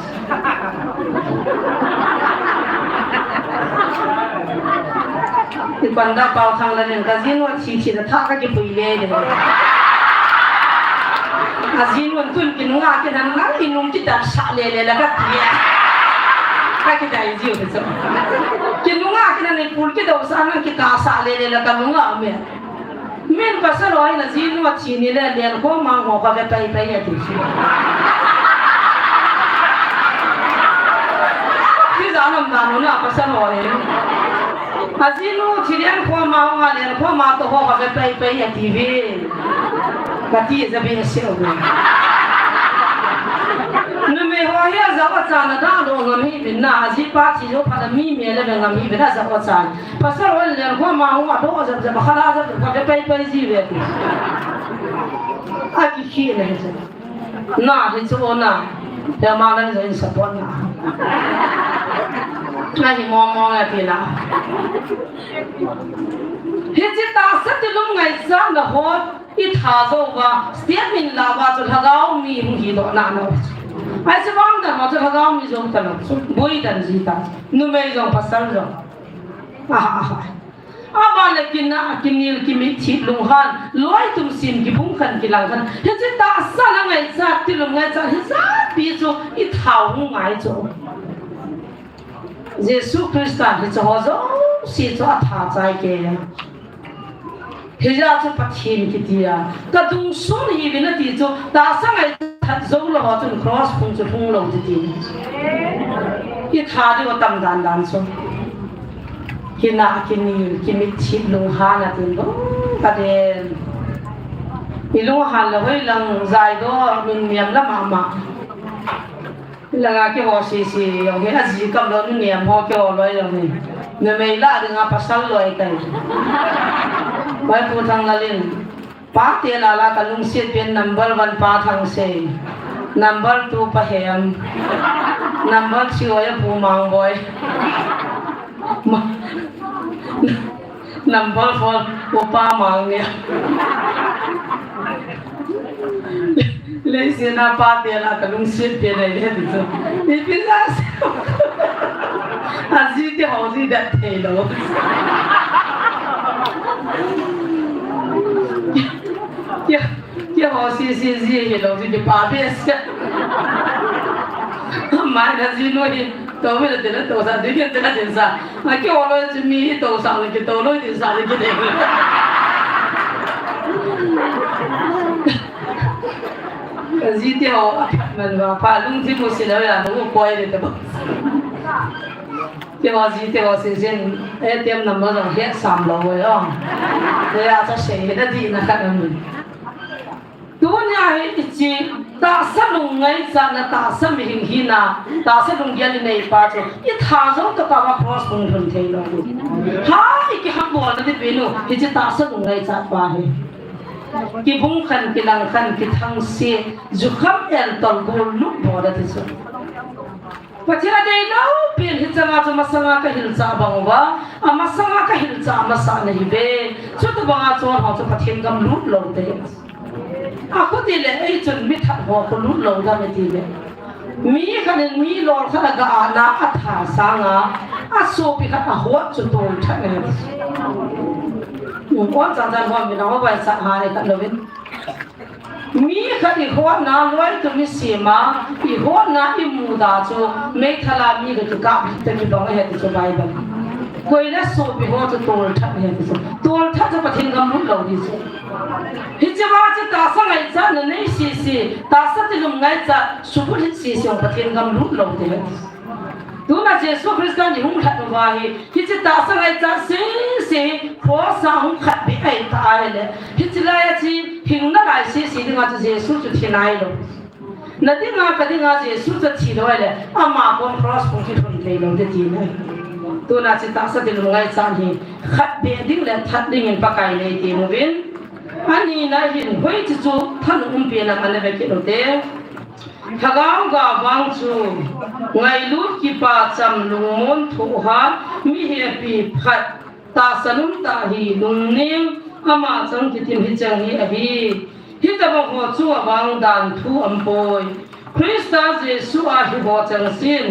I panda pau thang la nin ka jinu a thi thi la tha ka kipui le de. A jinu tun kinunga kinan ngal inung kidam sa le le la ka ti a. Ka kidai jiu de chu. Kinunga kinan ni pul kidou sa nang kika sa le le la ka nunga me. Min pasal ho in ajinu athi ni le Lenkhohmang ho kave pai pai ati. Ti ja nam dan u na pasal ho in. Ajinu thi Lenkhohmang ho nga Lenkhohmang to ho kave pai pai ati ve. Kati ja be se o. Numei ho hi ajao achan a dado ngam hih uvin na ajipa thi jou phat a mi me le ve ngam hih uvin ajao achan. Pasal hon Lenkhohmang hung a do jep jep a khala jep jep a ve pai pai ji ve ti. A ki khi le hi chu. Na hi chu na. He ma nan jin support na. Na hi mo mo na ti na. Hiche tahsa tilum ngaichat na ho i tha jou uva, step min la uva chu lhagao mi hung hi doh na no. Ahi chu vamdan ho chu lhagao mi jong ta lo chu. Boi dan ji ta. Numei jong pasal jong. Aha, aha. Aban le kinah, kinel, kimitthi, lunghan, loi tum sim, kibung khan, kilang khan. Hiche tahsa la ngaichat, tilum ngaichat, hiche pi chu i thau hung ngai chu. Jesu Christa hiche ho jouse chu atha chai kei a. Hijeh a chu Pathen kiti a. Ka dungsun hi vin ati chu, tahsa ngaichat jou lou ho chun cross phung chu lhung lou ti ti. I tha diu atam dan dan chu. Kinah, kinel, kimitthi, lunghan atin bou ka den. Ilung hal le hoilang jaidoh nunnem la mama. Langa keiho sisi jong hi aji kap lou nunnem ho keiho loi jong hi. Numei lah dinga pasal loi tai. Bai Pu Thanglal in. Pate lah lah kalungset pen number one Pa Thangsei. Number two Pa Hem. Number three hoiya Pu Mangboi. Ma- Number four, Upa Mangnia. Leiset a pate lah kalungset pen ahi le ti chu. Ipi jeh a. Aji teho ji det thei lou. Kei, keiho sisi ji hilou ji kipa behseh. Mai na ji noi. Tou mi la ti la tou sa, di ke ti la ti sa. A keiho loi chu mi hi tou sa, ki tou loi ti sa, di ki de. Ka ji teho, a phat man va, pa lungthim u si lou ya, nu koi le te ba. Keiho ji teho si jin, A T M number jong het sam lou ve o. Te ya sa sei he da di na khat na mun. Tunia hi hiche, tahsa lungngaichatna, tahsa mihem hina, tahsa lunggel inei pa chu, i tha jong tokah a cross hung lhun thei lou. Ha, i kihambol na ti pen u, hiche tahsa lungngaicha pa hi. Kibung khan, kilang khan, kithangse, jukham el tol gol lut bol a ti chu. Pathen a dei lou pen hiche nga chu masanga ka hilchah bang uva, a masanga ka hilchah masa na hi ve. Chuti banga chon ho chu Pathen gam lut lou te. A khuti le ei chun mi that ho khu lut lou dam e ti le. Mi khat in mi lol khat a ga ana a tha sanga, a sopi khat a hot chu tol that na. Ong cha cha ho mi na ho bai sa ha e khat lou in. Mi khat i hotna loi tu mi sima, i hotna i muda chu, meithal a mi khat kikap te kibang ahi ti chu Bible. Koile sopi ho chu tolthat ahi ti chu. Tolthat chu Pathen gam lut lou ti chu. Hiche va chu tahsa ngaichatna nei sisi, tahsa tilum ngaichat, subut hih sisi jong Pathen gam lut lou ti ahi. Tuna Jesu Christa ni hung lhat uva hi, hiche tahsa ngaichat sisi hi, cross a hung khat beh ahi ta ahile. Hiche lai a chi, hing nalai sisi dinga chu Jesu chu thi nailou. Na dinga ka dinga Jesu chu thi lou ahile, ama kom cross hung kilhun thei lou ding ti ahi. Tuna chu tahsa tilum ngaichat hi, khat beh ding le that ding in Pakai nei temu vin. Ani na hin hoiche chu thanop umpi na ana ve kit u te. Lhagao ga vang chu, ngailut kipa cham lungmon thohhat, mi hepi phat, tahsa lum tah hi lungnem, ama chang kitim hi chang hi ahi. Hitabang ho chu avang dan thu aum poi. Christa Jesu a hi ho chang sin.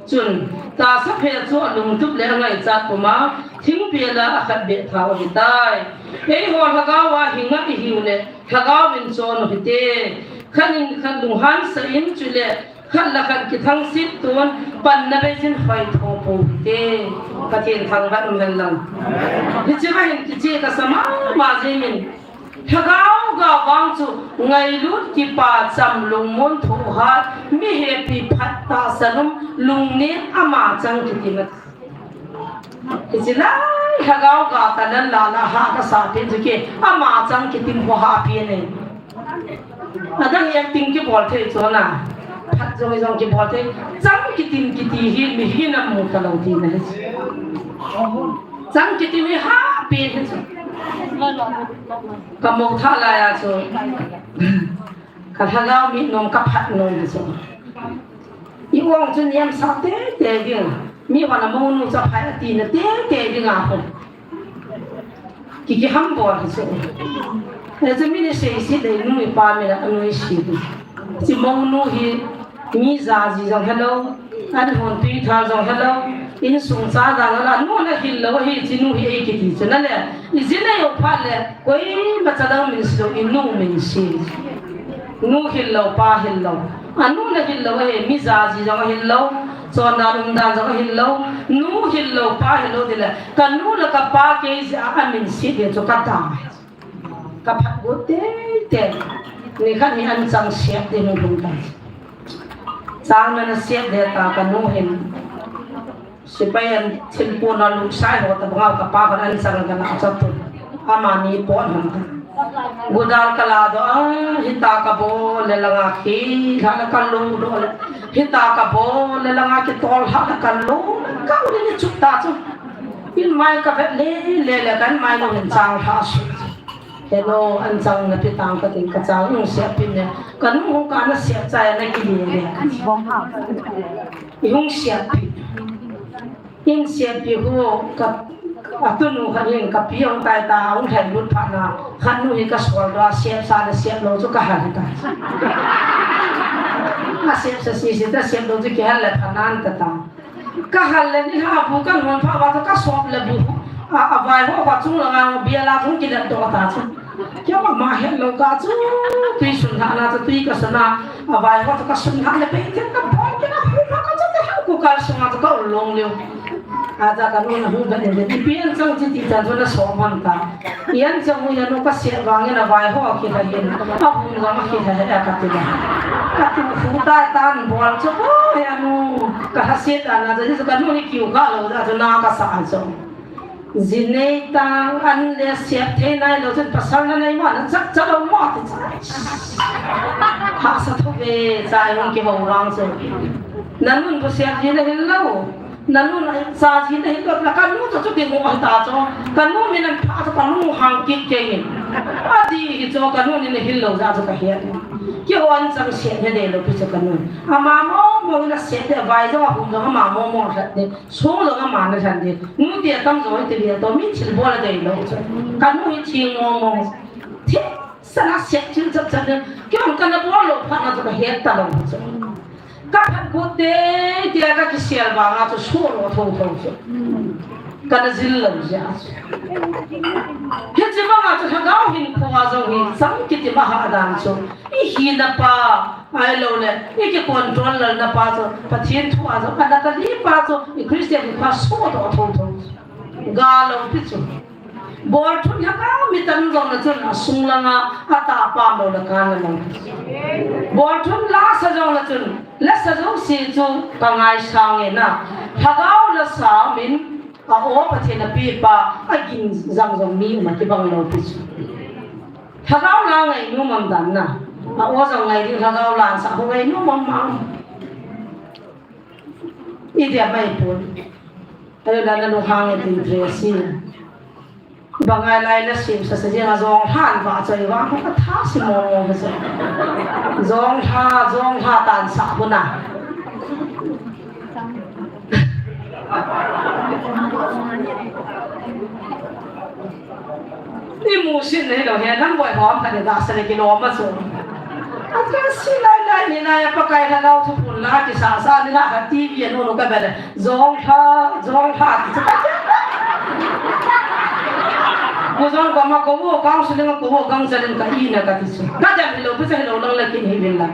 Chun, tahsa phe chu alungtup le angaichat puma, thingpel a akhat beh thau ahitai. Eiho lhagao a hinga ihiu le, lhagao in chon u hite. Khat in khat lunghan sah in chule, khat le khat kithangsit tun, panna beijin hoi tho pou hite. Pathen thangvah in umhen lang. Hiche va hin kicheh kasa mama jengin. Lhagao ga vang chu ngailut kipa cham lungmon thohhat, mi hepi phat tahsa lum lungnem ama chang kitim ati. Hiche lai lhagao ga tanan lana ha kasa pen chu kei ama chang kitim ho ha pen e. Adang acting kibol thei chu na. Phat jong jong kibol thei. Chang kitim kiti hi mihem in amu talou tina ahi. Chang kitim hi ha pen ahi chu. Ka mo tha lai a chu. Ka lhagao mi nom ka phat nom chu. I ong chu niamsah tei tei ding. Mi hon a monu chu aphai ati na tei tei ding a hon. Ki, kihambol hi chu. Hichu mi ni seiset le nu le pa min a nuisat. Hiche monu hi mi jaji jong helou, an hon tui thal jong helou, insung cha dang la nu na hil lou hi hiche nu hi eikiti chu na le. Ijin eiho phat le, koima cha dang min se lou, inu min se. Nu hil lou, pa hil lou. Anu na hil lou ahi, mi jaji jong ahil lou, chondan umdan jong ahil lou, nu hil lou, pa hil lou tile, ka nu le ka pa kei jeh a amin set ding chu ka dang. Ka phat got tei tei. Nikhat hi an chang sep ding hung lhung tai. Chang na na sep ding ta ka nu hin. Sepai an thilpon a lut sai ho tabang a ka pa khan an chang ka na cha tu. Amani pon ham ta. Gudal kala doh a, hita kabol le langa kilha le kalung doh le. Hita kabol le langa kitol lha le kalung. Ka uli ni chup ta chu. In mai kavet le le le kan mai no hin chang lha su. Hello, an chang na pi tang ka ting ka chang nung siap pin ne. Ka nung hung ka na siap chai na ki le le. I hung siap pin. In siap pi hu ka, a tunu khat hin ka pi hung tai ta, hung thai lut phat na, khat nu hi ka sual doh a, siap sa le siap lou chu ka hal ta. A siap sa si si ta, siap lou chu ki hal le phat nan ta ta. Ka hal le ni ha bu kan hon pha ba ta ka sop le bu. A, a vai ho ba chung la ngang bia la chung ki le to ta chu. Kya ma ma het lou ka chu, tui sun ha na chu tui ka sun na, a vai ho ka sun ha le pe, tian ka bon ke na hu ma ka chu te ha ku ka sun na chu ka u long liu. A ja ka nu na hu ba ne de, ipi an chang chi ti chan chu na so man ta. Ian chang u ya nu ka se vang ya na vai ho ki ha yin, a hu ga ma ki ha he ka ti ba. Ka tu hu ta tan bol chu ko ya nu, ka ha se ta na chu ka nu ni kiu ka lo ja chu na ka sa chu. Zi nei tang an le siap thei nai lou chun pasal na nei ma na chak chak lou ma ti chai. Hahsa tho ve chai hung kiho vang chu. Na nun bu siap ji na hin lou. Na nun cha ji na hin lou. Na ka nu chu chu ti mo ta chu. Ka nu min an pha chu ka nu hang kit kei hin. A di hi chu ka nu ni na hin lou ja chu ka hian. Kiho an chang siap he de lou pi chu ka nu. Ama mo mo na siap de vai jo a hum jo ama mo mo sat de. Sung jong ama na lhan ding. Nu ti atam jong ti lia to, mi thil bol a dei lo chu. Ka nu hi thil mong mong. Thil sana siap thil chap chap ding. Kei jong kana bol lo phat na chu ka het ta lo chu. Ka phat kut te, ti a ka kisial vang a chu su lo tho tho chu. Kana jil lo jia chu. Hichi vang a chu lhagao hinkho a jong hi chang kiti ma ha dan chu. I hina pa, ahilou le, i ki control lalna pa chu, Pathen thu a chu, ana ka li pa chu, i Christian pa sodoh tho tho. Ga lou pi chu. Bol thun lhagao mi tan jong le chun, a sung langa, a ta pam lou le kan le lou. Bol thun la sa jong le chun, la sa jong si chu, ka ngaisang e na. Lhagao la sa min, a o Pathen a pi pa, a ging jang jong mi ma kibang lou pi chu. Lhagao la ngai nu mam dan na. A o jong ngai ding lhagao la sa ho ngai nu mam mam. I dia mai pun. Ayo dan na lu hang e tin Tracy. Ba ngai lai la sim sa sa jeng a jong han va choi va ka tha si mo mo sa. Jong ha, jong ha tan sa hu na. I mu sin nei lo he, nang boi hom ka de da sa le ki lo ma so. A ka si lai lai ni lai pa kai na lo thu pun la ki sa sa ni la ka T V no no ka ba le. Jong ha, jong ha ki sa. Ko jong ka ma ko wo kang su le ko wo kang sa le ka i na ka ti su. Ka da lo pi sa lo lang la kin hi bin la.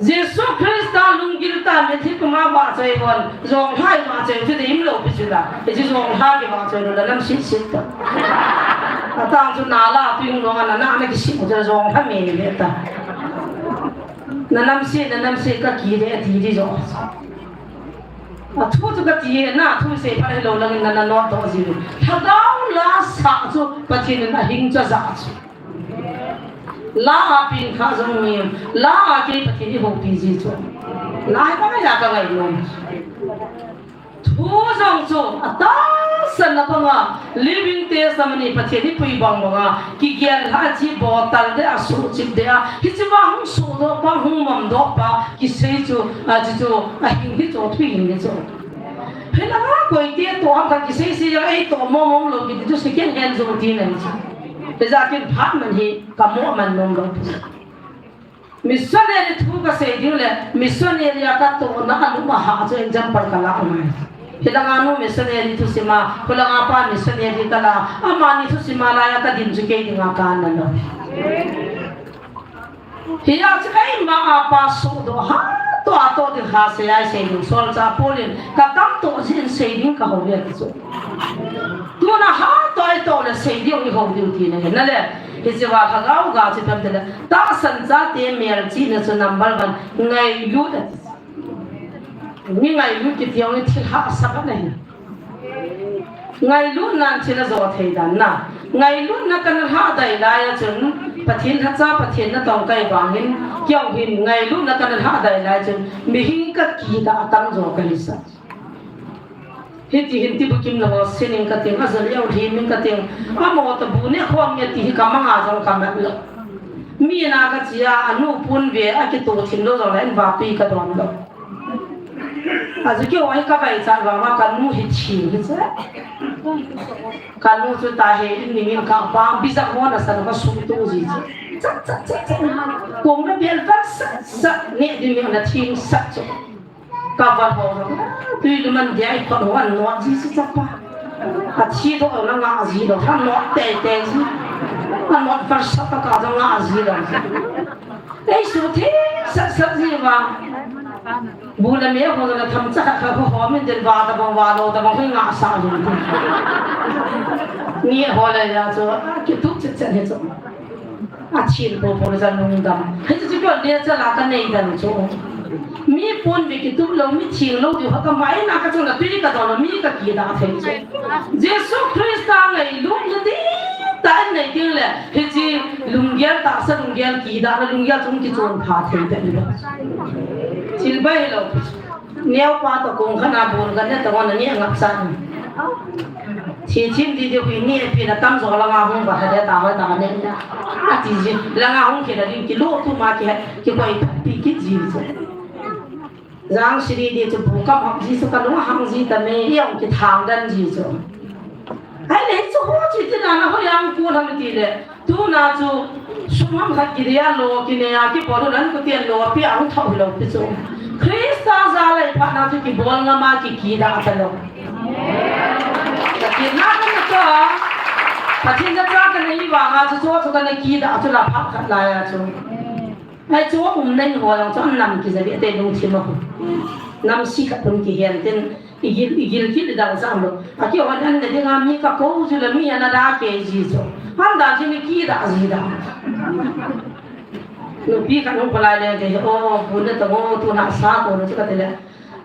Jesu Christa lunggil ta mithi kuma vahchoi hon, jonglha i vahchoi chu dei im lou pi chu la. Hichu jonglha kivahchoi lou la nam sit sit ta. Atang chu nala ping lou ana na na kisim chu jonglha me me ta. Na nam sit, na nam sit ka ki de ti di jo. Athu chu ka ti na thu sei pha lou lang na na no to ji. Lhagao la sa chu Pathen in ahing cha ja chu. La a pin kha jong mi, la a kei Pathen i houpi ji chu. La a ka ngai a ka ngai nom. Thu jong chu, a tahsan na banga, living testimony Pathen i pui bang banga, kigel lha chi bo tal de a su chip de a, hichi va hung su do pa, hung mam do pa, kisei chu, a chi chu, a hing hi chu, thu hing hi chu. Hei la nga koi te to ham kha kisei sei jong ei to mo mo lo ki ti chu second hand jong ti na hi chu. Hijeh chun phat man hi ka mo man nom lou. Missionary thu ka sei ding le, missionary a ka tohna a lum a ha chu example ka la ngai. Hilanga nu missionary thusima, hulanga pa missionary ka la, amani thusima lai a ka din chu kei dinga ka na lo. Hia chu keima a pa sodoh ha, to a to ding ha sei ai sei ding, solchah Paul in ka tam to jin sei ding ka ho ve ti chu. Tuna ha to ai to le sei ding i ho ding ti na na le. Hiche va lhagao ga chu pem te le. Tahsan chate melchihna chu number one, ngailut ati. Mi ngailut kiti jong hi thil hahsa khat ahi. Ngailut nan thil ajo thei dan na. Ngailutna kana lhadai lai a chun, Pathen lhacha, Pathen natong kahi vangin, keiho hin ngailutna kana lhadai lai chun, mihem kakidah a tamjo kahi sa. Hiti hin tibukim lou ho sin ing kating, ajol lou hi min kating, amaho toh bu neh khom nge ti hi kamang a jong kamat lou. Mi na kache a, anu pun ve, akitoh thim lou jong le, in vapi kadon lou. Ajeh chu keiho hi kavaichat vang uva kanu hi thim hi che. Kanu chu tahe in ning in kapa, bijak ho nasan kasuhtoh ji chu. Chat, chat, chat, chat. Kong na bel vat sat, sat, neh ding in na thim sat chu. Kava ho, tui luman dia i khot ho anot ji si chapa. Athi doh lou na nga ji lou, anot tei tei ji. Anot vat sat ta ka jong nga ji lou. Ei, suhtheng sat sat ji va. Bu le me ho na tham cha kha kha ho min den va tabang va lou tabang hoi nga sa lou. Ni ho le ya chu, kitup chet chet hi chu. Athil popo le jan lungdam. Hichu chu ko le cha la kanei dan chu. Mi pon ve kitup lou, mi thil lou diu ha kamai na ka chu na tui kadon lou, mi kakidah thei chu. Jesu Christa ngailutna dihtah in nei ding le, hiche lunggel tahsa, lunggel kidahna, lunggel chung kichon pha thei ding le. Thil bai lou. Neopa toh kong khat a bol khat neh toh neh ngap chan. Thi thim didi hui neh pi na tamjo langa hung va ha de ta va ta neh. Ati ji, langa hung kila ding kilo tu ma ki, kikoi pi kit ji chu. Jang siri di chu bu ka map ji chu, kalung hang ji ta me, i ong kithang dan ji chu. Ahile hichu ho chu iti na na ho yang ku lam ti le. Tuna chu sum ham khat kidei a lo kinei a kibol u nan kutian lo pi a hung thou hilou pi chu. Christa jal a i phatna chu kibol ngam a kikidah talou. Ka kina ka na chu. Pathen na cha ka na hi vang a chu chu chu ka na kidah chu la phat khat lai a chu. Ai chu um nai ho jong chu an nam kija ve te lungthim a khu. Nam si khat um kihen tin i gil, i gil kit le dang sam lo. A keiho an ne dinga mi ka kou ju le mi ana da kei ji chu. Han da ji mi kidah ji da. Nupi khat hung palai le te, "O, bu ne ta mo, tu na sa ko ne chu," ka ti le.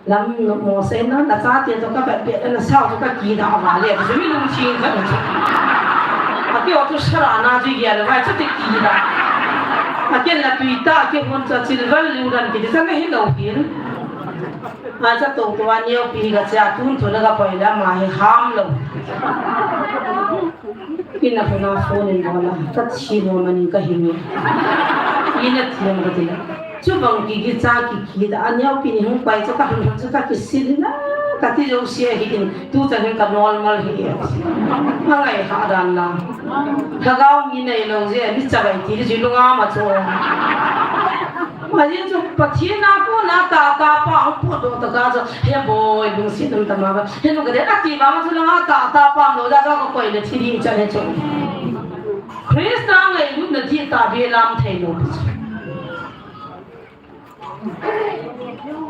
Lam no mo se na, na chate toh ka vet vet na sao toh ka kidah va le, chu mi lungthim khat chu. A keiho chu sara na chu ya le vai chu te kidah. A ken la tui ta, a kei hon cha chilval liu dan kiti cha na hilou hin. A cha to to a neopi ka cha tun to na ka poi la ma hi ham lou. Ina huna phone in bola, ka thi mo mani ka hi ni. Ina thi mo ka ti la. Chubang kikicha kikidah a neopi ni hung pai chu ka hun hun chu ka kisil na, ka ti jouse hi in, tu chan hin ka normal hi e. Angai ha dan la. Lhagao mi nei lou je, mi chavai ti ji lunga ma chu. Ahin chu Pathen a kona tata pa hung potdoh tah a chu, he boi, lungset um tama ba. He nu ka de ati vang chu langa tata pa um lou jeh a chu ka koi le thi ding chan he chu. Christa ngailutna dihtah beh lam thei lou.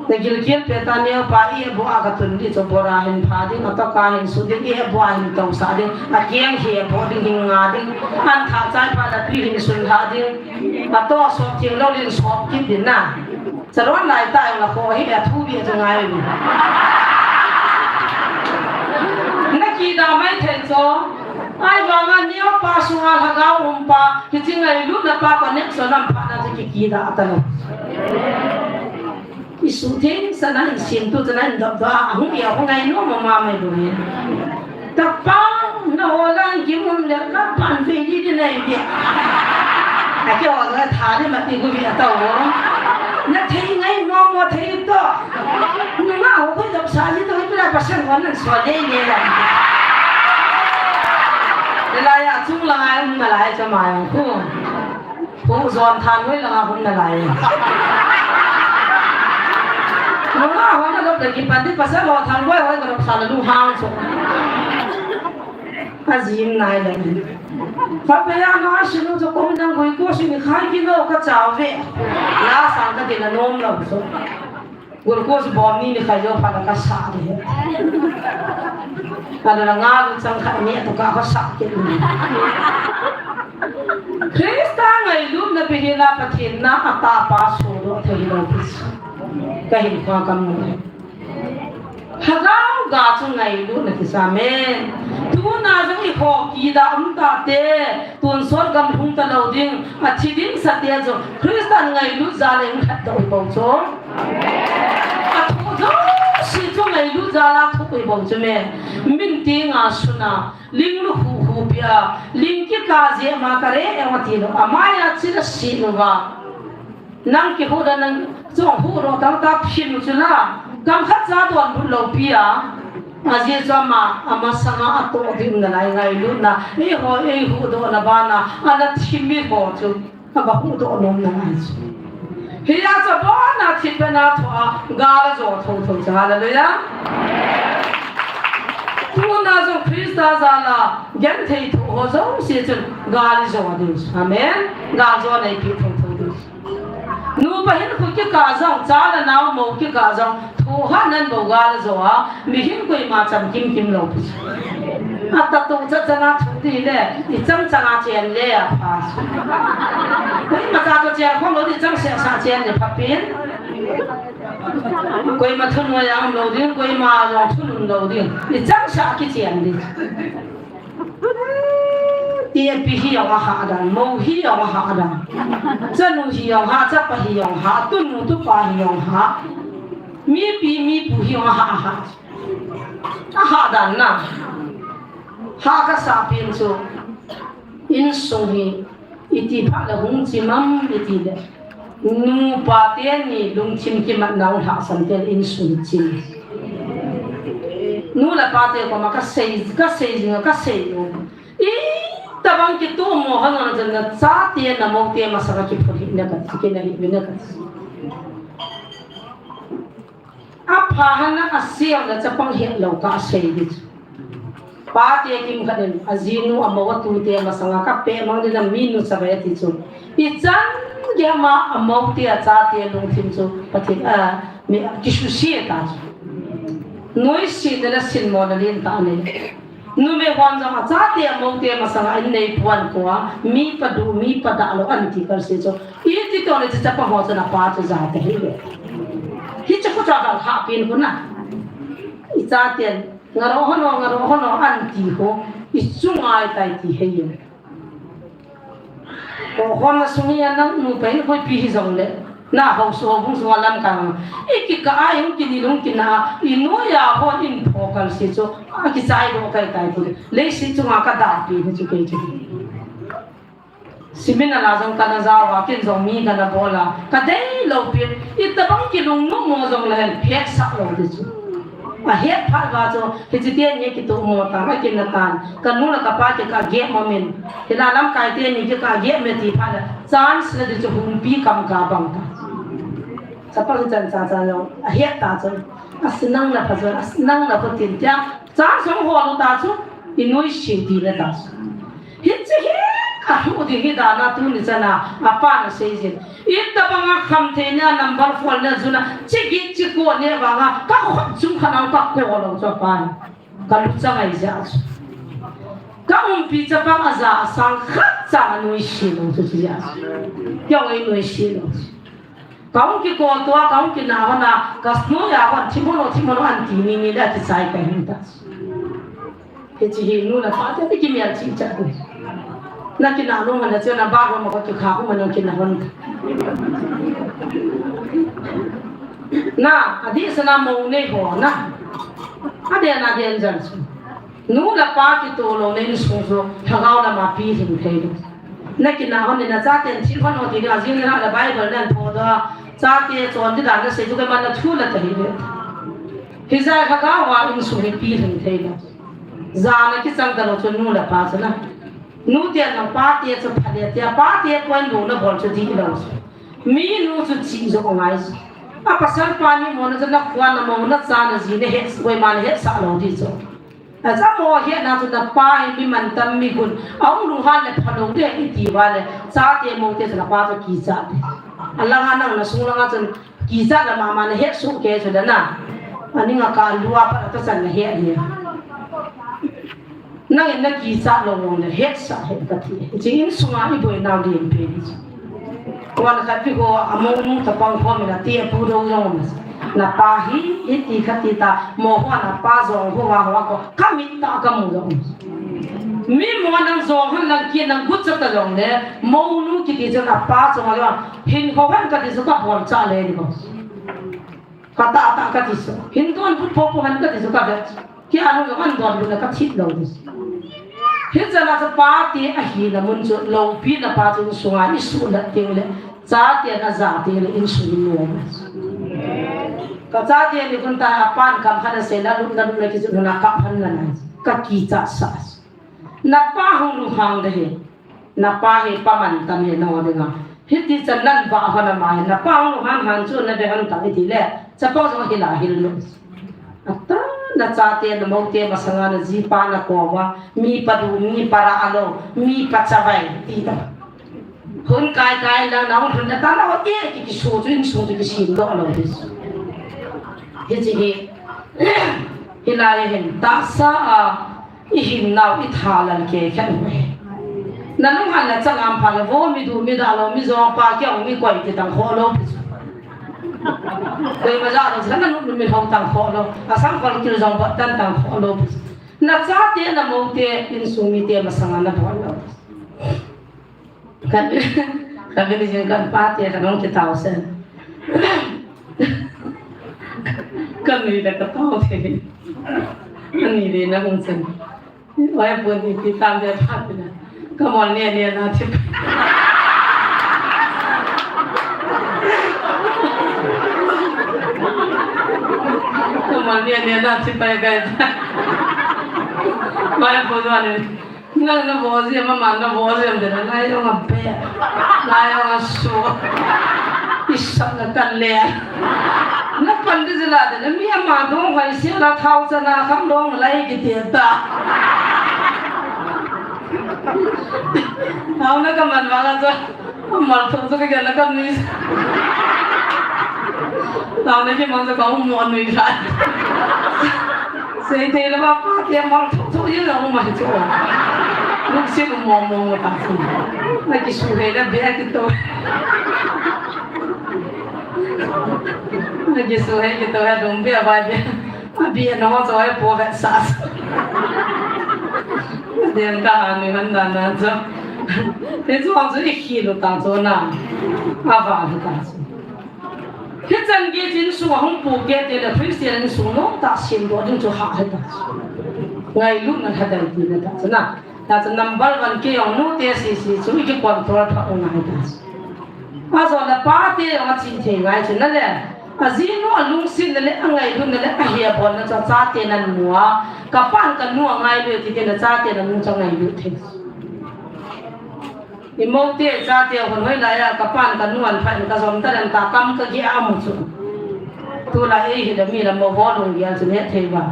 Na gilkel pet a neopa i ebo a ka tun di chu bora hin pha ding, a toka hin su ding, i ebo a hin tousah ding, a keng hi ebo ding, hin nga ding, an thah chai phat a tui hin sun lha ding, a to sop theng lou lin sop kit ding na. Chalon lai ta jong la kho hi a thu bia chu ngai u. Na kidah mai thei chu. Ahivanga neopa sunga lhagao um pa, hiche ngailutna pa connection um phat na chu kikidah talou. I suhtheng sah na, i sim tu sah na, in dop dop a, ahung i ahung ngai nom mama mai bou hi. Tapa, na ho lang kium le ka pan ve di di nai di. A keiho la tha di ma ti gu vi a tao. Na thei ngai mo mo thei to. Nunga ho koi dop sa di to, i pila pasal ho nan so le le la. Le la ya chung la ngai um na lai cha ma yang ku. Hu jon than hoi langa hung na lai. Nunga ho na lop le kipan di pasal ho than hoi hoi ka lop sa la lu hang chu. Ajim nai le. Fa pe ya na sinu chu kom nang gui ko sinu khai kilo ka chao ve. La sang ka ti na nom lou chu. Glucose bom ni ni khai jo pha la ka sa di he. Ka la nga lu chang khat ni to ka ka sa ke ni. Christa ngailutna bihela Pathen na a tapa sodoh thei lou pi. Ka hin kha kam ni. Lhagao ga chu ngailutna kisa amen. Tuna jong i ho kida um tate, tonsot gam lhung talou ding, athi ding sate jong Christa ngailut jal a i khat doh hi bou chu. Athu jouse chu ngailut jal a thu hi bou chu me. Min tinga suna, ling lu hu hu pia, ling kika jeh ma kare e ati lou. Amai a chila si lou va. Nang kihuhna nang chong huhdoh tangtang phin u chu la. Kam khat cha donbut lou pi a. Ajeh chu ama, amasanga atoh ding nalai ngailutna. Eiho, eihuhdohna bana, ana thim mi ho chu. Aba huhdoh nom nalai chu. Hia chu abona thipbehna thoa, gal ajo thotho chu. Hallelujah. Tuna jong Christa jal a, genthei thoh ho jouse chun, gal ijo ding chu. Amen. Gal jo neipi thotho ding chu. Nupa hinkho kikah jong, cha le nao mou kikah jong, thohhat nan bou gal ajo a, mihem koima chamkim kim lou pi chu. Atah toh cha chana thu ti le, ichang changa chen le apha chu. Koima cha toh chen khom lou ding, ichang seh sa chen le pha pen. Koima thunoi a um lou ding, koima jong thunun lou ding. Ichang sa kichen ding. Tepi hi jong ahah dan, mou hi jong ahah dan. Chanu hi jong hah, chapa hi jong hah, tunu tupa hi jong hah. Mipi, mipu hi jong ahah, ahah. Ahah dan na. Hah kasah pen chu. Insung hi, iti phat le hung chim am, iti le. Nupa teni lungthim kimatna u lhahsam ten insung chim. Nu le pa te koma kasei, kasei jing, kasei u. Itobang kitomo ho jong chun nachate namoute masanga kiphut hih in kati, kinahih in kati. Apha hana asei le chapang hetlou kasei ding chu. Pate kimkhat in, ajinu, amou, atute masanga kapeh mang ding a minu chavai ati chu. Ichan gei ham a amoute achate lungthim chu Pathen, a, mi kisuse ta chu. Noise nale sinmo nalen ta ne. Numei hon jong achate amoute masanga in nei puan ko a, mipa duh, mipa dahlou anti kal se chu. Iti toh le chapang ho chun apa chu ja ta hi le. Hichu khu cha kal ha pin khu na. Ichaten Ngaro hono, ngaro hono, anti ho, ichunga itai ti hei. Ko hon na sungi a nang nupa hi koipi hijongle. Na hausa ho bung sunga lamkai. Ikikah a hung kini lung kina, inoi a hon in phokal si chu, akichai doh kai tai ti. Leiset chunga kadapi hi chu kei chu. Seminar a jong kana jao a, ken jong mi kana bol a, kadeilou pi, itobang kilungnom mo jongle, hetsah lou ding chu. Ahet phat uva chu, hiche teni kitomo tan, akina tan, kanu le kapa kikah gep mo min, hilai lamkai teni kikah gep me ti phat le, chance la ding chu humpi kam kabang ta. Chapang chan cha cha jong, ahet ta chu, asinang na pha chu, asinang na pha tin tia, chance jong hol u ta chu, inoi siu ti le ta chu. Hiche hi, alhuh ding hi dan a tuni chan a, apan asei jin. Itobang a khamthei na number four na juna, chigit chiko ne vang a, kakhut chung khat a kakol lou chu apan. Kaluchang ahi jeh chu. Kaumpi chapang aja asang khat cha anoise lou chu jeh chu. Kei jong einoise lou chu. Kahung kikol tua, kahung kinah hon a, kasnoi a hon, thim hon o, thim hon o, anti ni ni le akichai kahin ta. Hiche hi nu le pa te, te kimelchih chat u. Na kinah nom hon le chu na bag lom a kikha khu ma nang kinah hon. Na, adeh sana mou nei ho na. Aden, aden jan chu. Nu le pa kitoh louna insung chu, lhagao lama pilhing thei lou. Na kinah hon le na chaten thil hon o ti ding a, jing le na le Bible nan phodoh a, chate chon ding dan nasei chu keiman na thu la ta hi le. Hijeh a lhagao a insung hi pilhing thei lou. Jana kichang talou chu nu le pa chu na. Nu te jong pa te chu pha le tia, pa te point bou na bol chu dihlou chu. Minu chu chih joh ngai chu. A pasal pa ni mo na chu na khua na mo na cha na ji na het, koima na hetsah lou ding chu. Acha mo hetna chu na pa hi mi mantam mi gun. Ahung lunghan le phalou ding iti uva le. Chate moute chu na pa chu kichat ding. Alanga nang na sung langa chun kichat le mama na het suh kei chu le na. Aning a kalua pat a tachan na het hi. Nangin na kichat lou lou le hetsah hih kati. Hiche insunga iboinau len pen chu. Wan khat pi ho, amounu tapang ho min ati, apu dou jong um. Na pa hi, hiti khati ta, mo ho na pa jong ho va ho ko, kamit tah a kamu jong um. Mi mo nang jong han lang ki nang gut cha ta jong le, mo nu kiti chu na pa chu ma lo. Hin ho han kati chu ka bol cha le ni ko. Ka ta ta kati chu. Hin don put po po han kati chu ka ve. Ki anu lo an don bu na ka thit lo ni. Hi cha na cha pa ti a hi na mun chu lo pi na pa chu sunga ni su na ting le. Chate na jate le insung nuam. Ka chate ni kun ta a pan kam khat a se na lut na lut na kisu na kap han na na. Ka kicha sa. Na pa hung lunghang de he. Na pa he pa man tam he na ho de nga. Hiti chan nan ba ho na ma he. Na pa hung lunghang han chu na be han ta hiti le. Cha pa jong hi la hil lo. Ata na chate na mote masanga na jipa na kova. Mi pa du, mi pa ra alo, mi pa chavai. Ti ta. Hun kai kai lang nang hun na ta na ho e ki ki su chu in su chu ki sim doh lo hi. Hi chi hi. Hi lai hin ta sa a i hin nau i tha lal ke khen ve. Na lung han na chang am pha la vo mi du mi da lo mi jong pa ki ong mi koi ti tang kho lo pi chu. Koi ma ja lo sa na nu mi hong tang kho lo. A sang kol kil jong ba tan tang kho lo pi chu. Na chate na mote in su mi te masanga na bol lo. Kan, kan ni jing kan pa te kan hong kitao sen. Kan ni le ka tao te. Kan ni le na hong sen. Wai pun ni pi tam de pa te na. Ka mol ne ne na ti. Ka mol ne ne na ti pa ga. Wai pun wa ni. Nang na bo jia, mama na bo jia, de na lai yong a be. Lai yong a su. Isa na kan le. Na pan de jila de, na mi ama dong hai sia la thau cha na kham dong lai ki te ta. Thau na ka man ma la cha. Mal thong chu ka gel na ka nui. Tao na ki mang chu ka um mo nui kha. Sei te la ba pa te mal thong chu ye la um mai chu. Lungset um mo mo ta chu. Na ki su he la be ki to. Na ki su he ki to ya dong be ba be. Abi na ho choi po vet sa sa. Dem ka ha ni han dan na cho. Te chu hong chu i khi lu ta cho na. A va lu ta cho. Hi chan ge chin su hong pu ke te le Christian su no ta sim do ding chu ha he ta. Ngailut na ha dai ti na ta cho na. Ta chu number one ke yong nu te si si chu i ki control pha u ngai ta. A jo na pa te yong a chi thei ngai chu na le. A ji nu a lungset na le a ngailut na le a hia bol na chu a chate na nu a. Ka pan ka nu a ngailut ti te na chate na nu chu a ngailut thei. I mo te chate hon hoi lai a ka pan ka nu an pha in ka jom ta dan ta kam ka gi a mu chu. Tu la ei hi da mi la mo vo lung gi a chu ne thei ba.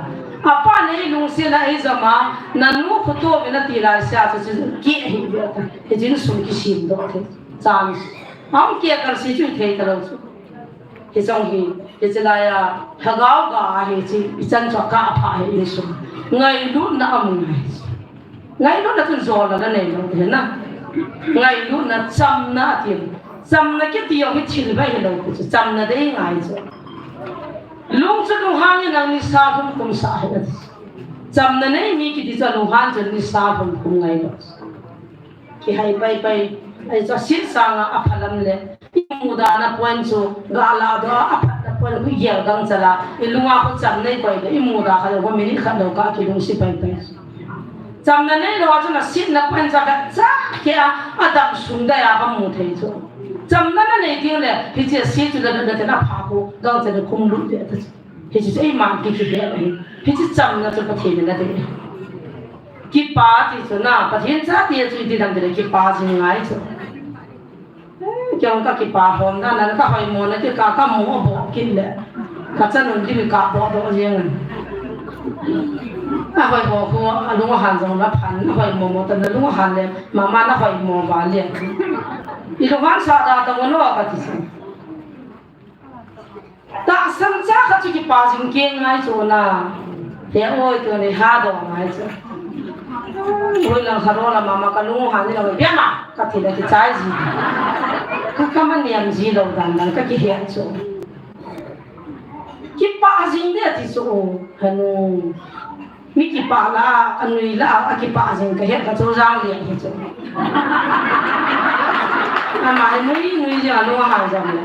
A pa nei lungset na ei jom a, na nu khu to mi na ti lai sia chu chu ki hi be ta. Hi jin sum ki sim do thei. Chance. Hong kia kal si chu thei ta lo chu. Hi jong hi, hi chi lai a, lhagao ga a hi chi, i chan chu ka pha hi insung. Ngailutna a mu ngai. Ngailutna chun jol la nei lo hi na. Ngailutna chamna a ti. Chamna kiti jong hi thil bai hi lo chu. Chamna dei ngai chu. Lung chu lunghang in ang ni sa hum kum sa hi na. Chamna nei mi kiti chu lunghang chu ni sa hum kum ngai lo. Kihai pai pai, ai chu sit sanga a pha lam le. I muda na point chu, ga la do a phat na point khu gel gang chala. I lunga khu cham nei koi le, i muda kha lo, minute khat lo ka kilungsi pai pai. Chamna nei lo chu na sit na point cha ka cha ke a, a dam sung da ya ka mu thei chu. Chamna na nei ding le, hi che sit chu da da te na pha khu, gang che le khum lu de ta chu. Hi chu ei man ki ki be hi. Hi chu chamna chu Pathen na de. Kipa ti chu na, Pathen chate chu i ti dam te le kipa jing ngai chu. Eh, kei jong ka kipa hom dan na, ka hoimo na ti ka, ka mo bo kit le. Ka chan un ti ka bo do jeng. A hoi ho ho, a lung han jong la phan, a hoimo mo ta na lung han le, mama na hoimo ba le. I lung han sa da ta mo no ka ti sa. Tahsan cha kha chu kipa jing kei ngai chu na. He oi tu ni ha do ngai chu. Oi lang kha ro la mama ka lung ha ni la bia ma ka ti la kichai ji. Ka ka ma niam ji lo dan dan ka kihe chu. Kipa jing de ti chu o. Hanu. Mi kipah la, anui la, akipah jing kahet kha chu jang lian hi chu. Ama hi nui, nui jing a lung ahang jam le.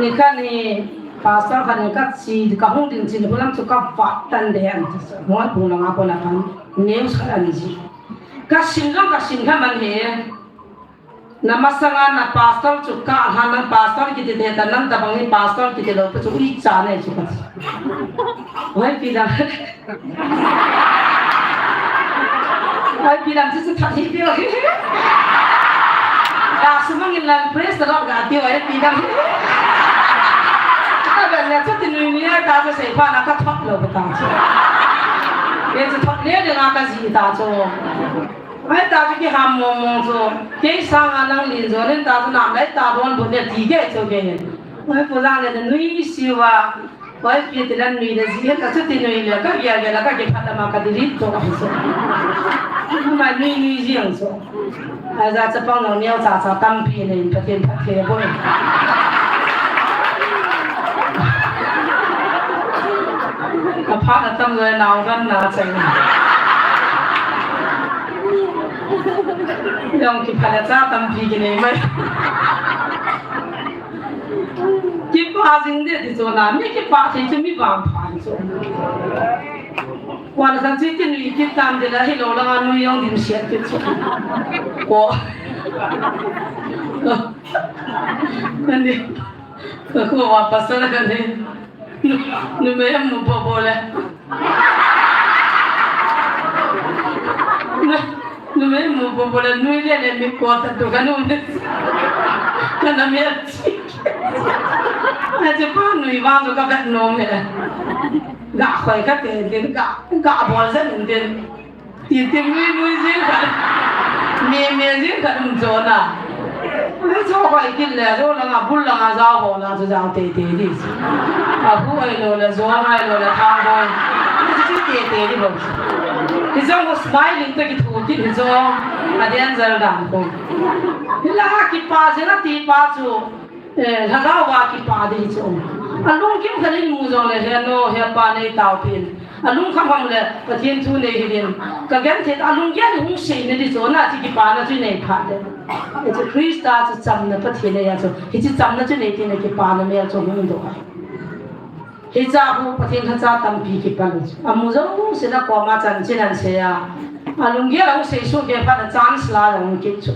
Nikhat hi pastor khat in kache, kahung ding chin, hulam chu kavat tan de an ti chu. Moi pu langa kona kan news khat an ji. Kasim jong kasim kha man he. Na masanga na pastor chu kalhan, na pastor kiti te ta, nang tabang hi pastor kiti lou pa chu icha nei chu ka. Oi pi dang. Oi pi dang chu chu that hi pi oi. Ka sumang in lang praise the Lord ga pi oi pi dang. Ka ben le chu ti nui ni ta chu sei pa na ka thot lou pa ta chu. Ye chu thot le de na ka ji ta chu. Ai ta chu kiham mong mong chu. Kei sanga nang lin jo nen ta chu nam lai ta don bu ne ti ge chu ge. Ai pu jang le nui siu a. Oi pi ti lan nui le ji ta chu ti nui le ka ge ge la ka ge phat ma ka di ri to ai chu. Ma nui nui ji ang chu. Ai ja chapang nang neo cha cha tampi nei Pathen phatthei bol. Ka phat na tam le nau ran na chai. Jong kipah le cha tampi kinei mai. Kipah jing de ti chu na, mi kipah thei chu mi vangpha chu. Kwan khan chu kinui kit tam de la hilou langa nui jong dimset kit chu. Ko. Ani. Ka khu wa pasal ka ni. Nu, numei mu popo le. Nu, numei mu popo le, nui le le mi ko ta tu ka nu ne. Ka na mi a chi. Na che pa nui vang ka vet nom he. Ga khoi ka te, te, ga, ga bol zen den. Ti ti mui mui jing khat. Mi mi jing khat um chon a. Ni chu hoi kit le, chu langa bul langa ja ho la chu jao te te di. A hu ai lo le, jo ai lo le, thang ho. Ni chu te te di bol. Hi jong ho smiling to ki thu kit hi jong. A danger dan ko. Hi la kipa jing a ti pa chu. Eh, lhagao va kipa di chu. A lungkim khat in mu jong le, he nu, he pa nei tao pin. A lungkham kham le, Pathen thu nei hi din. Ka gen the, a lunggel hung sei ne di chu, na chi kipana chu nei pha de. Hichu Krista chu chamna Pathen nei a chu. Hichi chamna chu nei ti na kipana mel chu hung do. Hicha hu Pathen tha cha tampi kipa le chu. A mu jong se na koma chan chin an sei a. A lunggel hung sei su ke pha na chance la jong kit chu.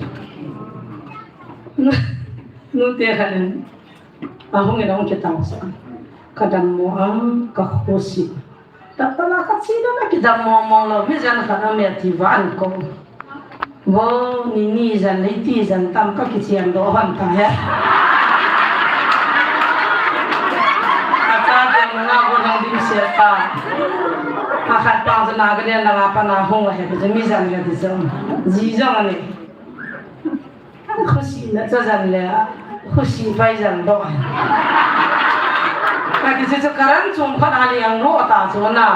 Nu te khan in, a hung in a hung kitao sa. Ka dammo a, ka khusi. Tapala ka chi na ka kidammo mo lo, mi jan khan a mi a ti va an ko. Vo, ni ni jan, ni ti jan tam ka kichian do han ta he. A cha te mo na ko nang dim se ta. A khat pa na ka den na pa na hung he, mi jan he ti jan. Ji jan ni. Khusi na cha jan le, khusi pai jan do. Ka ti chu karan chung khat a liang lo ta chu na.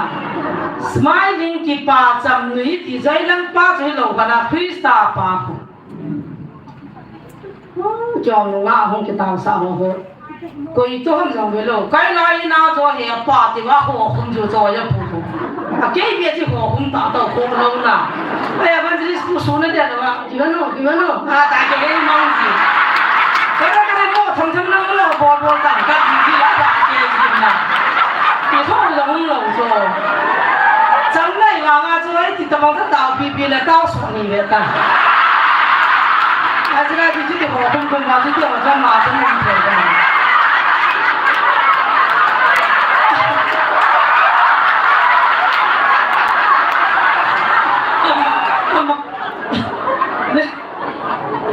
Smiling kipa cham nui ti jai lang pa chu lo ka na Krista pa khu. Chong nga hung kitao sa ho ho. Koi to ham jong ve lo. Kai lai na jo he pa ti va ho khum jo jo ya pu pu. A kei bia ti ho khum ta to ko lo na. Ai evangelist pu su na dia na va. Ki va no, ki va no. A ta ke he mang ji. Ka ka ka mo tham tham na lo bol bol ta. Ka ti ji la ta ke ji na. Ti ho lo lo jo. Cham lai va nga jo ai ti ta bang ta ta pi pi na ta so ni ve ta. Ajira ti ti ho kum kum ma ti ti ho jam ma ti ni ti.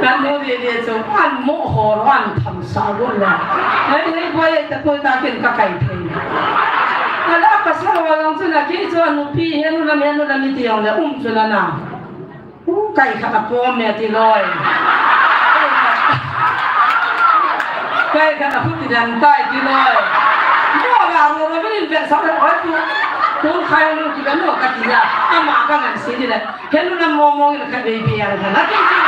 Kan mo de de chu an mo ho ro an tham sa go la. Hei hei boy ta ko ta ken ka kai thei. Ala ka sa wa long chu na ki chu anu pi he nu la me nu la mi ti yong le um chu la na. Kai khat a pom me ti loi. Kai khat a huti dan tai ti loi. Mo la ro ro min pe sa ro oi tu. Kun khai no ki no ka ti ya. Ama ka ngan si ni le. Henu na mo mo ni khat be bi ya na. Ti ti.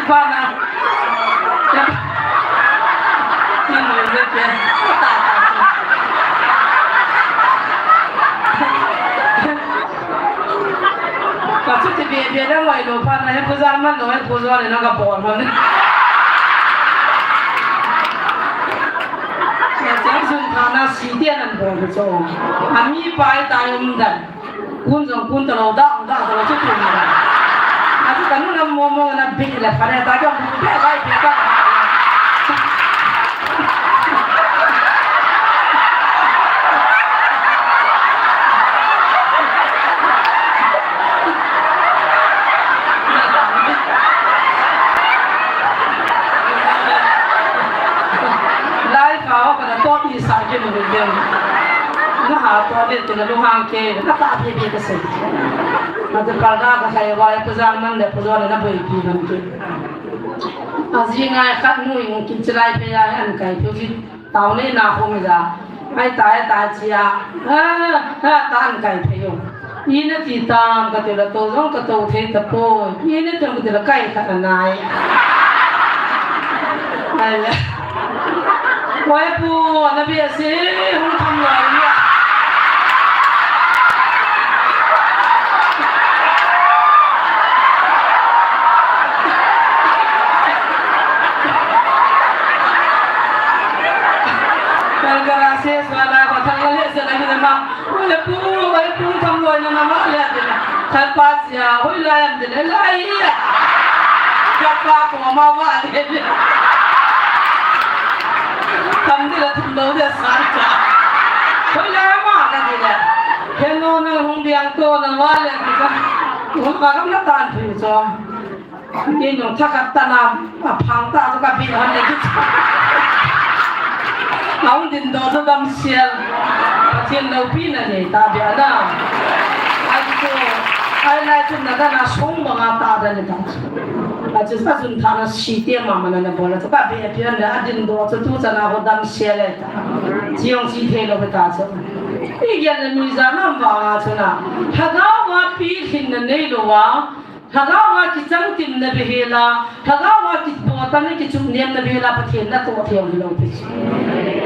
Pana. Tin le ke. Ta ta. Ka chu ti be be da ngoi lo pana he pu ja man lo he pu jo le na ka bol man. Ka chang sun pana si ti an bol cho. Ami pai ta yum dan. Kun jong kun ta lo, da, da ta lo, chu kun da. A chu kan nam mo mo na big le, pha le, ta jong big le, bai big ta. Lai pha ho kana to i sa ke mo ke. Na ha to le te na lu hang ke, na ta phe phe ka se. Na te parda ka sai wa, pu jang man le pu jo le na boi pi man ke. A ji ngai khat nu ing ki chilai phe ya an kai phe ji. Tau nei na khom ja. Ai ta, ai ta chia. Ha, ha, ta an kai phe yo. Ina ti tam ka ti la to jong ka to thei ta poi. Ina ti tam ka ti la kai khat anai. Ai le. Oi pu, ana bia si, hung tham lai nia. Kal kala se, sala ko thang le se la ni ma. Oi pu, oi pu, tham loi na na ma le. Khat pa Sia, hoilai am ti le, lai a. Kapa ko ma va le. Tam ti la thum lo de sa ka. Hoilai ma ka ti le. Hello na hung biang to na va le ti ka. Hung ka kam na tan phi cho. Ke nong tha ka ta na. A phang ta chu ka bi hon le chu. Aung din do chu dam sial. Pathian loupina nei ta bia na. Ai chu, ai lai chu na da na song banga ta da ni ta. A chu sa sun tha na si te ma ma na na bol chu ka bi a pian le a din do chu tu cha na ho dam sial le ta. Chiong si thei lo ta chu. I gen le mi ja nam va nga chu na. Lhagao va pi hin na nei lo va. Lhagao a kichangtimna behela, lhagao a kibotanna kichupnemna behela, Pathen natoh thei hilou pi chu.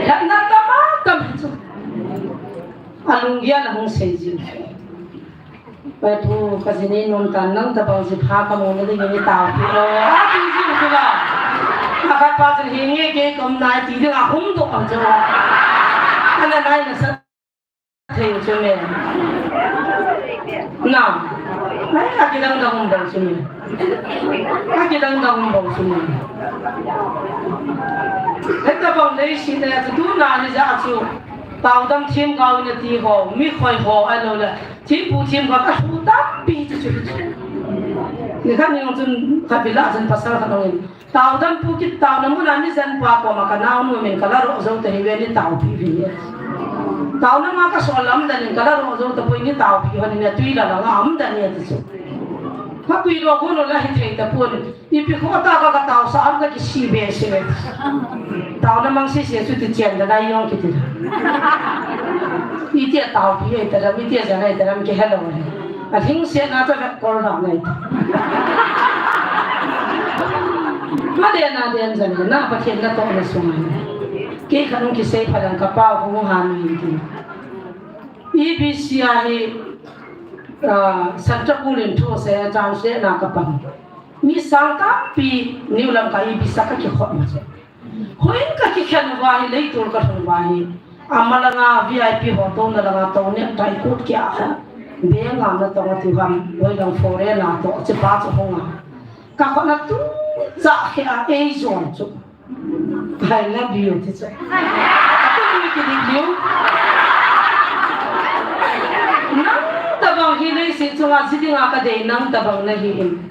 Lhatna tama tam hi chu. A lunggel a hung sei jin. Pai pu, ka jin ei nom tan nang tabang ji pha ka mona ding ni tao pi lo. A ti jin chu la. A khat pa jin hi nge ke kom nai ti ding a hung doh a chu. Ana nai na sa. Thei chu me. Na. Ai, a kidang dang um dang chu me. A kidang dang um dang chu me. Heta bang nei si ne chu tu na ni ja chu. Tao dam thim gao na ti ho, mi khoi ho, ai lo le. Thim pu thim gao ka thu tam pi chu chu. Ni kha ni chun ka bila chun pasal ka nong in. Tao dam pu kit tao na muna mi jan pa koma ka naonu min ka la ro jo te hi ve ni tao pi vi ni. Tao na ma ka so lam da ni ka la ro jo ta pu ni tao pi hon ni tui la la ngam da ni ti su. Ha tui ro ko no la hi thei ta pu ni. Ipi kho ta ka ka tao sa am ka ki si be se le. Tao na mang si se su ti chen da dai yong ki ti. Iti tao pi e ta ram, iti jan ai ta ram ki hello. A hing se na ta ka kol da nai. Ma de na de jan na Pathen natoh na sung. Ke khanung ki sei phalang ka pa hu ha mi ti. E B C a hi, ah, Santa Cruz in thu se translate na ka pang. Mi sang tampi New Lamka E B C a ka kikhop ma chu. Hoin ka kikhen uva hi, leitur ka lhung uva hi. Ama langa V I P ho tona langa tone tai kut kia kha. Be nga na tong ati ham, hoi lang foreign a to, che pa chu hung a. Ka khona tu cha khe a ei jon chu. I love you ti chu. Atu mi ki dik liu. Nang tabang hi leiset chunga ji dinga ka dei nang tabang na hi in.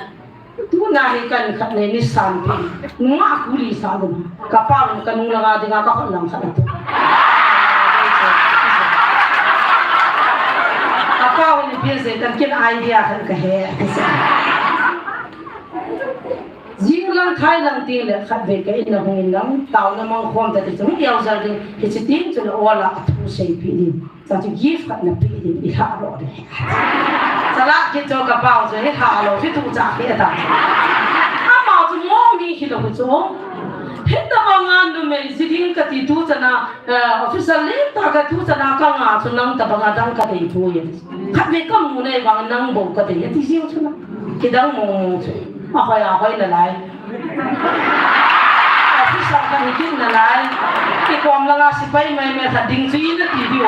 Tuna hi kan khat nei ni san pi. Nunga kuli sa lum. Ka pa lum ka nung langa dinga ka hon lang khat atu. Ka pa lum ni pi se kan kin idea khat ka he. Jing lang khai lang ting le khat ve ka in na hung in lang tao na mang khom ta ti chu. Yau jal ding hi chi ting chu le ola a thu sei pi ding. Cha chu gift khat na pi ding, i hla lo de. Cha la ki cho ka pau chu hi hla lo, hi tu cha ki ta. Ama chu mo chu. Hitabanga numei ji ding kati tu chana, eh, officer lentah kati tu chana kanga chu nang tabanga dang kadei poi. Khatvei kamu nei vang nang bou kadei ati jing chu na. Kidang mong mong chu. Ahoi ahoi nalai. Officer kahi kit nalai. Kikom langa sepai maimai khat ding chu ina ti diu.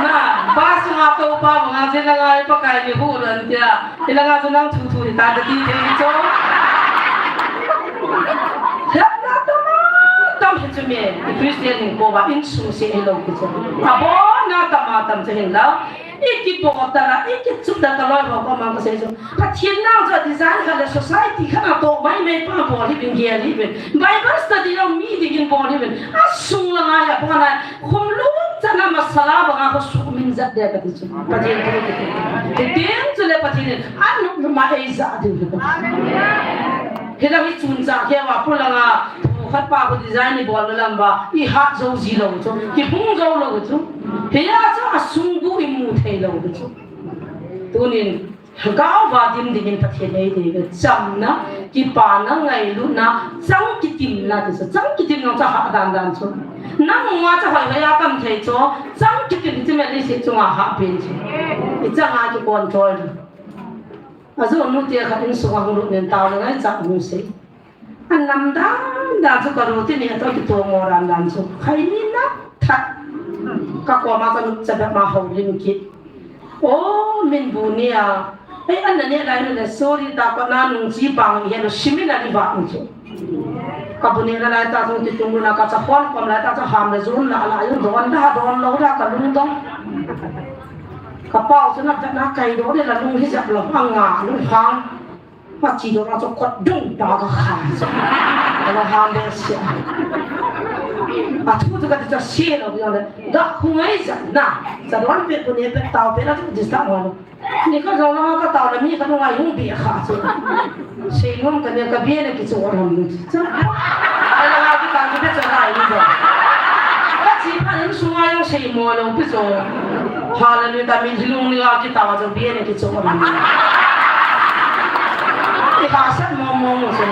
Na, bus sunga toupa banga jin langa i Pakai ni hu ran tia. Hilanga chu nang thu thu hita kati thei chu. Hepna tam tam hi chu mi. I Christian hinkho va insung seh hilou ki chu. Abona tam a tam chu hinla. I kibol ta la, i kichup ta ka loi ho ko mang ka sei chu. Pathen nang chu design khat le society khat a toh maimai pa bol hih uvin, gel hih uvin. Bible study lou mi dingin bol hih uvin. Asung langa hi abona. Khum lum chana masala banga kho suk min jat de kati chu. Pathen thu kiti. Hitin chule Pathen in anop nop ma eija diu hi. Hilai hi chun cha keu a polanga thu khat pa khu design i bol na lam va i hat jou ji lou chu. Kihung jou lou chu. Hia chu asung bu i mu thei lou chu. Tunin Lhagao va dim dingin Pathen eidei ve. Chamna, kipana, ngailutna, chang kitimna ti chu. Chang kitim nang chu hah dan dan chu. Nang nga chu hoi hoi a tam thei chu. Chang kitim ti chu mel ni si chunga hah pen chu. I changa kicontrol. Ajo nu tia khat insunga hung lut nen tao le ngai cha hung sei. Anam dan dan chu ka ru ti ni a to kitomo dan dan chu. Khai ni na that. Ka koma ka lut cha ma ho lim kit. O, min bu ni a. Ei, an na ne lai nu le sorry ta ko na nung chi bang i he lo simi na ni ba ni chu. Ka bu ni na lai ta chu ti tung na ka cha hon kom lai ta cha ham le jun la la yu don da don lo da ka lung dong. Ka pau chu na na kai do de la lung hi jap lo anga lung hang. Achi do na chu kot dung ta ka kha. Ka la ham be sia. A thu chu ka ti cha sia lo yo le. Ga khu ngai ja na. Cha don pe bu ni pe tao pe na chu disturb mo. Ni ka jong langa ka tao le mi ka nunga hung bia kha chu. Sei nom ka ne ka bia ne ki chu ram ni. Chu. Ai langa ki tao ki pe chu rai ni ba. Ka chi pa ni sunga jong sei mo lo pi chu. Hallelujah, ta min hilung ni a ki tao chu bia ne ki chu ram ni. Ki ha sat mo mo mo chu.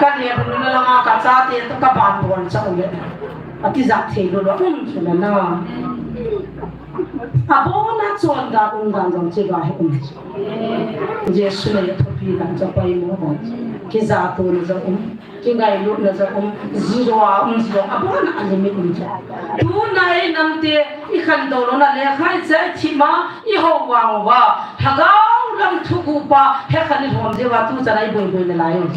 Ka ne bu ni langa ka cha te ka ban bon cha u le. Ati ja thei lo lo um chu na na. Abona chondan umdan jong chibai um. Jesu le thupi dan cha paimo dan. Kijatona jong um. Kingailutna jong um. Jidoh a um jidoh. Abona a limit um cha. Tuna ei namte i khantou louna le khai chai thima i ho vang uva. Lhagao lam thugupa he khan i lhom jeh uva tu chan a i boiboi nalai um.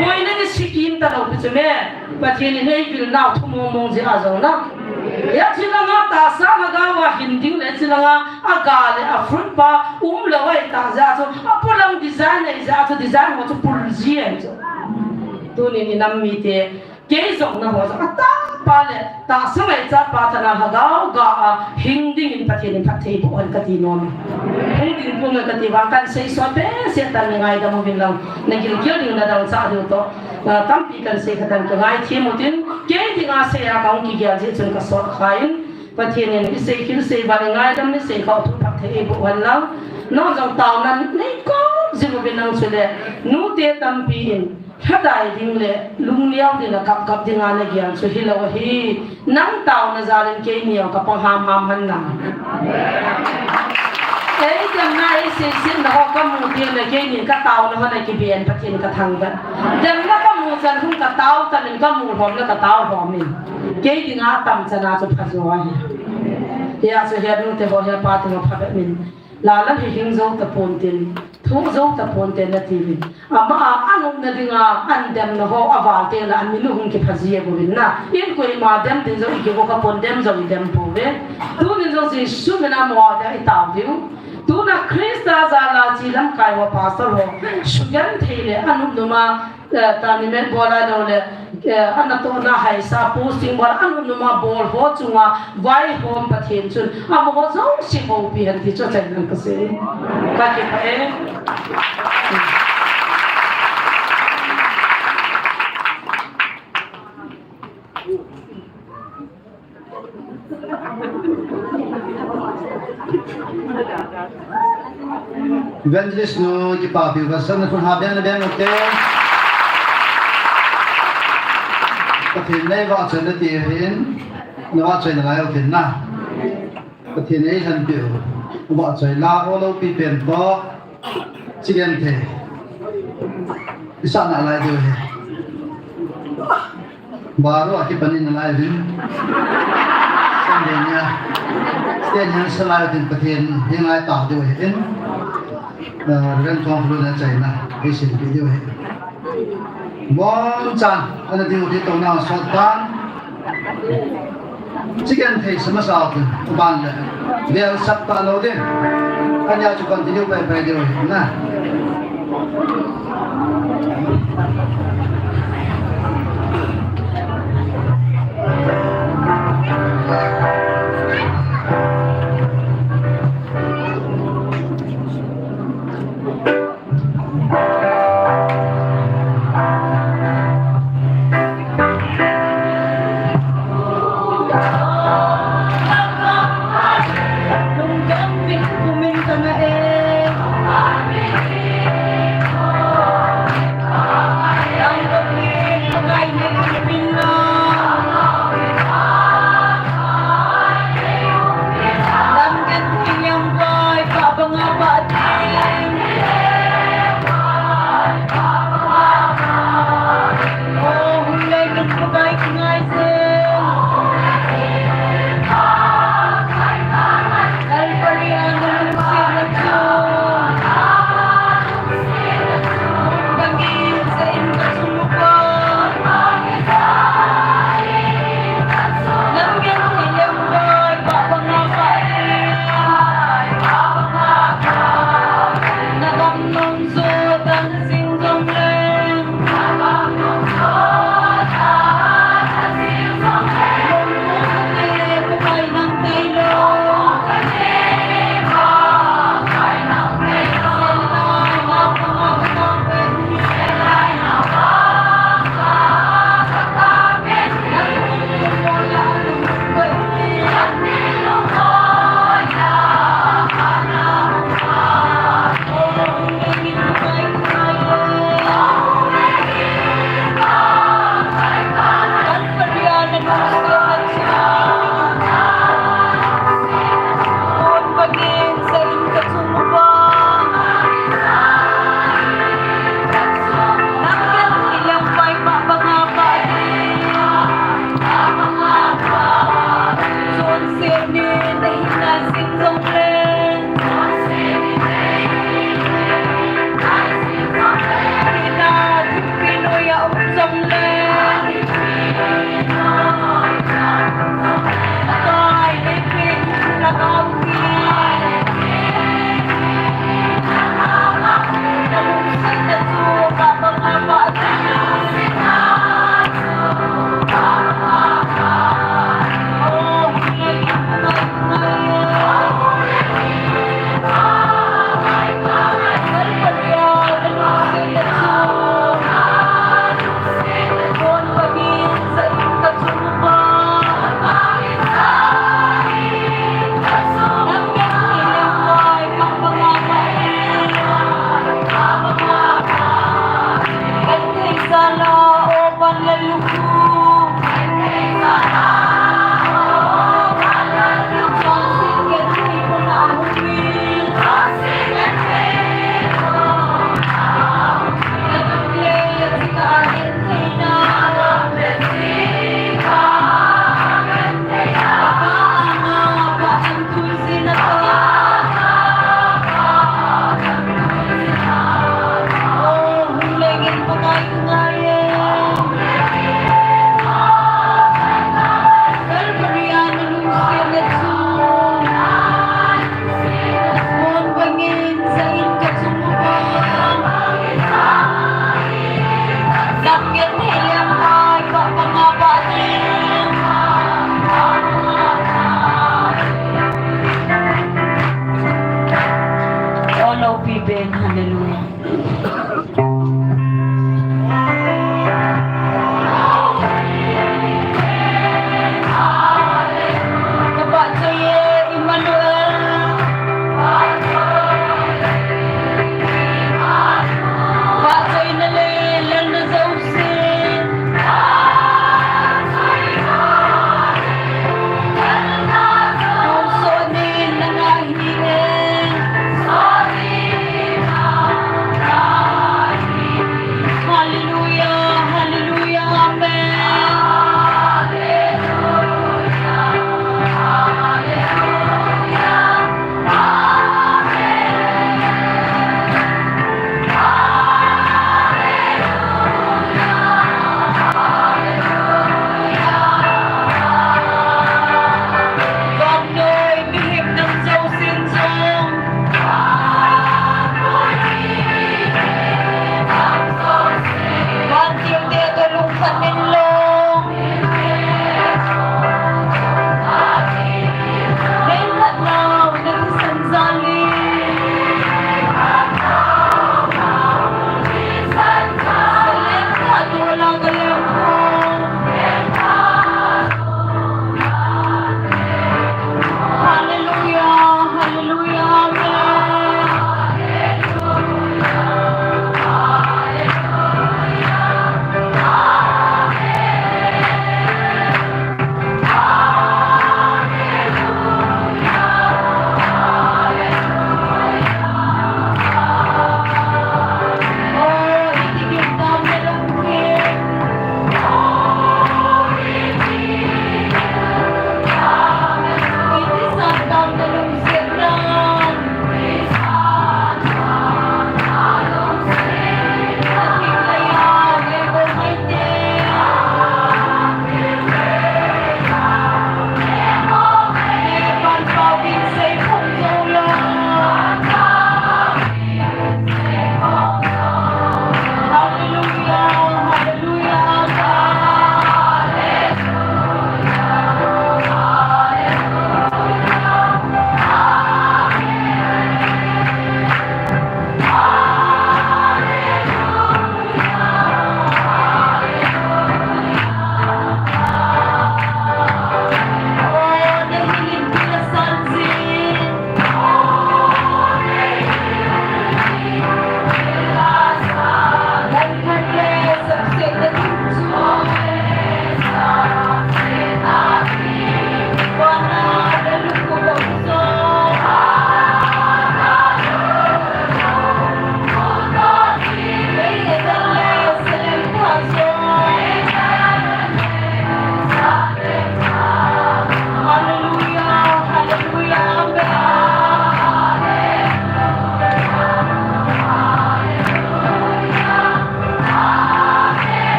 Boina ni sikim ta lo pi chu me. Pathen in eivilnau thu mong mong jeh a jong na. Hia chilanga tahsa lhagao a hin ding le chilanga a ga le a fruit pa um lou ahi ta jeh a chu a polang design ahi jeh a chu design ho chu pul ji ahi chu. Tunin i nam mite kei jong na ho jong a tapa le tahsa ngaichat pa thana lhagao ga a hing dingin Pathen in phatthei boh hen kati nom. Hung ding pum hen kati vang kan sei sot behseh tan le ngaidam uvin lang na gilkel ding na dangchah diu toh. Ah, tampi kan sei kha tan ka ngaithem utin, kei dinga sei a ka hung kigel jeh chun ka sot kha in, Pathen in i sei khel sei val i ngaidam ni sei kha u thu phatthei eiboh hen lang. Nang jong taona nei kom jing uvin nang chule, nute tampi in, lhadai ding le lungneo ding a kap kap dinga na gel chu hilou ahi. Nang taona jal in keini jong ka pang ham ham hen lang. Ei, demna ei seisetna ho ka mu teng le keini ka taona ho na kiben Pathen ka thangvah. Demna ka mu chan hung ka tao tan in ka mu lhom le ka tao lhom in. Kei dinga tam chan a chu pha jo ahi. Hia chu he nute ho he pate ho phabep in. La lam hi hing jou tapon tin, thu jou tapon tin nati uvin. Ama a, anopna dinga, an demna ho, aval teng le, amin u hung kipha ji a uvin na. In koima dem ding jong i kigo kha pon dem jong i dem pouve. Tunin jong Jesu min a mo a dia i tao diu. Tuna Christa jal a chi lamkai ho pastor ho. Sugen thei le, anop numa, eh, tani met bol a lo le, eh, ana tohna haisa posting bol, anop numa bol ho chunga, vaihom Pathen chun, amaho jouse houpi hen ti chu achaina ka sei. Ka kipah e. Evangelist nu, kipapi, vasan na khun ha beng na beng ute. Pathen nei vahchoi na ti hin, na vahchoi na lai u tin na. Pathen ei lhenpi u, vahchoi la, o lopi pen toh, chi genthei. Isah nalai diu ahi. Baru a kipan in nalai uvin. Sunday nia. Stage a salai uvin Pathen hi ngai ta diu ahi in. Eh, Reverend Thongkhalu na chaina. Hi sin pi diu ahi. Bonchan, ana diu ti tona sot tan. Chi genthei sa masa u tin, u ban le. Bel sap ta lou ding. Ania chu continue pai pai diu ahi na. Hallelujah. Kapah choi e, Emmanuel.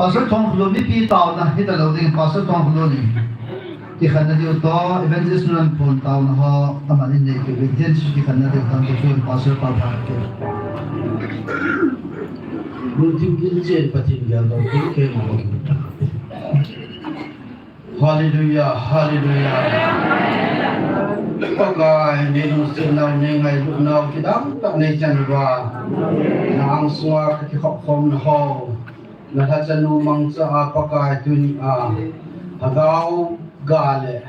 Pastor Thongkholun, mipi taona hita lou ding, Pastor Thongkholun in kikhenna diu toh, Evangelist Nunanpon taona ho, aman in nei kit uvin, hiche kikhenna diu tangte chu Pastor pa pha kit. Lungthim gilchen Pathen geldoh kit kei mo. Hallelujah, hallelujah. Pakai, nei lungsetnau, nei ngailutnau kidang tah nei chan uva, na angsunga ka kikhop khomna ho, na lhachanu mangcha a Pakai, tuni a Lhagao ga le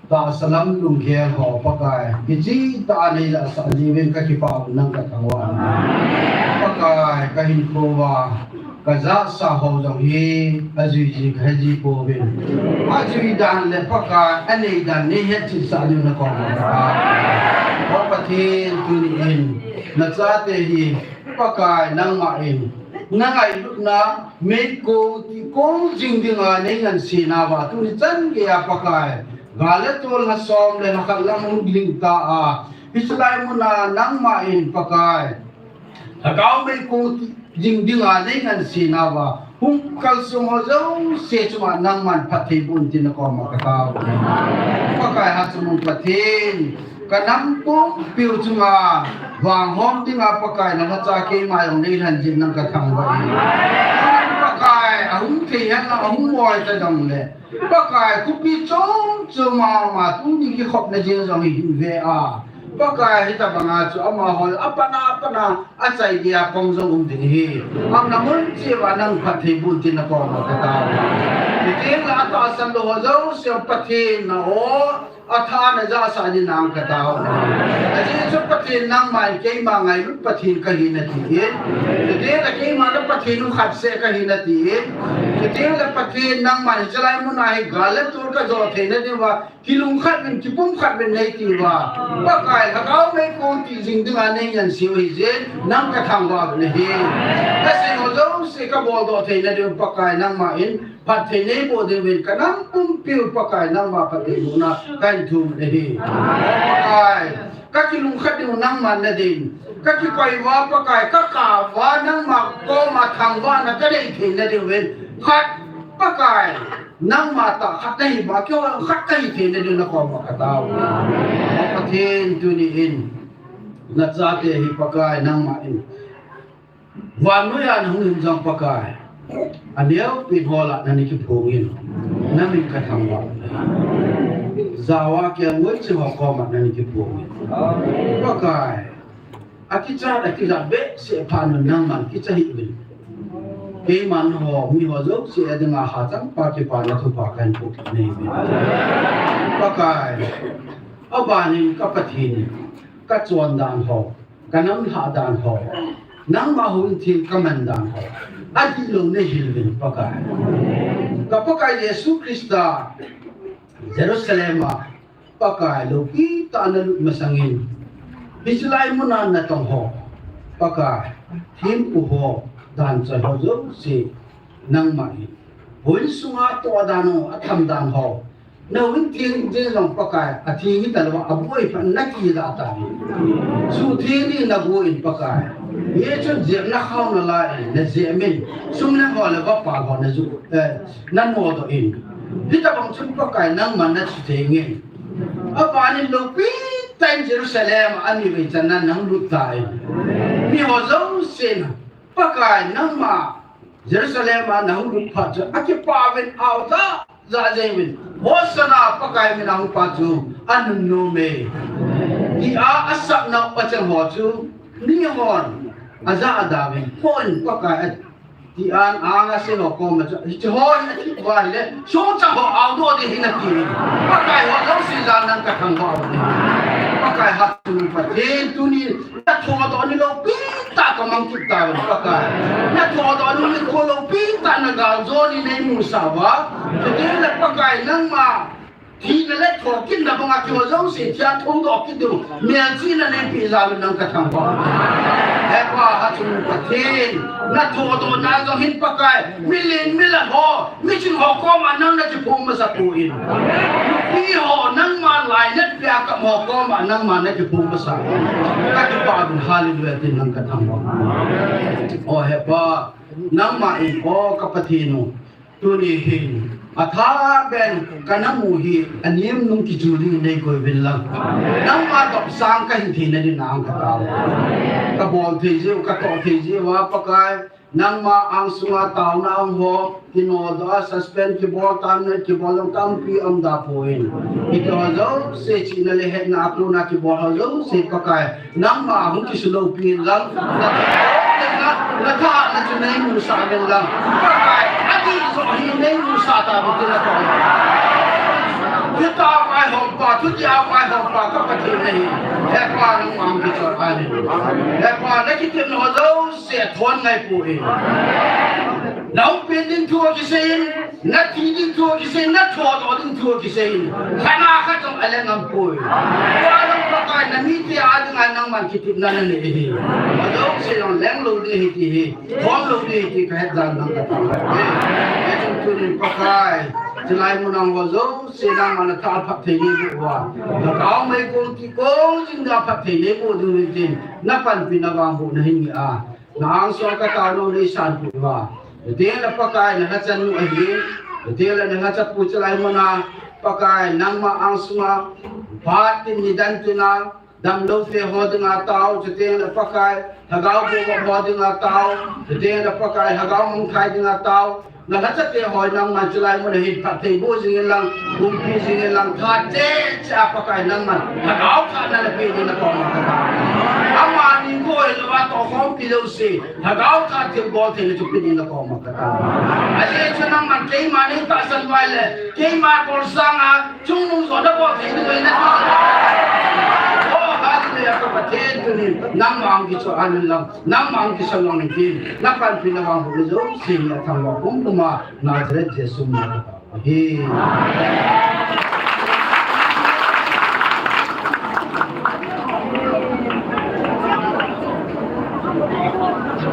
tahsa lam lunggel ho Pakai, kicheh tah a nei jahsah jiuvin ka kipah uvin, nang ka thangvah in. Pakai, ka hinkho uva ka jahsah ho jong hi ajui ji ka he ji pouvin. Ajui dan le Pakai, anei dan nei hetchet sah diu na koma ka thangvah. O Pathen, tuni in na chate hi Pakai, nangma in na ngailutna meikong ti kong jing dinga nei ngansena uva, tuni chan geiya Pakai, ga le tol, lha som le lha khat lang hung lhing ta a, hiche lai muna nangma in Pakai, Lhagao meikong ti jing dinga nei ngansena uva, hung kalsong ho jouse chunga nangman phatthei boh in tin na koma ka tao. Pakai, Hatchungnung Pathen, ka nam pumpiu chunga vanghom dinga Pakai, na lhacha keima jong nei lhan jin nang ka thangvah in. Pakai, ahung thei hen lang, ahung boi ta jong le, Pakai, khopi chom chom a ama tuni kikhopna jeng jong hi hin ve a, Pakai, hitabanga chu amaho apatna, apatna achai dia pang jong um ding ahi. Aumna mun cheh uva nang phatthei boh in tin na koma ka tao. Chuteng le atahsan lou ho jouse Pathen na o, atha na jahsah ding nang ka tao. Ajeh chu Pathen, nangman keima ngailut Pathen kahi nati in. Chuteng le keima na Pathen u khat seh kahi nati in. Chuteng le Pathen, nangman hiche lai muna hi ga le tol ka jo theina diuva, kilungkhat uvin, kipumkhat uvin nei ti uva, Pakai, Lhagao meikong ti jing dinga nei nganseu hijeh in nang ka thangvah uvin ahi. Kasei ho jouse ka boldoh theina diu Pakai, nangma in phatthei nei boh diuvin, ka nam pumpiu Pakai, nangma phatthei bohna kahin thum in ahi. Pakai, ka kilungkhat diu nangman na din, ka kikoi uva Pakai, ka kap uva nangma koma thangvahna ka nei theina diuvin, khat Pakai, nangma tah khat nahi uva, keiho khat kahi theina diu na koma ka tao. O Pathen, tuni in na chate hi Pakai, nangma in vannoiya na hung hin jong Pakai, aneopen ho lah a na kiphong in, na min ka thangvah. Jaova kelngoi ching ho koma na kiphong in, Pakai, akichat, akichat behseh phat un nangman kicha hih uvin. Keiman ho, miho jouse dinga hachangpa kipana thupha kahin pe nei uvin. Pakai, abanin ka Pathen in, ka chondan ho, ka namlhah dan ho, nangma houin theng ka man dan ho, adihlou nei hil uvin Pakai. Ka Pakai Jesu Christa, Jerusalem a Pakai, loupi tah a na lut masangin, hiche lai muna na tong ho, Pakai, thempu ho, danchoi ho jouse, nangma in houin sunga toh dan ho, atham dan ho, na houin theng jeng jong Pakai, atheng hita lou a, aboi phat na kilah tan. Suhtheng ding na go in Pakai. Hichun jepna khao na la in, na jep in, sum le ho le vapal ho na ju, eh, na nodoh in. Hitabang chun Pakai, nangman na suhtheng in. Abanin loupi tah in Jerusalem a ani vei channa nahung lut tan. Miho jousen Pakai, nangma Jerusalem a nahung lut phat chun akipah uvin, aoja ja jeng uvin, Hosanna, Pakai min a hung pa chu anunnom e, tia asapnau pachang ho chu mihon aja ada uvin, pon Pakai a Ti an, anga sei ho koma chu, hiche ho hi athi uva ahile, sohcha ho aodoh ding ahi nati. Pakai ho jouse jal nang kathangvah uve. Pakai Hatchungnung Pathen, tuni nathodoh ni loupi tah kamang kit tauvin Pakai. Nathodoh ni nikho loupi tah nagaljona neimusah uva. Chuteng le Pakai nangma Thina le thokitna banga keiho jouse thia thoudoh kit diu melchihna neipeh jal un nang kathangvah uve. He Pa Hatchungnung Pathen, nathodohna jong hin Pakai, milen milat ho, miching ho koma nang nakiphong masa poi. Nupi ho, nangma lainat pia kap ho koma nangma nakiphong masa poi. Kakipah uvin, hallelujah tin nang kathangvah uve. O He Pa, nangma in, o ka Pathen u, Tuni hin, athah beh in kana mu hi, anem nung kichu ding neikoi uvin lang. Nangma dopsang kahin theina ding in nang katao. Kabol thei jeh u, katoh thei jeh uva Pakai, nangma angsunga taona angho, kinodoh a, suspend kibol tam, kibol jong tampi aum da poi. Hiti ho jouse chihna le hetna a kona kibol ho jouse Pakai, nangma hung kisuhloupi in lang, na, na, na thahatna chu neimusah uvin lang. Pakai, adih joh hi neimusah tauvin tin, na thahat. Thutah a vaihompa, thutih a vaihompa, ka Pathen nahi. He Pa, nangma hung kichol in. He Pa, nakitepna ho jouse thon ngai poi. Na umpi ding thu kisei in, na thi ding thu kisei in, na thodoh ding thu kisei in. Khat na khat jong ale ngam poi. Tua jong Pakai, na mite a dinga nangman kitepna nanei ahi. Ajouse jong leng lou ding ahi ti hi, thon lou ding ahi ti kahet jal in nang katao e. Hichun tunin Pakai, chulai mun a ho jouse nangman na tha phatthei neiboh uva, na tao mei kong ti kong jing a phatthei neiboh diu vin tin, na panpi na vangbohna hin nge a. Na angsunga katao nau neisanpeh uva. Chuteng le Pakai na lhacha nu ahi. Chuteng le na lhacha pu chulai mun a Pakai nangma angsunga phat tin nidan tin a damlou te ho dinga tao. Chuteng le Pakai lhagao bohbop ho dinga tao. Chuteng le Pakai lhagao mangthai dinga tao. Na lhachate ho nangman chulai mun a hin phatthei boh jing in lang, umpi jing in lang, tha cheh cheh a Pakai nangman lhagao thahna napeh ding in na koma katao. Amani koi louva tohkhompi jouse lhagao thah thilbol theina chu pe ding in na koma katao. Ajeh chu nangman keima neitahsan uva ahile, keima bolsang a chungnung jo nabol thei ding ahi nati. Oh, hallelujah, ka Pathen, tunin nangma hung kichol in lang, nangma hung kisonlong in tin, na panpi na vangbohna jouse hi athangvah pumpum a Nazareth Jesu min a katao ahi.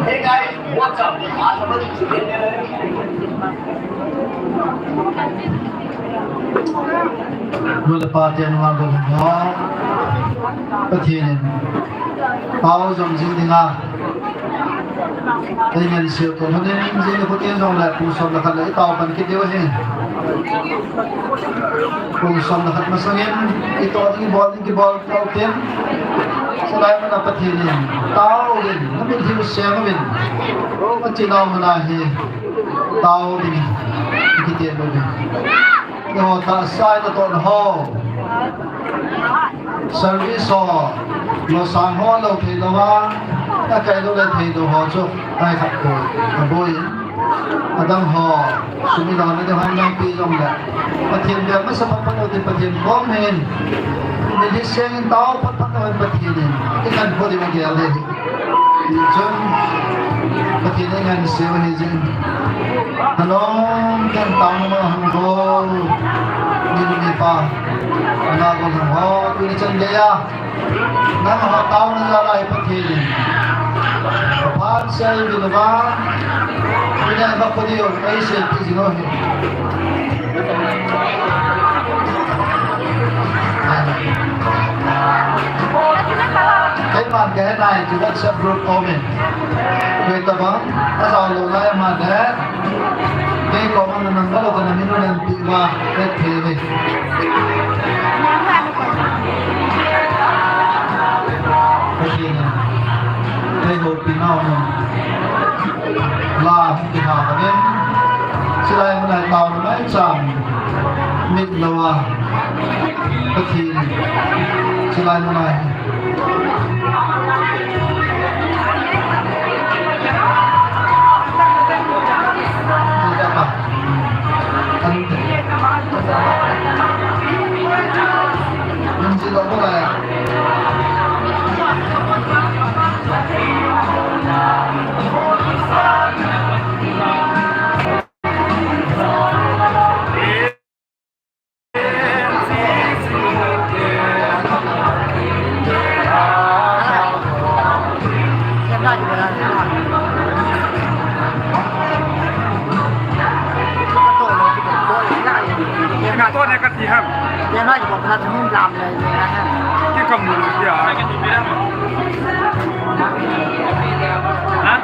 Hey guys, what's up? Nu le pa te, nungah golhang ho, Pathen in tao jom jing dinga ei ngansei u toh, hung in jing nikho tin jongle pung som le khat le i tao pan kit diu ahi. Pung som le khat masang in i toh ding, i bol ding kibol tau tin, chulai mun a Pathen in tao uvin, na mitlhi u sem uvin, na chinau mun a hi tao ding in i kiti uvin. Eiho tahsa a natoh ho, service ho, losang ho lou thei louva, akai lou le thei lou ho chu ai khat ko aboi. Adang ho sum i lona ding hon lampi jongle, Pathen bel masa phat phat u tin Pathen kom hin, mitlhi seng in tao phat phat u hin Pathen in i khankho ding agel ding. Chun, Pathen in ngansei u ahi jeh in, nalom ten taona hung bol, ni nu ni pa, nungah golhang ho, tuni chan geiya nangho taona jal a hi Pathen in phat sei vil uva, tuni a va kho diu eiseipeh jing u ahi. Keiman kahe nai chu WhatsApp group a um in. Koi tabang ajao lou lai ama le, kei koma nanam lou kana min u nanpeh uva, hetthei uve. Pathen in kei houpi nau mun la hung kihou uvin, chulai mun a hi taona maicham mit louva, Pathen in chulai mun a hi Tua ne ka ti ham. Ki kam mu ya. Ha?